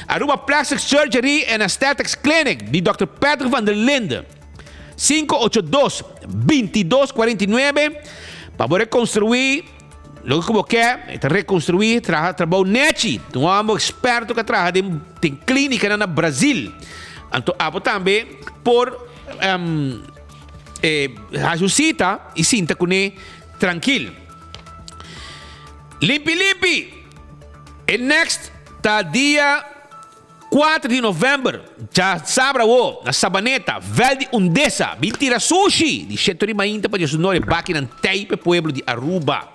Speaker 18: Aruba Plastic Surgery and Aesthetics Clinic di Dòkter Patrick van der Linde. 582 2249 pa bo reconstrui loke ku bo ke, e ta reconstrui, traha trabou nechi. Un homber experto ku a traha den den clínicanan na Brazil. Anto abo tambe por um, eh, hasi un cita y sinta kuné trankil. Limpi limpi! E next ta dia 4 di november, djasabra awo, na Sabaneta, veld di Undesa, bin tira sushi di sheto di mainta pa djesunor e bakinan tei p'e pueblo di Aruba.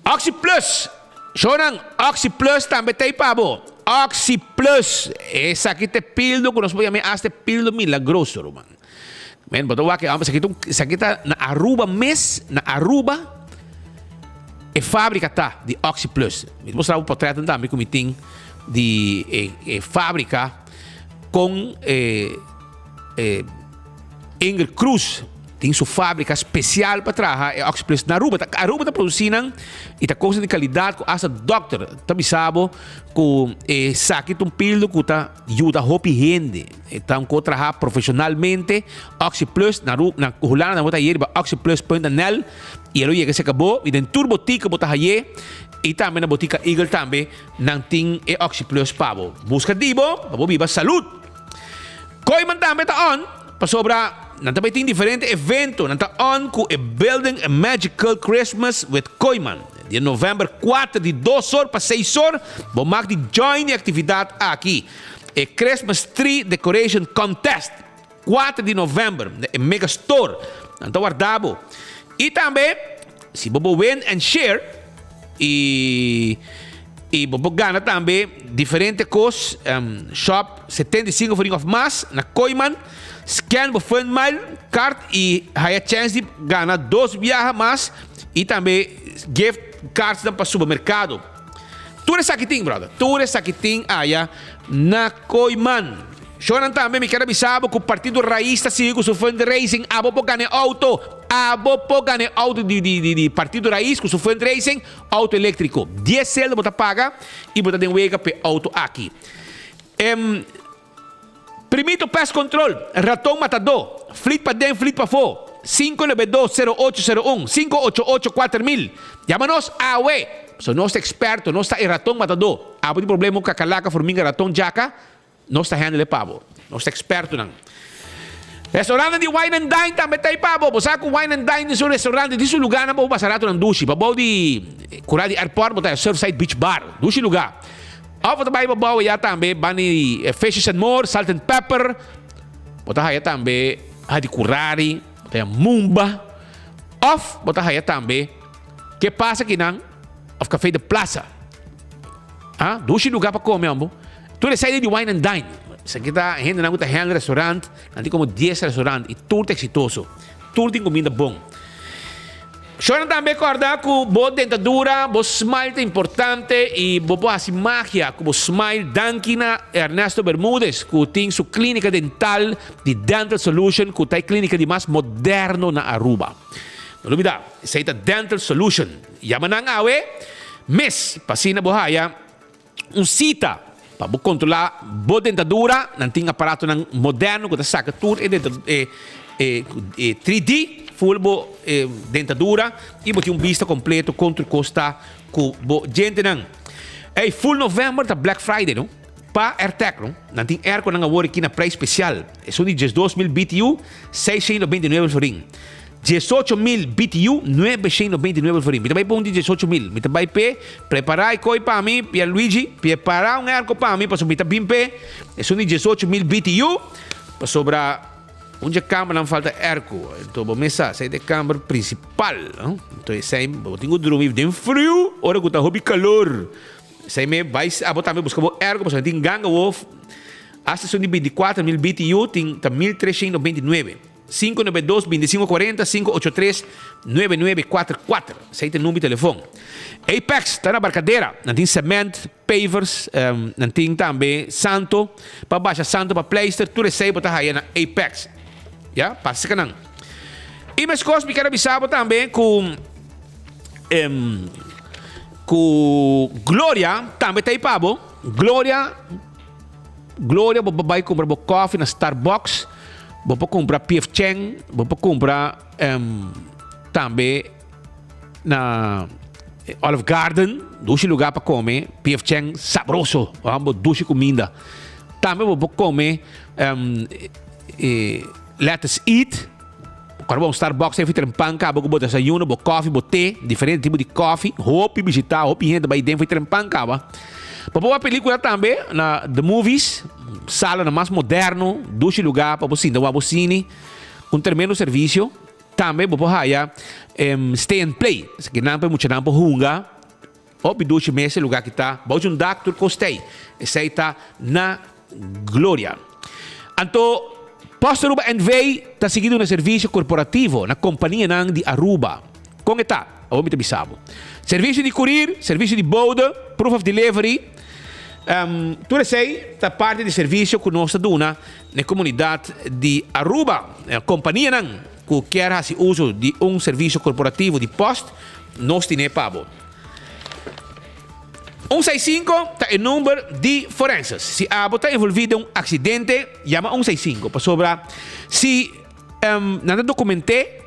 Speaker 18: Oxi Plus, Shownan, Oxi Plus tambe tei pa bo. Oxi Plus, esaki ta e pildo ku nos por yama hasta e pildo milagroso, ruman. Men, bo ta wak e homber, esaki ta un, esaki ta na Aruba mes, na Aruba e fabrika ta di Oxi Plus. Mi ta mostra bo portretnan tambe ku mi tin di e e fabrika kon e e Ingrid Cruz tin su fabrika spesial pa traha e Oxi Plus na Aruba. Ta Aruba ta produsi nan i ta kos di kalidat ku asta dòkter ta bisa bo ku esaki ta un pildo ku ta yuda hopi hende. E ta un ko traha profesionalmente. Oxi Plus na Ru na Hulanda nan bo ta haye riba oxiplus.nl y e lo yega cerca bo y den tur botica bo ta haye y tambe na botica Eagle tambe nan tin e Oxi Plus pa bo. Busca di bo pa bo biba salud. Kooyman tambe ta on pasobra nan ta bay tin diferente evento. Nan ta on cu e Building a Magical Christmas with Kooyman. Dia november 4 di dos or pa seis or bo mag di join e actividad aki. E Christmas Tree Decoration Contest, 4 di november na e Mega Store. Nan ta warda bo. Y tambe, si bo bo win and share y y bo por gana tambe diferente cos, shop 75 florin of mas na Kooyman, scan bo Funmile card y haya chance di gana dos biaha mas y tambe gift cards nan pa supermercado. Tur esaki tin, brother. Tur esaki tin aya na Kooiman. Shownan tambe mi kier a bisa bo ku Partido Raiz ta sigui ku su fundraising. Abo por gana e auto. Abo por gana e auto di di di di Partido Raiz ku su fundraising, auto eléktriko. Dies seldo bo ta paga i bo ta den wega p'e auto aki. Em. Primito Pest Control, Raton Matadó, Flit paden, flit pafó, 592 0801, 588 4000. Yama nos awe! Pasobra nos ta experto, nos ta e raton matadó. Abo tin problema ku kakalaka, forminga, raton, djaka, nos ta handle pa bo. Nos ta expertonan. Restaurantnan di Wine and Dine tambe ta ei pa bo. Bo sa ku Wine and Dine tin su restaurant, tin su lugánan pa bo pasa ratonan dushi. Pabou di kura di airport bo ta Surfside Beach Bar. Dushi lugá. Of bo ta bai pa bou ya tambe bani Fishes and More, Salt and Pepper. Bo ta haya tambe Hadi Curari, bo ta haya Mumba. Of bo ta haya tambe Ke Pasa Kinan of Café de Plaza. Ah, dushi lugar pa come hombo. Tur esei di Wine and Dine. Esaki ta hendenan ku ta handle restaurant, nan tin como dies restaurant y tur ta exitoso. Tur tin cuminda bon. Shornan tambe corda cu bo dentadura, bo smile ta importante y bo por haci magia cu bo smile. Danki na Ernesto Bermudez cu tin su clinica dental di Dental Solution cu ta e clinica di mas moderno na Aruba. No lubida, esey ta Dental Solution. Yama nan awe mes pa asina bo haya un cita pa bo controla bo dentadura, nan tin aparatonan moderno cu ta saca tur e e e 3D full bo dentadura y bo tin un bista completo con tur cos ta cu bo djentenan. Ey, full November ta Black Friday no, pa Airtec no, nan tin airconan awor aki na prijs special, esun di 12000 BTU, 699 florin. 18000 BTU, 999 florin. Mi ta bai pa un di 18000. Mi ta bai p'e prepará e koi pa mi, Pierluigi, prepará un airco pa mi, pasobra mi ta bin p'e. Esun di 18000 BTU, pasobra un dje kambernan falta airco. Enton bo mes sa, esei ta e kamber prinsipal, no? Enton esei bo tin ku drumi den friu ora ku ta hopi kalor. Esei me bai abo tambe buska bo airco, pasobra tin ganga wo. Asta esun di 24000 BTU tin ta 1399. 592 2540 583 9944. Esei ta e number di telefon. Apex ta na Barcadera. Nan tin cement, pavers, nan tin tambe santo pa basha santo pa pleister. Tur esei bo ta haya na Apex. Ya, pasa serka nan. I meskos mi ker a bisa bo tambe ku ku Gloria tambe ta ei pa bo. Gloria. Gloria bo por bai kumpra bo koffie na Starbucks, bo por kumpra PF Chang, bo por kumpra tambe na Olive Garden, dushi lugar pa kome, PF Chang sabroso, bo dushi kuminda. Tambe bo por kome Let Us Eat, ora bo Starbucks efi trempan kaba ku bo desayuno, bo koffie, bo te, diferente tipo di koffie, hopi bishita, hopi hende bai den for trempan kaba. Bo por wak pelicula tambe na The Movies, salanan mas moderno, dushi lugar pa bo sinta wak bo cine, un tremendo servicio. Tambe bo por haya Stay and Play, esaki nan pa e muchanan por hunga. Hopi dushi mes e lugar ki ta bou di un dak tur cos t'ey. Esey ta na Gloria. Anto Post Aruba NV ta sigui duna servicio corporativo na companianan di Aruba. Con e ta? Awor mi ta bisa bo. Servicio di courier, servicio di bode, proof of delivery, tur esey ta parti di servicio cu nos ta duna na e comunidad di Aruba. Companianan cu kier haci uso di un servicio corporativo di post, nos tine pa bo. Un seis sinku ta e number di forenses. Si abo ta envolvi den un accidente, yama un seis sinku pasobra si nan ta documente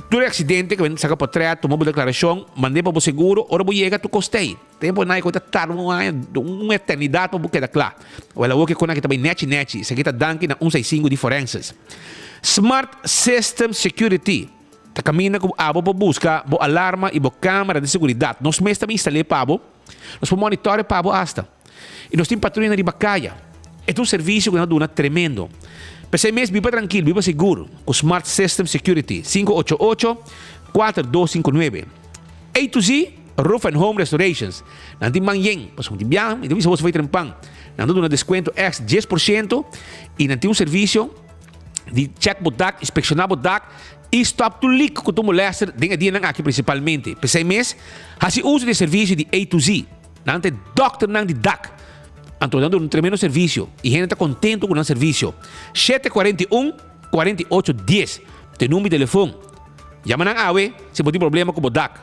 Speaker 18: tur e accidente ku saka potret, tuma bo declaracion, mand'e pa bo seguro, ora bo yega tur cos t'ey. Tempo nan ku ta tarda un aña, un eternidad pa bo keda kla. Wel awor ke kon aki ta bai nechi nechi. Esaki ta danki na un seis sinku di forenses. Smart System Security. Ta kaminda ku abo por buska bo alarma i bo kamera di seguridat. Nos mes ta bin instal'é pa bo. Nos por monitor'é pa bo asta. I nos tin patruyanan riba kaya. E ta un servisio ku nan a duna tremendo. P'esei mes biba trankil, biba sigur ku Smart System Security, 588 4259. A to Z Roof and Home Restorations. Nan tin man yen, pasobra tin biaha mi ta bisa boso bai trempan. Nan ta duna deskuento èks 10% i nan tin un servisio. di check bo dak, inspecciona bo dak y stop tur leak cu ta molester den e dianan aki principalmente. P'esey mes, haci uso di e servicio di A to Z. Nan ta e dokternan di dak. Anto nan duna un tremendo servicio y hende ta contento cu nan servicio. 741 48 10 ta e number di telefon. Yama nan awe si bo tin problema cu bo dak.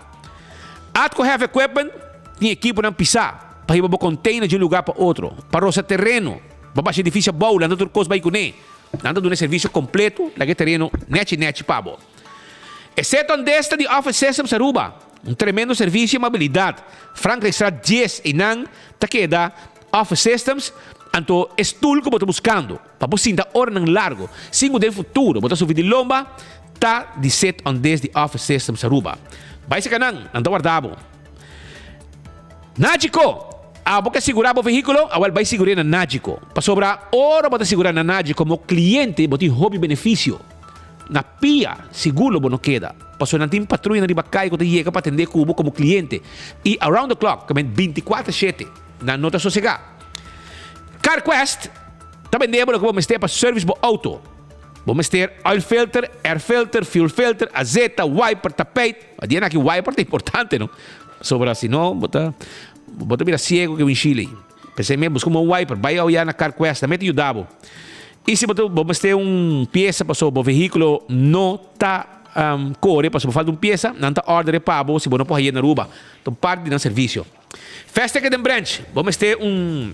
Speaker 18: Atco Heavy Equipment tin ekiponan pisa pa hiba bo container di un lugar pa otro, pa rosa tereno. Bo basha edifisio abou, lanta tur kos bai kuné. Nan ta duna e servisio kompleto, laga e tereno nèchi nèchi pa bo. E Seton Desta di Office Systems Aruba, un tremendo servisio i amabilidat. Frankrijkstraat dies, einan ta keda Office Systems, anto e stul ku bo ta buskando pa bo sinta oranan largo, sin ku den futuro bo ta sufri di lomba, ta di Seton Des di Office Systems Aruba. Bai seka nan, nan ta warda bo. Nagico! Abo ke sigurá bo vehíkulo? Awèl bai sigur'é na Nagico. Pasobra ora bo ta sigurá na Nagico komo kliente bo tin hopi benefisio. Na pia sigur lo bo no keda. Pasobra nan tin patruyanan riba kai ku ta yega pa atendé ku bo komo kliente. I around the clock, ke men bintikuater shete, nan no ta sosegá. CarQuest ta bende bo loke bo mester pa service bo outo. Bo mester oil filter, air filter, fuel filter, azeta, wiper, tapijt. A dia aki wiper ta importante no. Sobra si no bo ta bo ta bira ciego ke winshil ei. P'esei mes busca un bon wiper, bai aoya na CarQuest, tambe ta yuda bo. I si bo ta bo mester un piesa pasobra bo vehiculo no ta core pasobra bo falta un piesa, nan ta order e pa bo si bo no por haye na Aruba. Ta un parti di nan servicio. Fast Ticket den Branch, bo mester un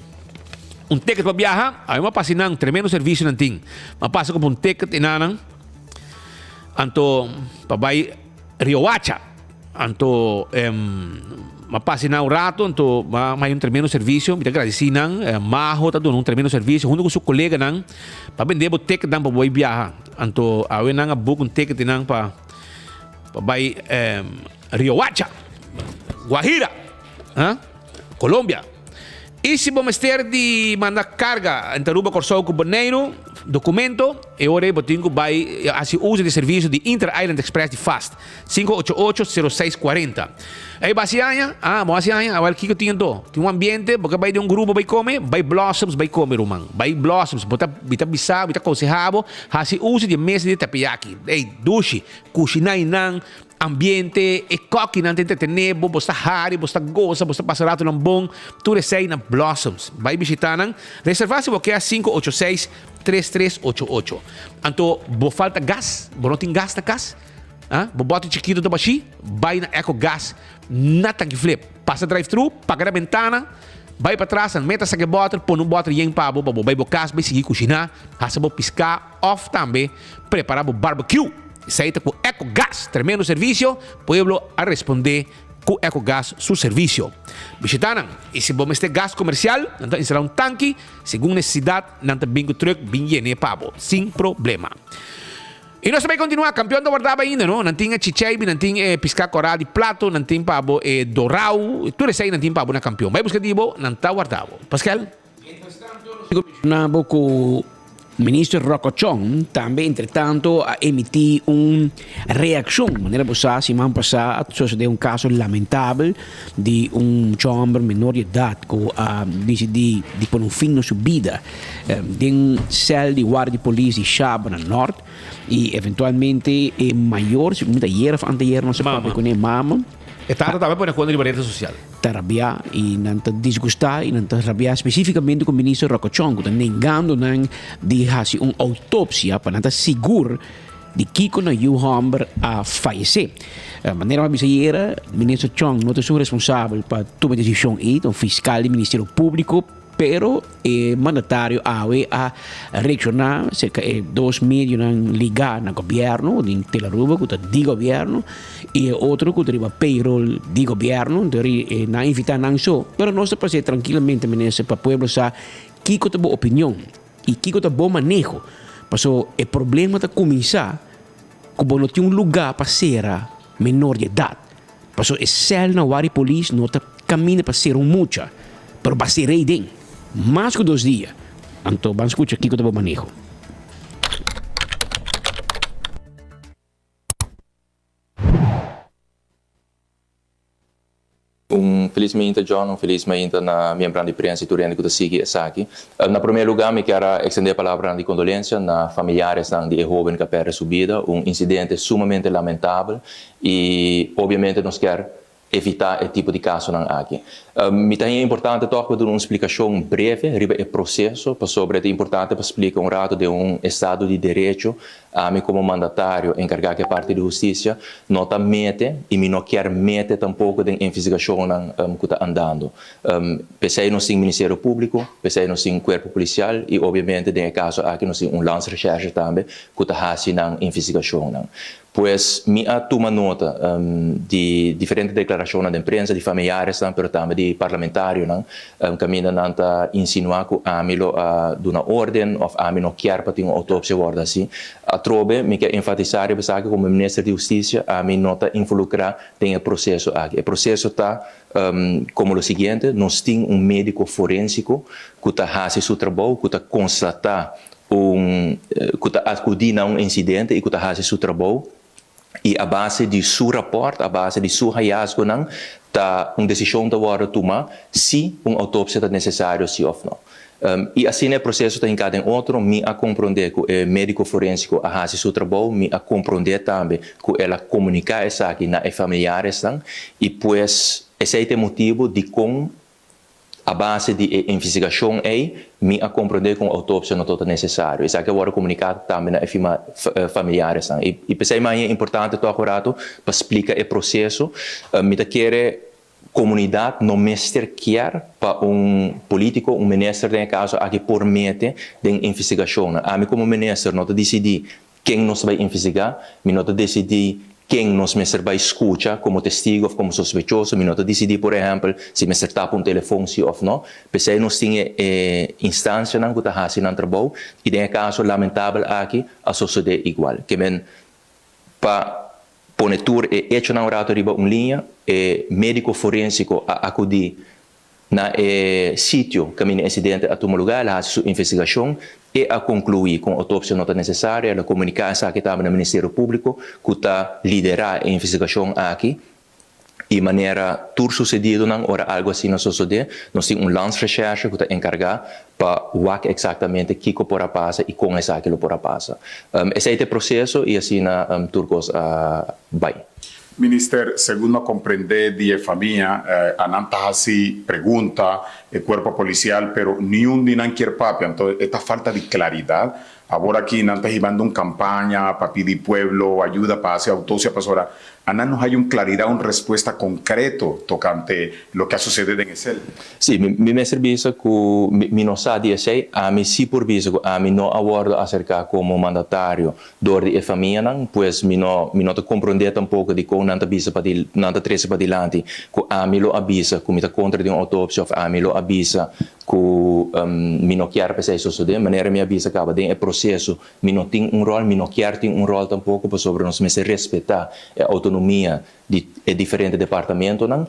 Speaker 18: un ticket pa biaha, awe mi a pasa einan, tremendo servicio nan tin. Mi a pasa cumpra un ticket enanan, anto pa bai Riohacha. Anto mi a pasa einan un rato, anto mi a haya un tremendo servicio, mi ta agradeci nan, Maho ta duna un tremendo servicio hunto cu su coleganan pa bende bo ticketnan pa bo bai biaha. Anto awe nan a book un ticket einan pa pa bai Riohacha, Guajira, Colombia. I si bo mester di manda karga entre Aruba, Kòrsou ku Boneiru, Documento, e ora ei bo tin cu bay haci uso di servicio di Inter Island Express di Fast, 588 06 40. Ey bo haci aña? Ah, bo haci aña? Awel kico tin anto? Tin un ambiente, bo ke bay den un grupo bay come? Bay Blossoms bay come ruman. Bay Blossoms, bo ta, mi ta bisa, mi ta conseha bo, haci uso di e mesa di teppanyaki. Ey, dushi, cushina einan, Ambiente, e kòkinan ta entretené bo, bo sta hari, bo sta gosa, bo sta pasa ratonan bon, tur esei na Blossoms. Bai bishitá nan. Reservá si bo ke a 586 3388. Anto bo falta gas, bo no tin gas na kas, ah, bo bòter chikitu ta bashí, bai na Eco Gas na Tanki Flip. Pasa drive thru, paga na bentana, bai patras, nan meta saka e bòter, pone un bòter yen pa bo, pa bo bai bo kas bai sigui kushiná, hasa bo piská òf tambe prepará bo barbecue. Esei ta ku Ecogas. Tremendo servisio, pueblo a respondé ku Ecogas su servisio. Bishitá nan i si bo mester gas komersial, nan ta instalá un tanki, segun nesesidat nan ta bin ku trùk bin yen'é pa bo, sin problema. I nos ta bai kontinuá, kampion ta wardaba ainda no, nan tin e chicheibi, nan tin e piská kòrá di plato, nan tin pa bo e dorau, tur esei nan tin pa bo na kampion. Bai buska di bo, nan ta warda bo. Paskel?
Speaker 19: Na bo ku Minister Rocco Chong tambe entretanto a emití un reakshon. Manera bo sa siman pasá a sosodé un kaso lamentabel di un mucha hòmber menor di edat ku a disidí di pone un fin na su bida den sèl di warda di polis di Shaba na Nòrt i eventualmente e mayor, si mi ta ayer òf anteayer nos a papia kuné, mama.
Speaker 18: E tata tambe pone kuenta riba rede sosial.
Speaker 19: Ta rabiá i nan ta disgustá i nan ta rabiá spesífikamente ku minister Rocco Chong ku ta nengando nan di hasi un outopsia pa nan ta sigur di kiko nan yu hòmber a fayesé. Manera mi a bisa ayera, minister Chong no ta esun responsabel pa tuma e desishon ei, ta un fiskal di Ministerio Públiko. Pero e mandatario awe a reakshoná serka e dos medionan ligá na gobièrnu, den Telaruba ku ta di gobièrnu i e otro ku ta riba payroll di gobièrnu, enton nan a invitá nan so. Pero nos ta pas'é trankilamente minister pa pueblo sa kiko ta bo opinion i kiko ta bo maneho. Paso e problema ta kuminsá ku bo no tin un lugá pa sera menor di edat. Pasobra e sèl na wari polis no ta kaminda pa sera un mucha, pero pa sera ei den mas ku dos dia. Anto ban skucha kiko ta bo maneho.
Speaker 11: Un felis mainta John, un felis mainta na miembronan di prensa y tur hende cu ta sigui esaki. Na prome lugar mi kier a extende palabranan di condolencia na familiaresnan di e hoben cu a perde su bida, un incidente sumamente lamentabel Y obviamente nos kier evita e tipo di casonan aki. Mi ta haña importante toch pa duna un splicacion breve riba e proceso, pasobra e ta importante pa splica un rato den un estado di derecho, ami como mandatario encarga cu e parti di husticia no ta mete y mi no kier mete tampoco den investigacionnan cu ta andando. P'esey nos tin Ministerio Publico, p'esey nos tin Cuerpo Policial y obviamente den e caso aki nos tin un Landsrecherche tambe cu ta haci nan investigacionnan. Pues mi a tuma nota di diferente declaracionnan den prensa di familiaresnan pero tambe di parlamentarionan caminda nan ta insinua cu ami lo a duna orden of ami no kier pa tin un autopsia wordo haci. Atrobe mi kier enfatisa riba esaki como Minister di Husticia ami no ta involucra den e proceso aki. E proceso ta como lo siguiente, nos tin un medico forensico cu ta haci su trabou cu ta constata un ku ta akudí na un insidente i ku ta hasi su trabou i a base di su rapòrt, a base di su hayasgonan ta un desishon ta wòrdu tumá si un outopsia ta nesesario si òf no. I asina e proseso ta hinká den otro. Mi a komprondé ku e médiko forensiko a hasi su trabou, mi a komprondé tambe ku el a komuniká esaki na e familiaresnan i pues esei ta e motibu dikon A base di e investigashon ei, mi a komprondé ku un outopsia no tabata nesesario. Esaki a wòrdu komuniká tambe na e familiaresnan. I p'esei mi a haña importante tòg un ratu pa splika e proseso. Mi ta kere komunidat no mester kier pa un polítiko, un minister den e kaso aki, por mete den investigashonnan. Ami komo minister no ta disidí Ken nos ta bai investigá? Mi no ta desidí ken nos mester bai skucha komo testigu òf komo sospechoso. Mi no ta disidí, por ehèmpel, si mester tapa un telefon si òf no. P'esei nos tin e instansianan ku ta hasi nan trabou i den e kaso lamentabel aki a sosodé igual. Ke men pa pone tur e echonan un ratu riba un liña, e médiko forensiko a akudí. Na e sitio kaminda e insidente a tuma lugá, el a hasi su investigashon i a konkluí ku un outopsia no ta nesesario. El a komuniká esaki tambe na Ministerio Públiko ku ta liderá e investigashon aki. I manera tur susedidonan ora algu asina sosodé, nos tin un landsrecherche ku ta enkargá pa wak eksaktamente kiko por a pasa i kon esaki lo por a pasa. Esei ta e proseso i asina tur kos a bai.
Speaker 12: Minister, segun no comprende di e famia, a nan ta haci pregunta e cuerpo policial, pero niun di nan kier papia, anto e ta falta di claridad. Awor aki nan ta hibando un campaña pa pidi pueblo ayuda pa haci autopsia pasobra a nan no hay un claridad, un respuesta concreto tocante loke a sucede den e cel.
Speaker 11: Sí, mi mi mester bisa cu mi mi no sa di esey, ami sí por bisa cu ami no a wordo acerca como mandatario Dor di e famianan, pues mi no mi no ta komprondé tampoko dikon nan ta bisa pa di nan ta trese padilanti ku ami lo a bisa ku mi ta kontra di un outopsia òf ami lo a bisa ku mi no kier pa esei sosodé. Manera mi a bisa kaba den e proseso mi no tin un ròl, mi no kier tin un ròl tampoko pasobra nos mester respetá e outonomia di e diferente departamentonan.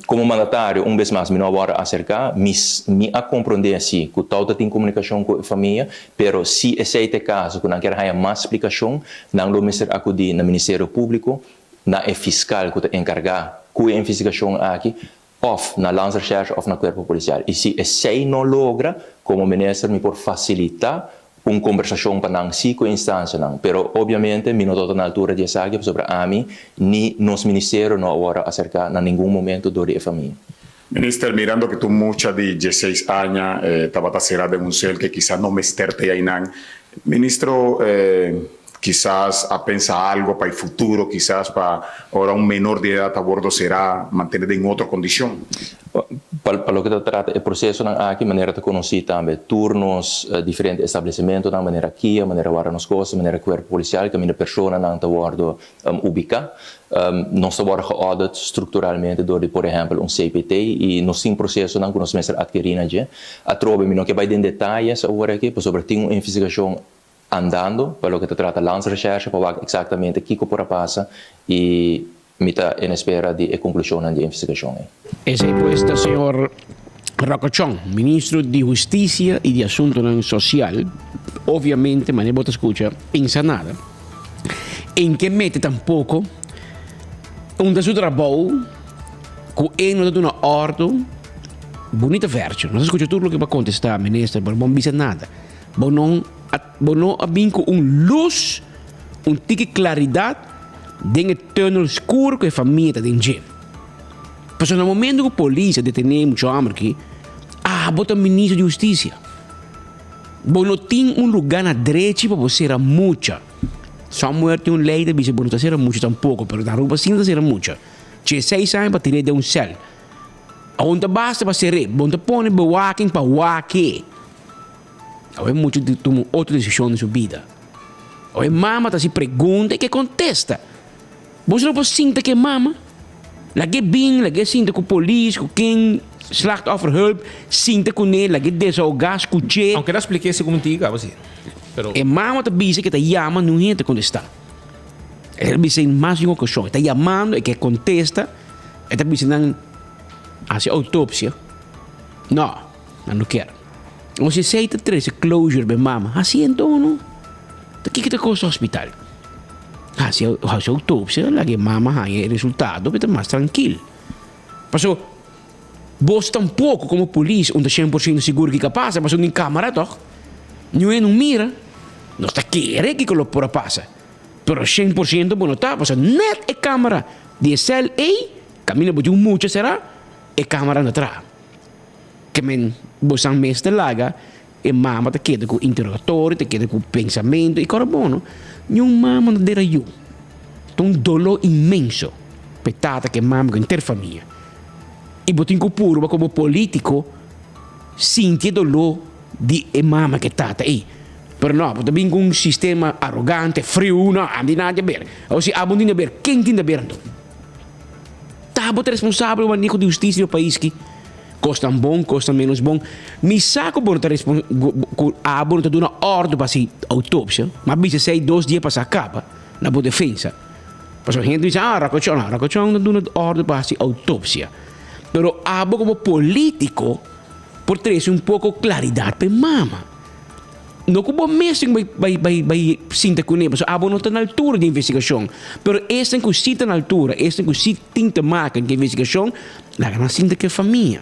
Speaker 11: Como mandatario, un bes mas, mi no a wòrdu aserká. Mi mi a komprondé si ku tou ta tin komunikashon ku e famia, pero si esei ta e kaso ku nan kier haña mas splikashon, nan lo mester akudí na Ministerio Públiko, na e fiskal ku ta enkargá ku e investigashon aki, òf na Landsrecherche òf na Kuerpo Polisial. I si esei no logra, komo minister mi por fasilitá un kombersashon pa nan sí ku e instansianan. Pero obviamente mi no ta na altura di esaki pasobra ami ni nos ministerio no a wòrdu aserká na ningun momento dor di e famia.
Speaker 12: Minister, mirando ku tur mucha di dieseis aña tabata será den un sel ke kisas no mester ta einan, ministro Kisas a pensa algo pa e futuro, kisas pa ora un menor di edad ta wordo será, mantene den otro condicion.
Speaker 11: Pa pa loke ta trata e procesonan aki, manera ta conoci tambe tur nos diferente establecimentonan, manera kia, manera Warda Nos Costa, manera Cuerpo Policial, caminda personanan ta wordo ubica. Nos ta wordo geaudit structuralmente door di por ehempel un CPT y nos tin procesonan cu nos mester adkeri na dje. Atrobe mi no ke bay den detayes awor aki pasobra tin un investigacion andando pa loke ta trata Landsrecherche pa wak eksaktamente kiko por a pasa i mi ta en espera di e konklushonnan di e investigashon ei.
Speaker 19: Esei pues ta señor Rocco Chong, ministro di Husticia y di Asuntonan Social. Obviamente, manera bo ta scucha, pensa nada. En ke mete tampoco unda su trabou cu e no ta duna ordo. Bunita vercho. Nos a scucha tur loke bo a contesta, minister, pero bo no bisa nada. Bo no a, bo no a bin ku un lus, un tiki klaridat den e tùnel skur ku e famia ta den dje. Pasobra na momento ku polis a detené e mucha hòmber aki, abo ta ministro di hustisia. Bo no tin un lugá na drechi pa bo sera mucha. Somewhere tin un lei ta bisa bo no ta sera mucha tampoko, pero na Aruba si no ta sera mucha. Dieseis aña pa tir'é den un sèl. Awor no ta basta pa ser'é, bo no ta pone bewaking pa wak-e. Awe mucha di tuma un otro desishon den su bida. Awe mama ta hasi pregunta i ke kontesta. Bo no por sinta ku e mama. Lag'é bin, lag'é sinta ku polis, ku ken, slachtofferhulp, sinta kuné, lag'é desahogá, skuch'é.
Speaker 18: Aunke el a splik'é segun mi tin kaba si. Pero.
Speaker 19: E mama ta bisa ku e ta yama, niun hende ta kontestá. El a bisa en mas di un okashon, e ta yamando, e ke kontesta, e ta bisa nan hasi outopsia. No, nan no kier. Nos esei ta trece closure be mama. Haci enton no. Ta kiko ta kosta hospital? Haci haci autopsia laga e mama haña e resultado pe ta mas trankil. Paso bos tampoco como polis un ta shen por ciento sigur kiko a pasa paso nin camara toch. Niun hende no mira. Nos ta kere kiko lo por a pasa. Pero shen por ciento bo no ta paso net e camara di e cel ey caminda bo tin un mucha sera e camara no traha. Ke men bosan mester laga e mama ta keda ku interogatorio, ta keda ku pensamentu i kora bono, niun mama no dera yu. Ta un doló inmenso pa e tata ku e mama ku henter famia. I bo tin ku purba komo politiko sinti e doló di e mama ku e tata ei. Pero no, bo ta bin ku un sistema arogante, friu, no, ami tin nada di aber. Awor si abo no tin di aber, ken tin di aber anto? Ta bo ta responsabel maneho di hustisia di bo pais ki? Kosnan bon, kosnan menos bon. Mi sa ku bo no ta respon ku abo no ta duna òrdu pa hasi outopsia, ma bisa esei dos dia pasá kaba na bo defensa. Pasobra hende bisa, ah, Rakochon, no, Rakochon no duna òrdu pa hasi outopsia. Pero abo komo polítiko por trese un poko klaridat pa e mama. No ku bo mes tin ku bai bai bai sinta kuné pasobra abo no ta na altura di investigashon. Pero esnan ku si ta na altura, esnan ku si tin te maka ku investigashon, laga nan sinta ku e famia.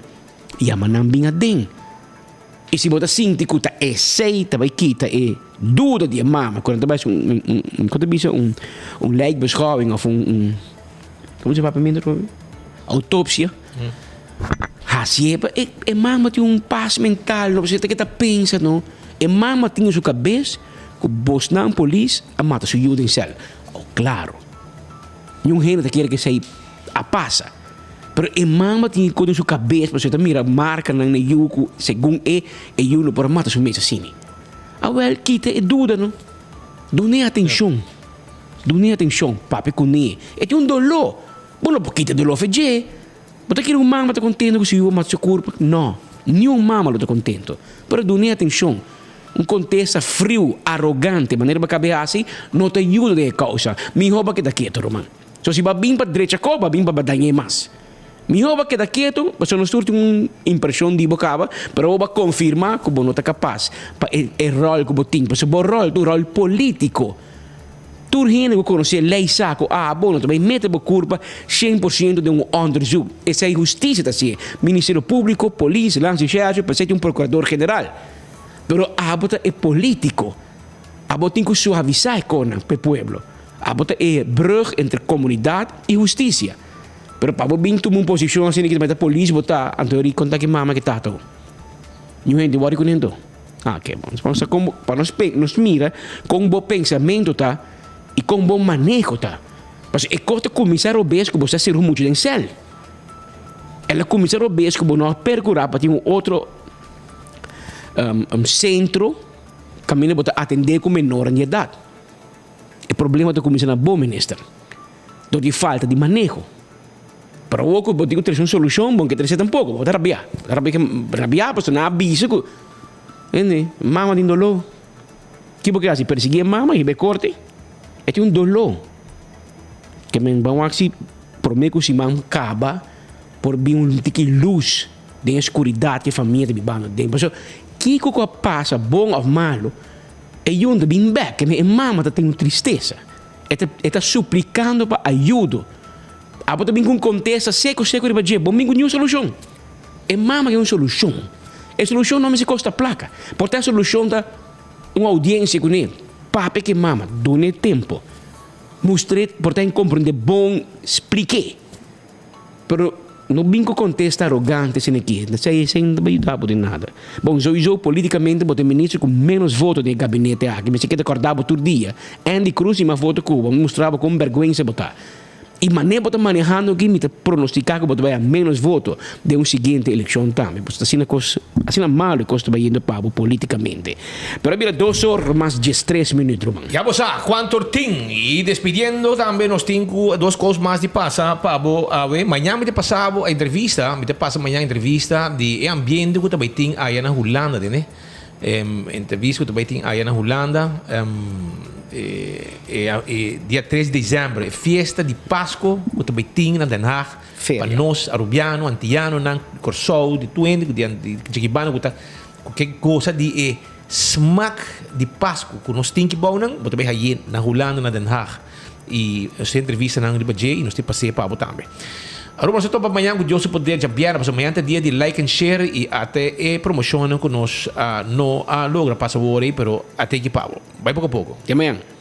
Speaker 19: Yama nan bin aden. I si bo ta sinti ku ta esei ta bai kita e duda di e mama ku nan ta bai hasi un un un kon ta bisa un un lijkbeschouwing of un un komo se papia mientras autopsia. Hasié pa e e mama tin un pas mental no pasobra e ta keda pensa no e mama tin den su kabes ku bosnan polis a mata su yu den sèl oh klaro niun hende ta kere ku esei a pasa pero e mama tin e kos den su kabes pasobra e ta mira markanan na e yu ku segun e e yu no por a mata su mes asina awèl kita e duda no dun'é atenshon dun'é atenshon papia kuné e tin un doló bo no por kita e doló fe dje. Bo ta kere un mama ta kontento ku su yu a mata su kurpa? No, niun mama lo ta kontento. Pero dun'é atenshon. Un kontesta friu, arogante, manera bo a kabe hasi, no ta yuda den e kousa. Mihó bo a keda ketu, ruman. So si bo a bin pa drecha kos, bo a bin pa dañ'é mas. Mihó bo a keda ketu, pasobra nos tur tin un impreshon di bo kaba, pero bo a konfirmá ku bo no ta kapas pa e ròl ku bo tin. Pasobra bo ròl ta un ròl polítiko. Tur hende ku konosé lei sa ku abo no ta bai mete bo kurpa 100% den un onderzoek. Esei hustisia ta hasié. Ministerio Públiko, polis, Landsrecherche, p'esei tin un prokurador general. Pero abo ta e polítiko. Abo tin ku suavisá e konan p'e pueblo. Abo ta e brug entre komunidat i hustisia. Pero pa bo bin tuma un posishon asina ki ta mete polis bo ta, anto e konta ki mama ki tata bo. Niun hende wòrdu kuné anto. Ah, ke bon. Pa nos kon pa nos pe nos mira kon bo pensamentu ta i kon bo maneho ta. Pasobra e kos ta kuminsá robes ku bo sa sirbi muchu den sèl. El a kuminsá robes ku bo no a perkurá pa tin un otro sentro kaminda bo ta atendé ku menornan di edat. E problema ta kuminsá na bo, minister, dor di falta di maneho. Pero awor ku bo tin ku trese un solushon, bo no ke trese tampoko, bo ta rabiá. Bo ta rabia, rabiá pasobra nan a bisa ku, hende, mama tin doló. Ki bo ke hasi? Persiguí e mama, hiba e korte? E tin un doló. Ke men ban wak si promé ku siman kaba por bin un tiki lus den e skuridat ku e famia ta bibando aden. Pasobra kiko ku a pasa, bon òf malu, e yun ta bin bèk. Ke men e mama ta tin un tristesa. E ta e ta suplikando pa ayudo. Abo ta bin ku un kontesta seku seku riba dje, bo bin ku niun solushon. E mama ke un solushon. E solushon no mester kosta plaka. Por ta e solushon ta un oudiensia kuné. Papia ku e mama, dun'é tempu. Mustr'é por ta e komprendé bon, splik'é. Pero no bin ku kontesta arogante asina aki. Esei esei no ta bai yuda bo den nada. Bon, souiso politikamente bo ta e minister ku ménos voto den e gabinete aki. Mester keda kòrda bo tur dia. Andy Cruz tin mas voto ku bo. Mi mustra bo kon bèrgwensa bo ta. I manera bo ta manehando aki mi ta pronostica ku bo ta bai a menos voto den un siguiente elekshon tambe. Pasobra ta asina kos, asina malu e kos ta bai yendo pa bo politikamente. Pero a bira dos or mas diestres minuut, ruman.
Speaker 18: Ya bo sa kuantu or tin. I despidiendo tambe nos tin ku dos kos mas di pasa pa bo awe. Mañan mi ta pasa bo entrevista, mi ta pasa mañan entrevista di e ambiente ku ta bai tin aya na Hulanda, tende. Entrevista ku ta bai tin aya na Hulanda e dia tres di dezember, e fiesta di Pasko ku ta bai tin na Den Haag pa nos Arubiano, Antianonan, Kòrsou, di tur hende ku di Chikibano ku ta ku ke gosa di e smak di Pasko ku nos tin ki bounan, bo ta bai haye na Hulanda na Den Haag. I nos tin entrevistanan riba dje i nos tin pas'é pa bo tambe. Aruba nos ta topa mañan ku Dios su poder djabièrnè pasobra mañan ta dia di like and share i ate e promoshonnan ku nos no a logra pasa awor ei pero a teki pa bo. Bai poko poko.
Speaker 19: Te mañan.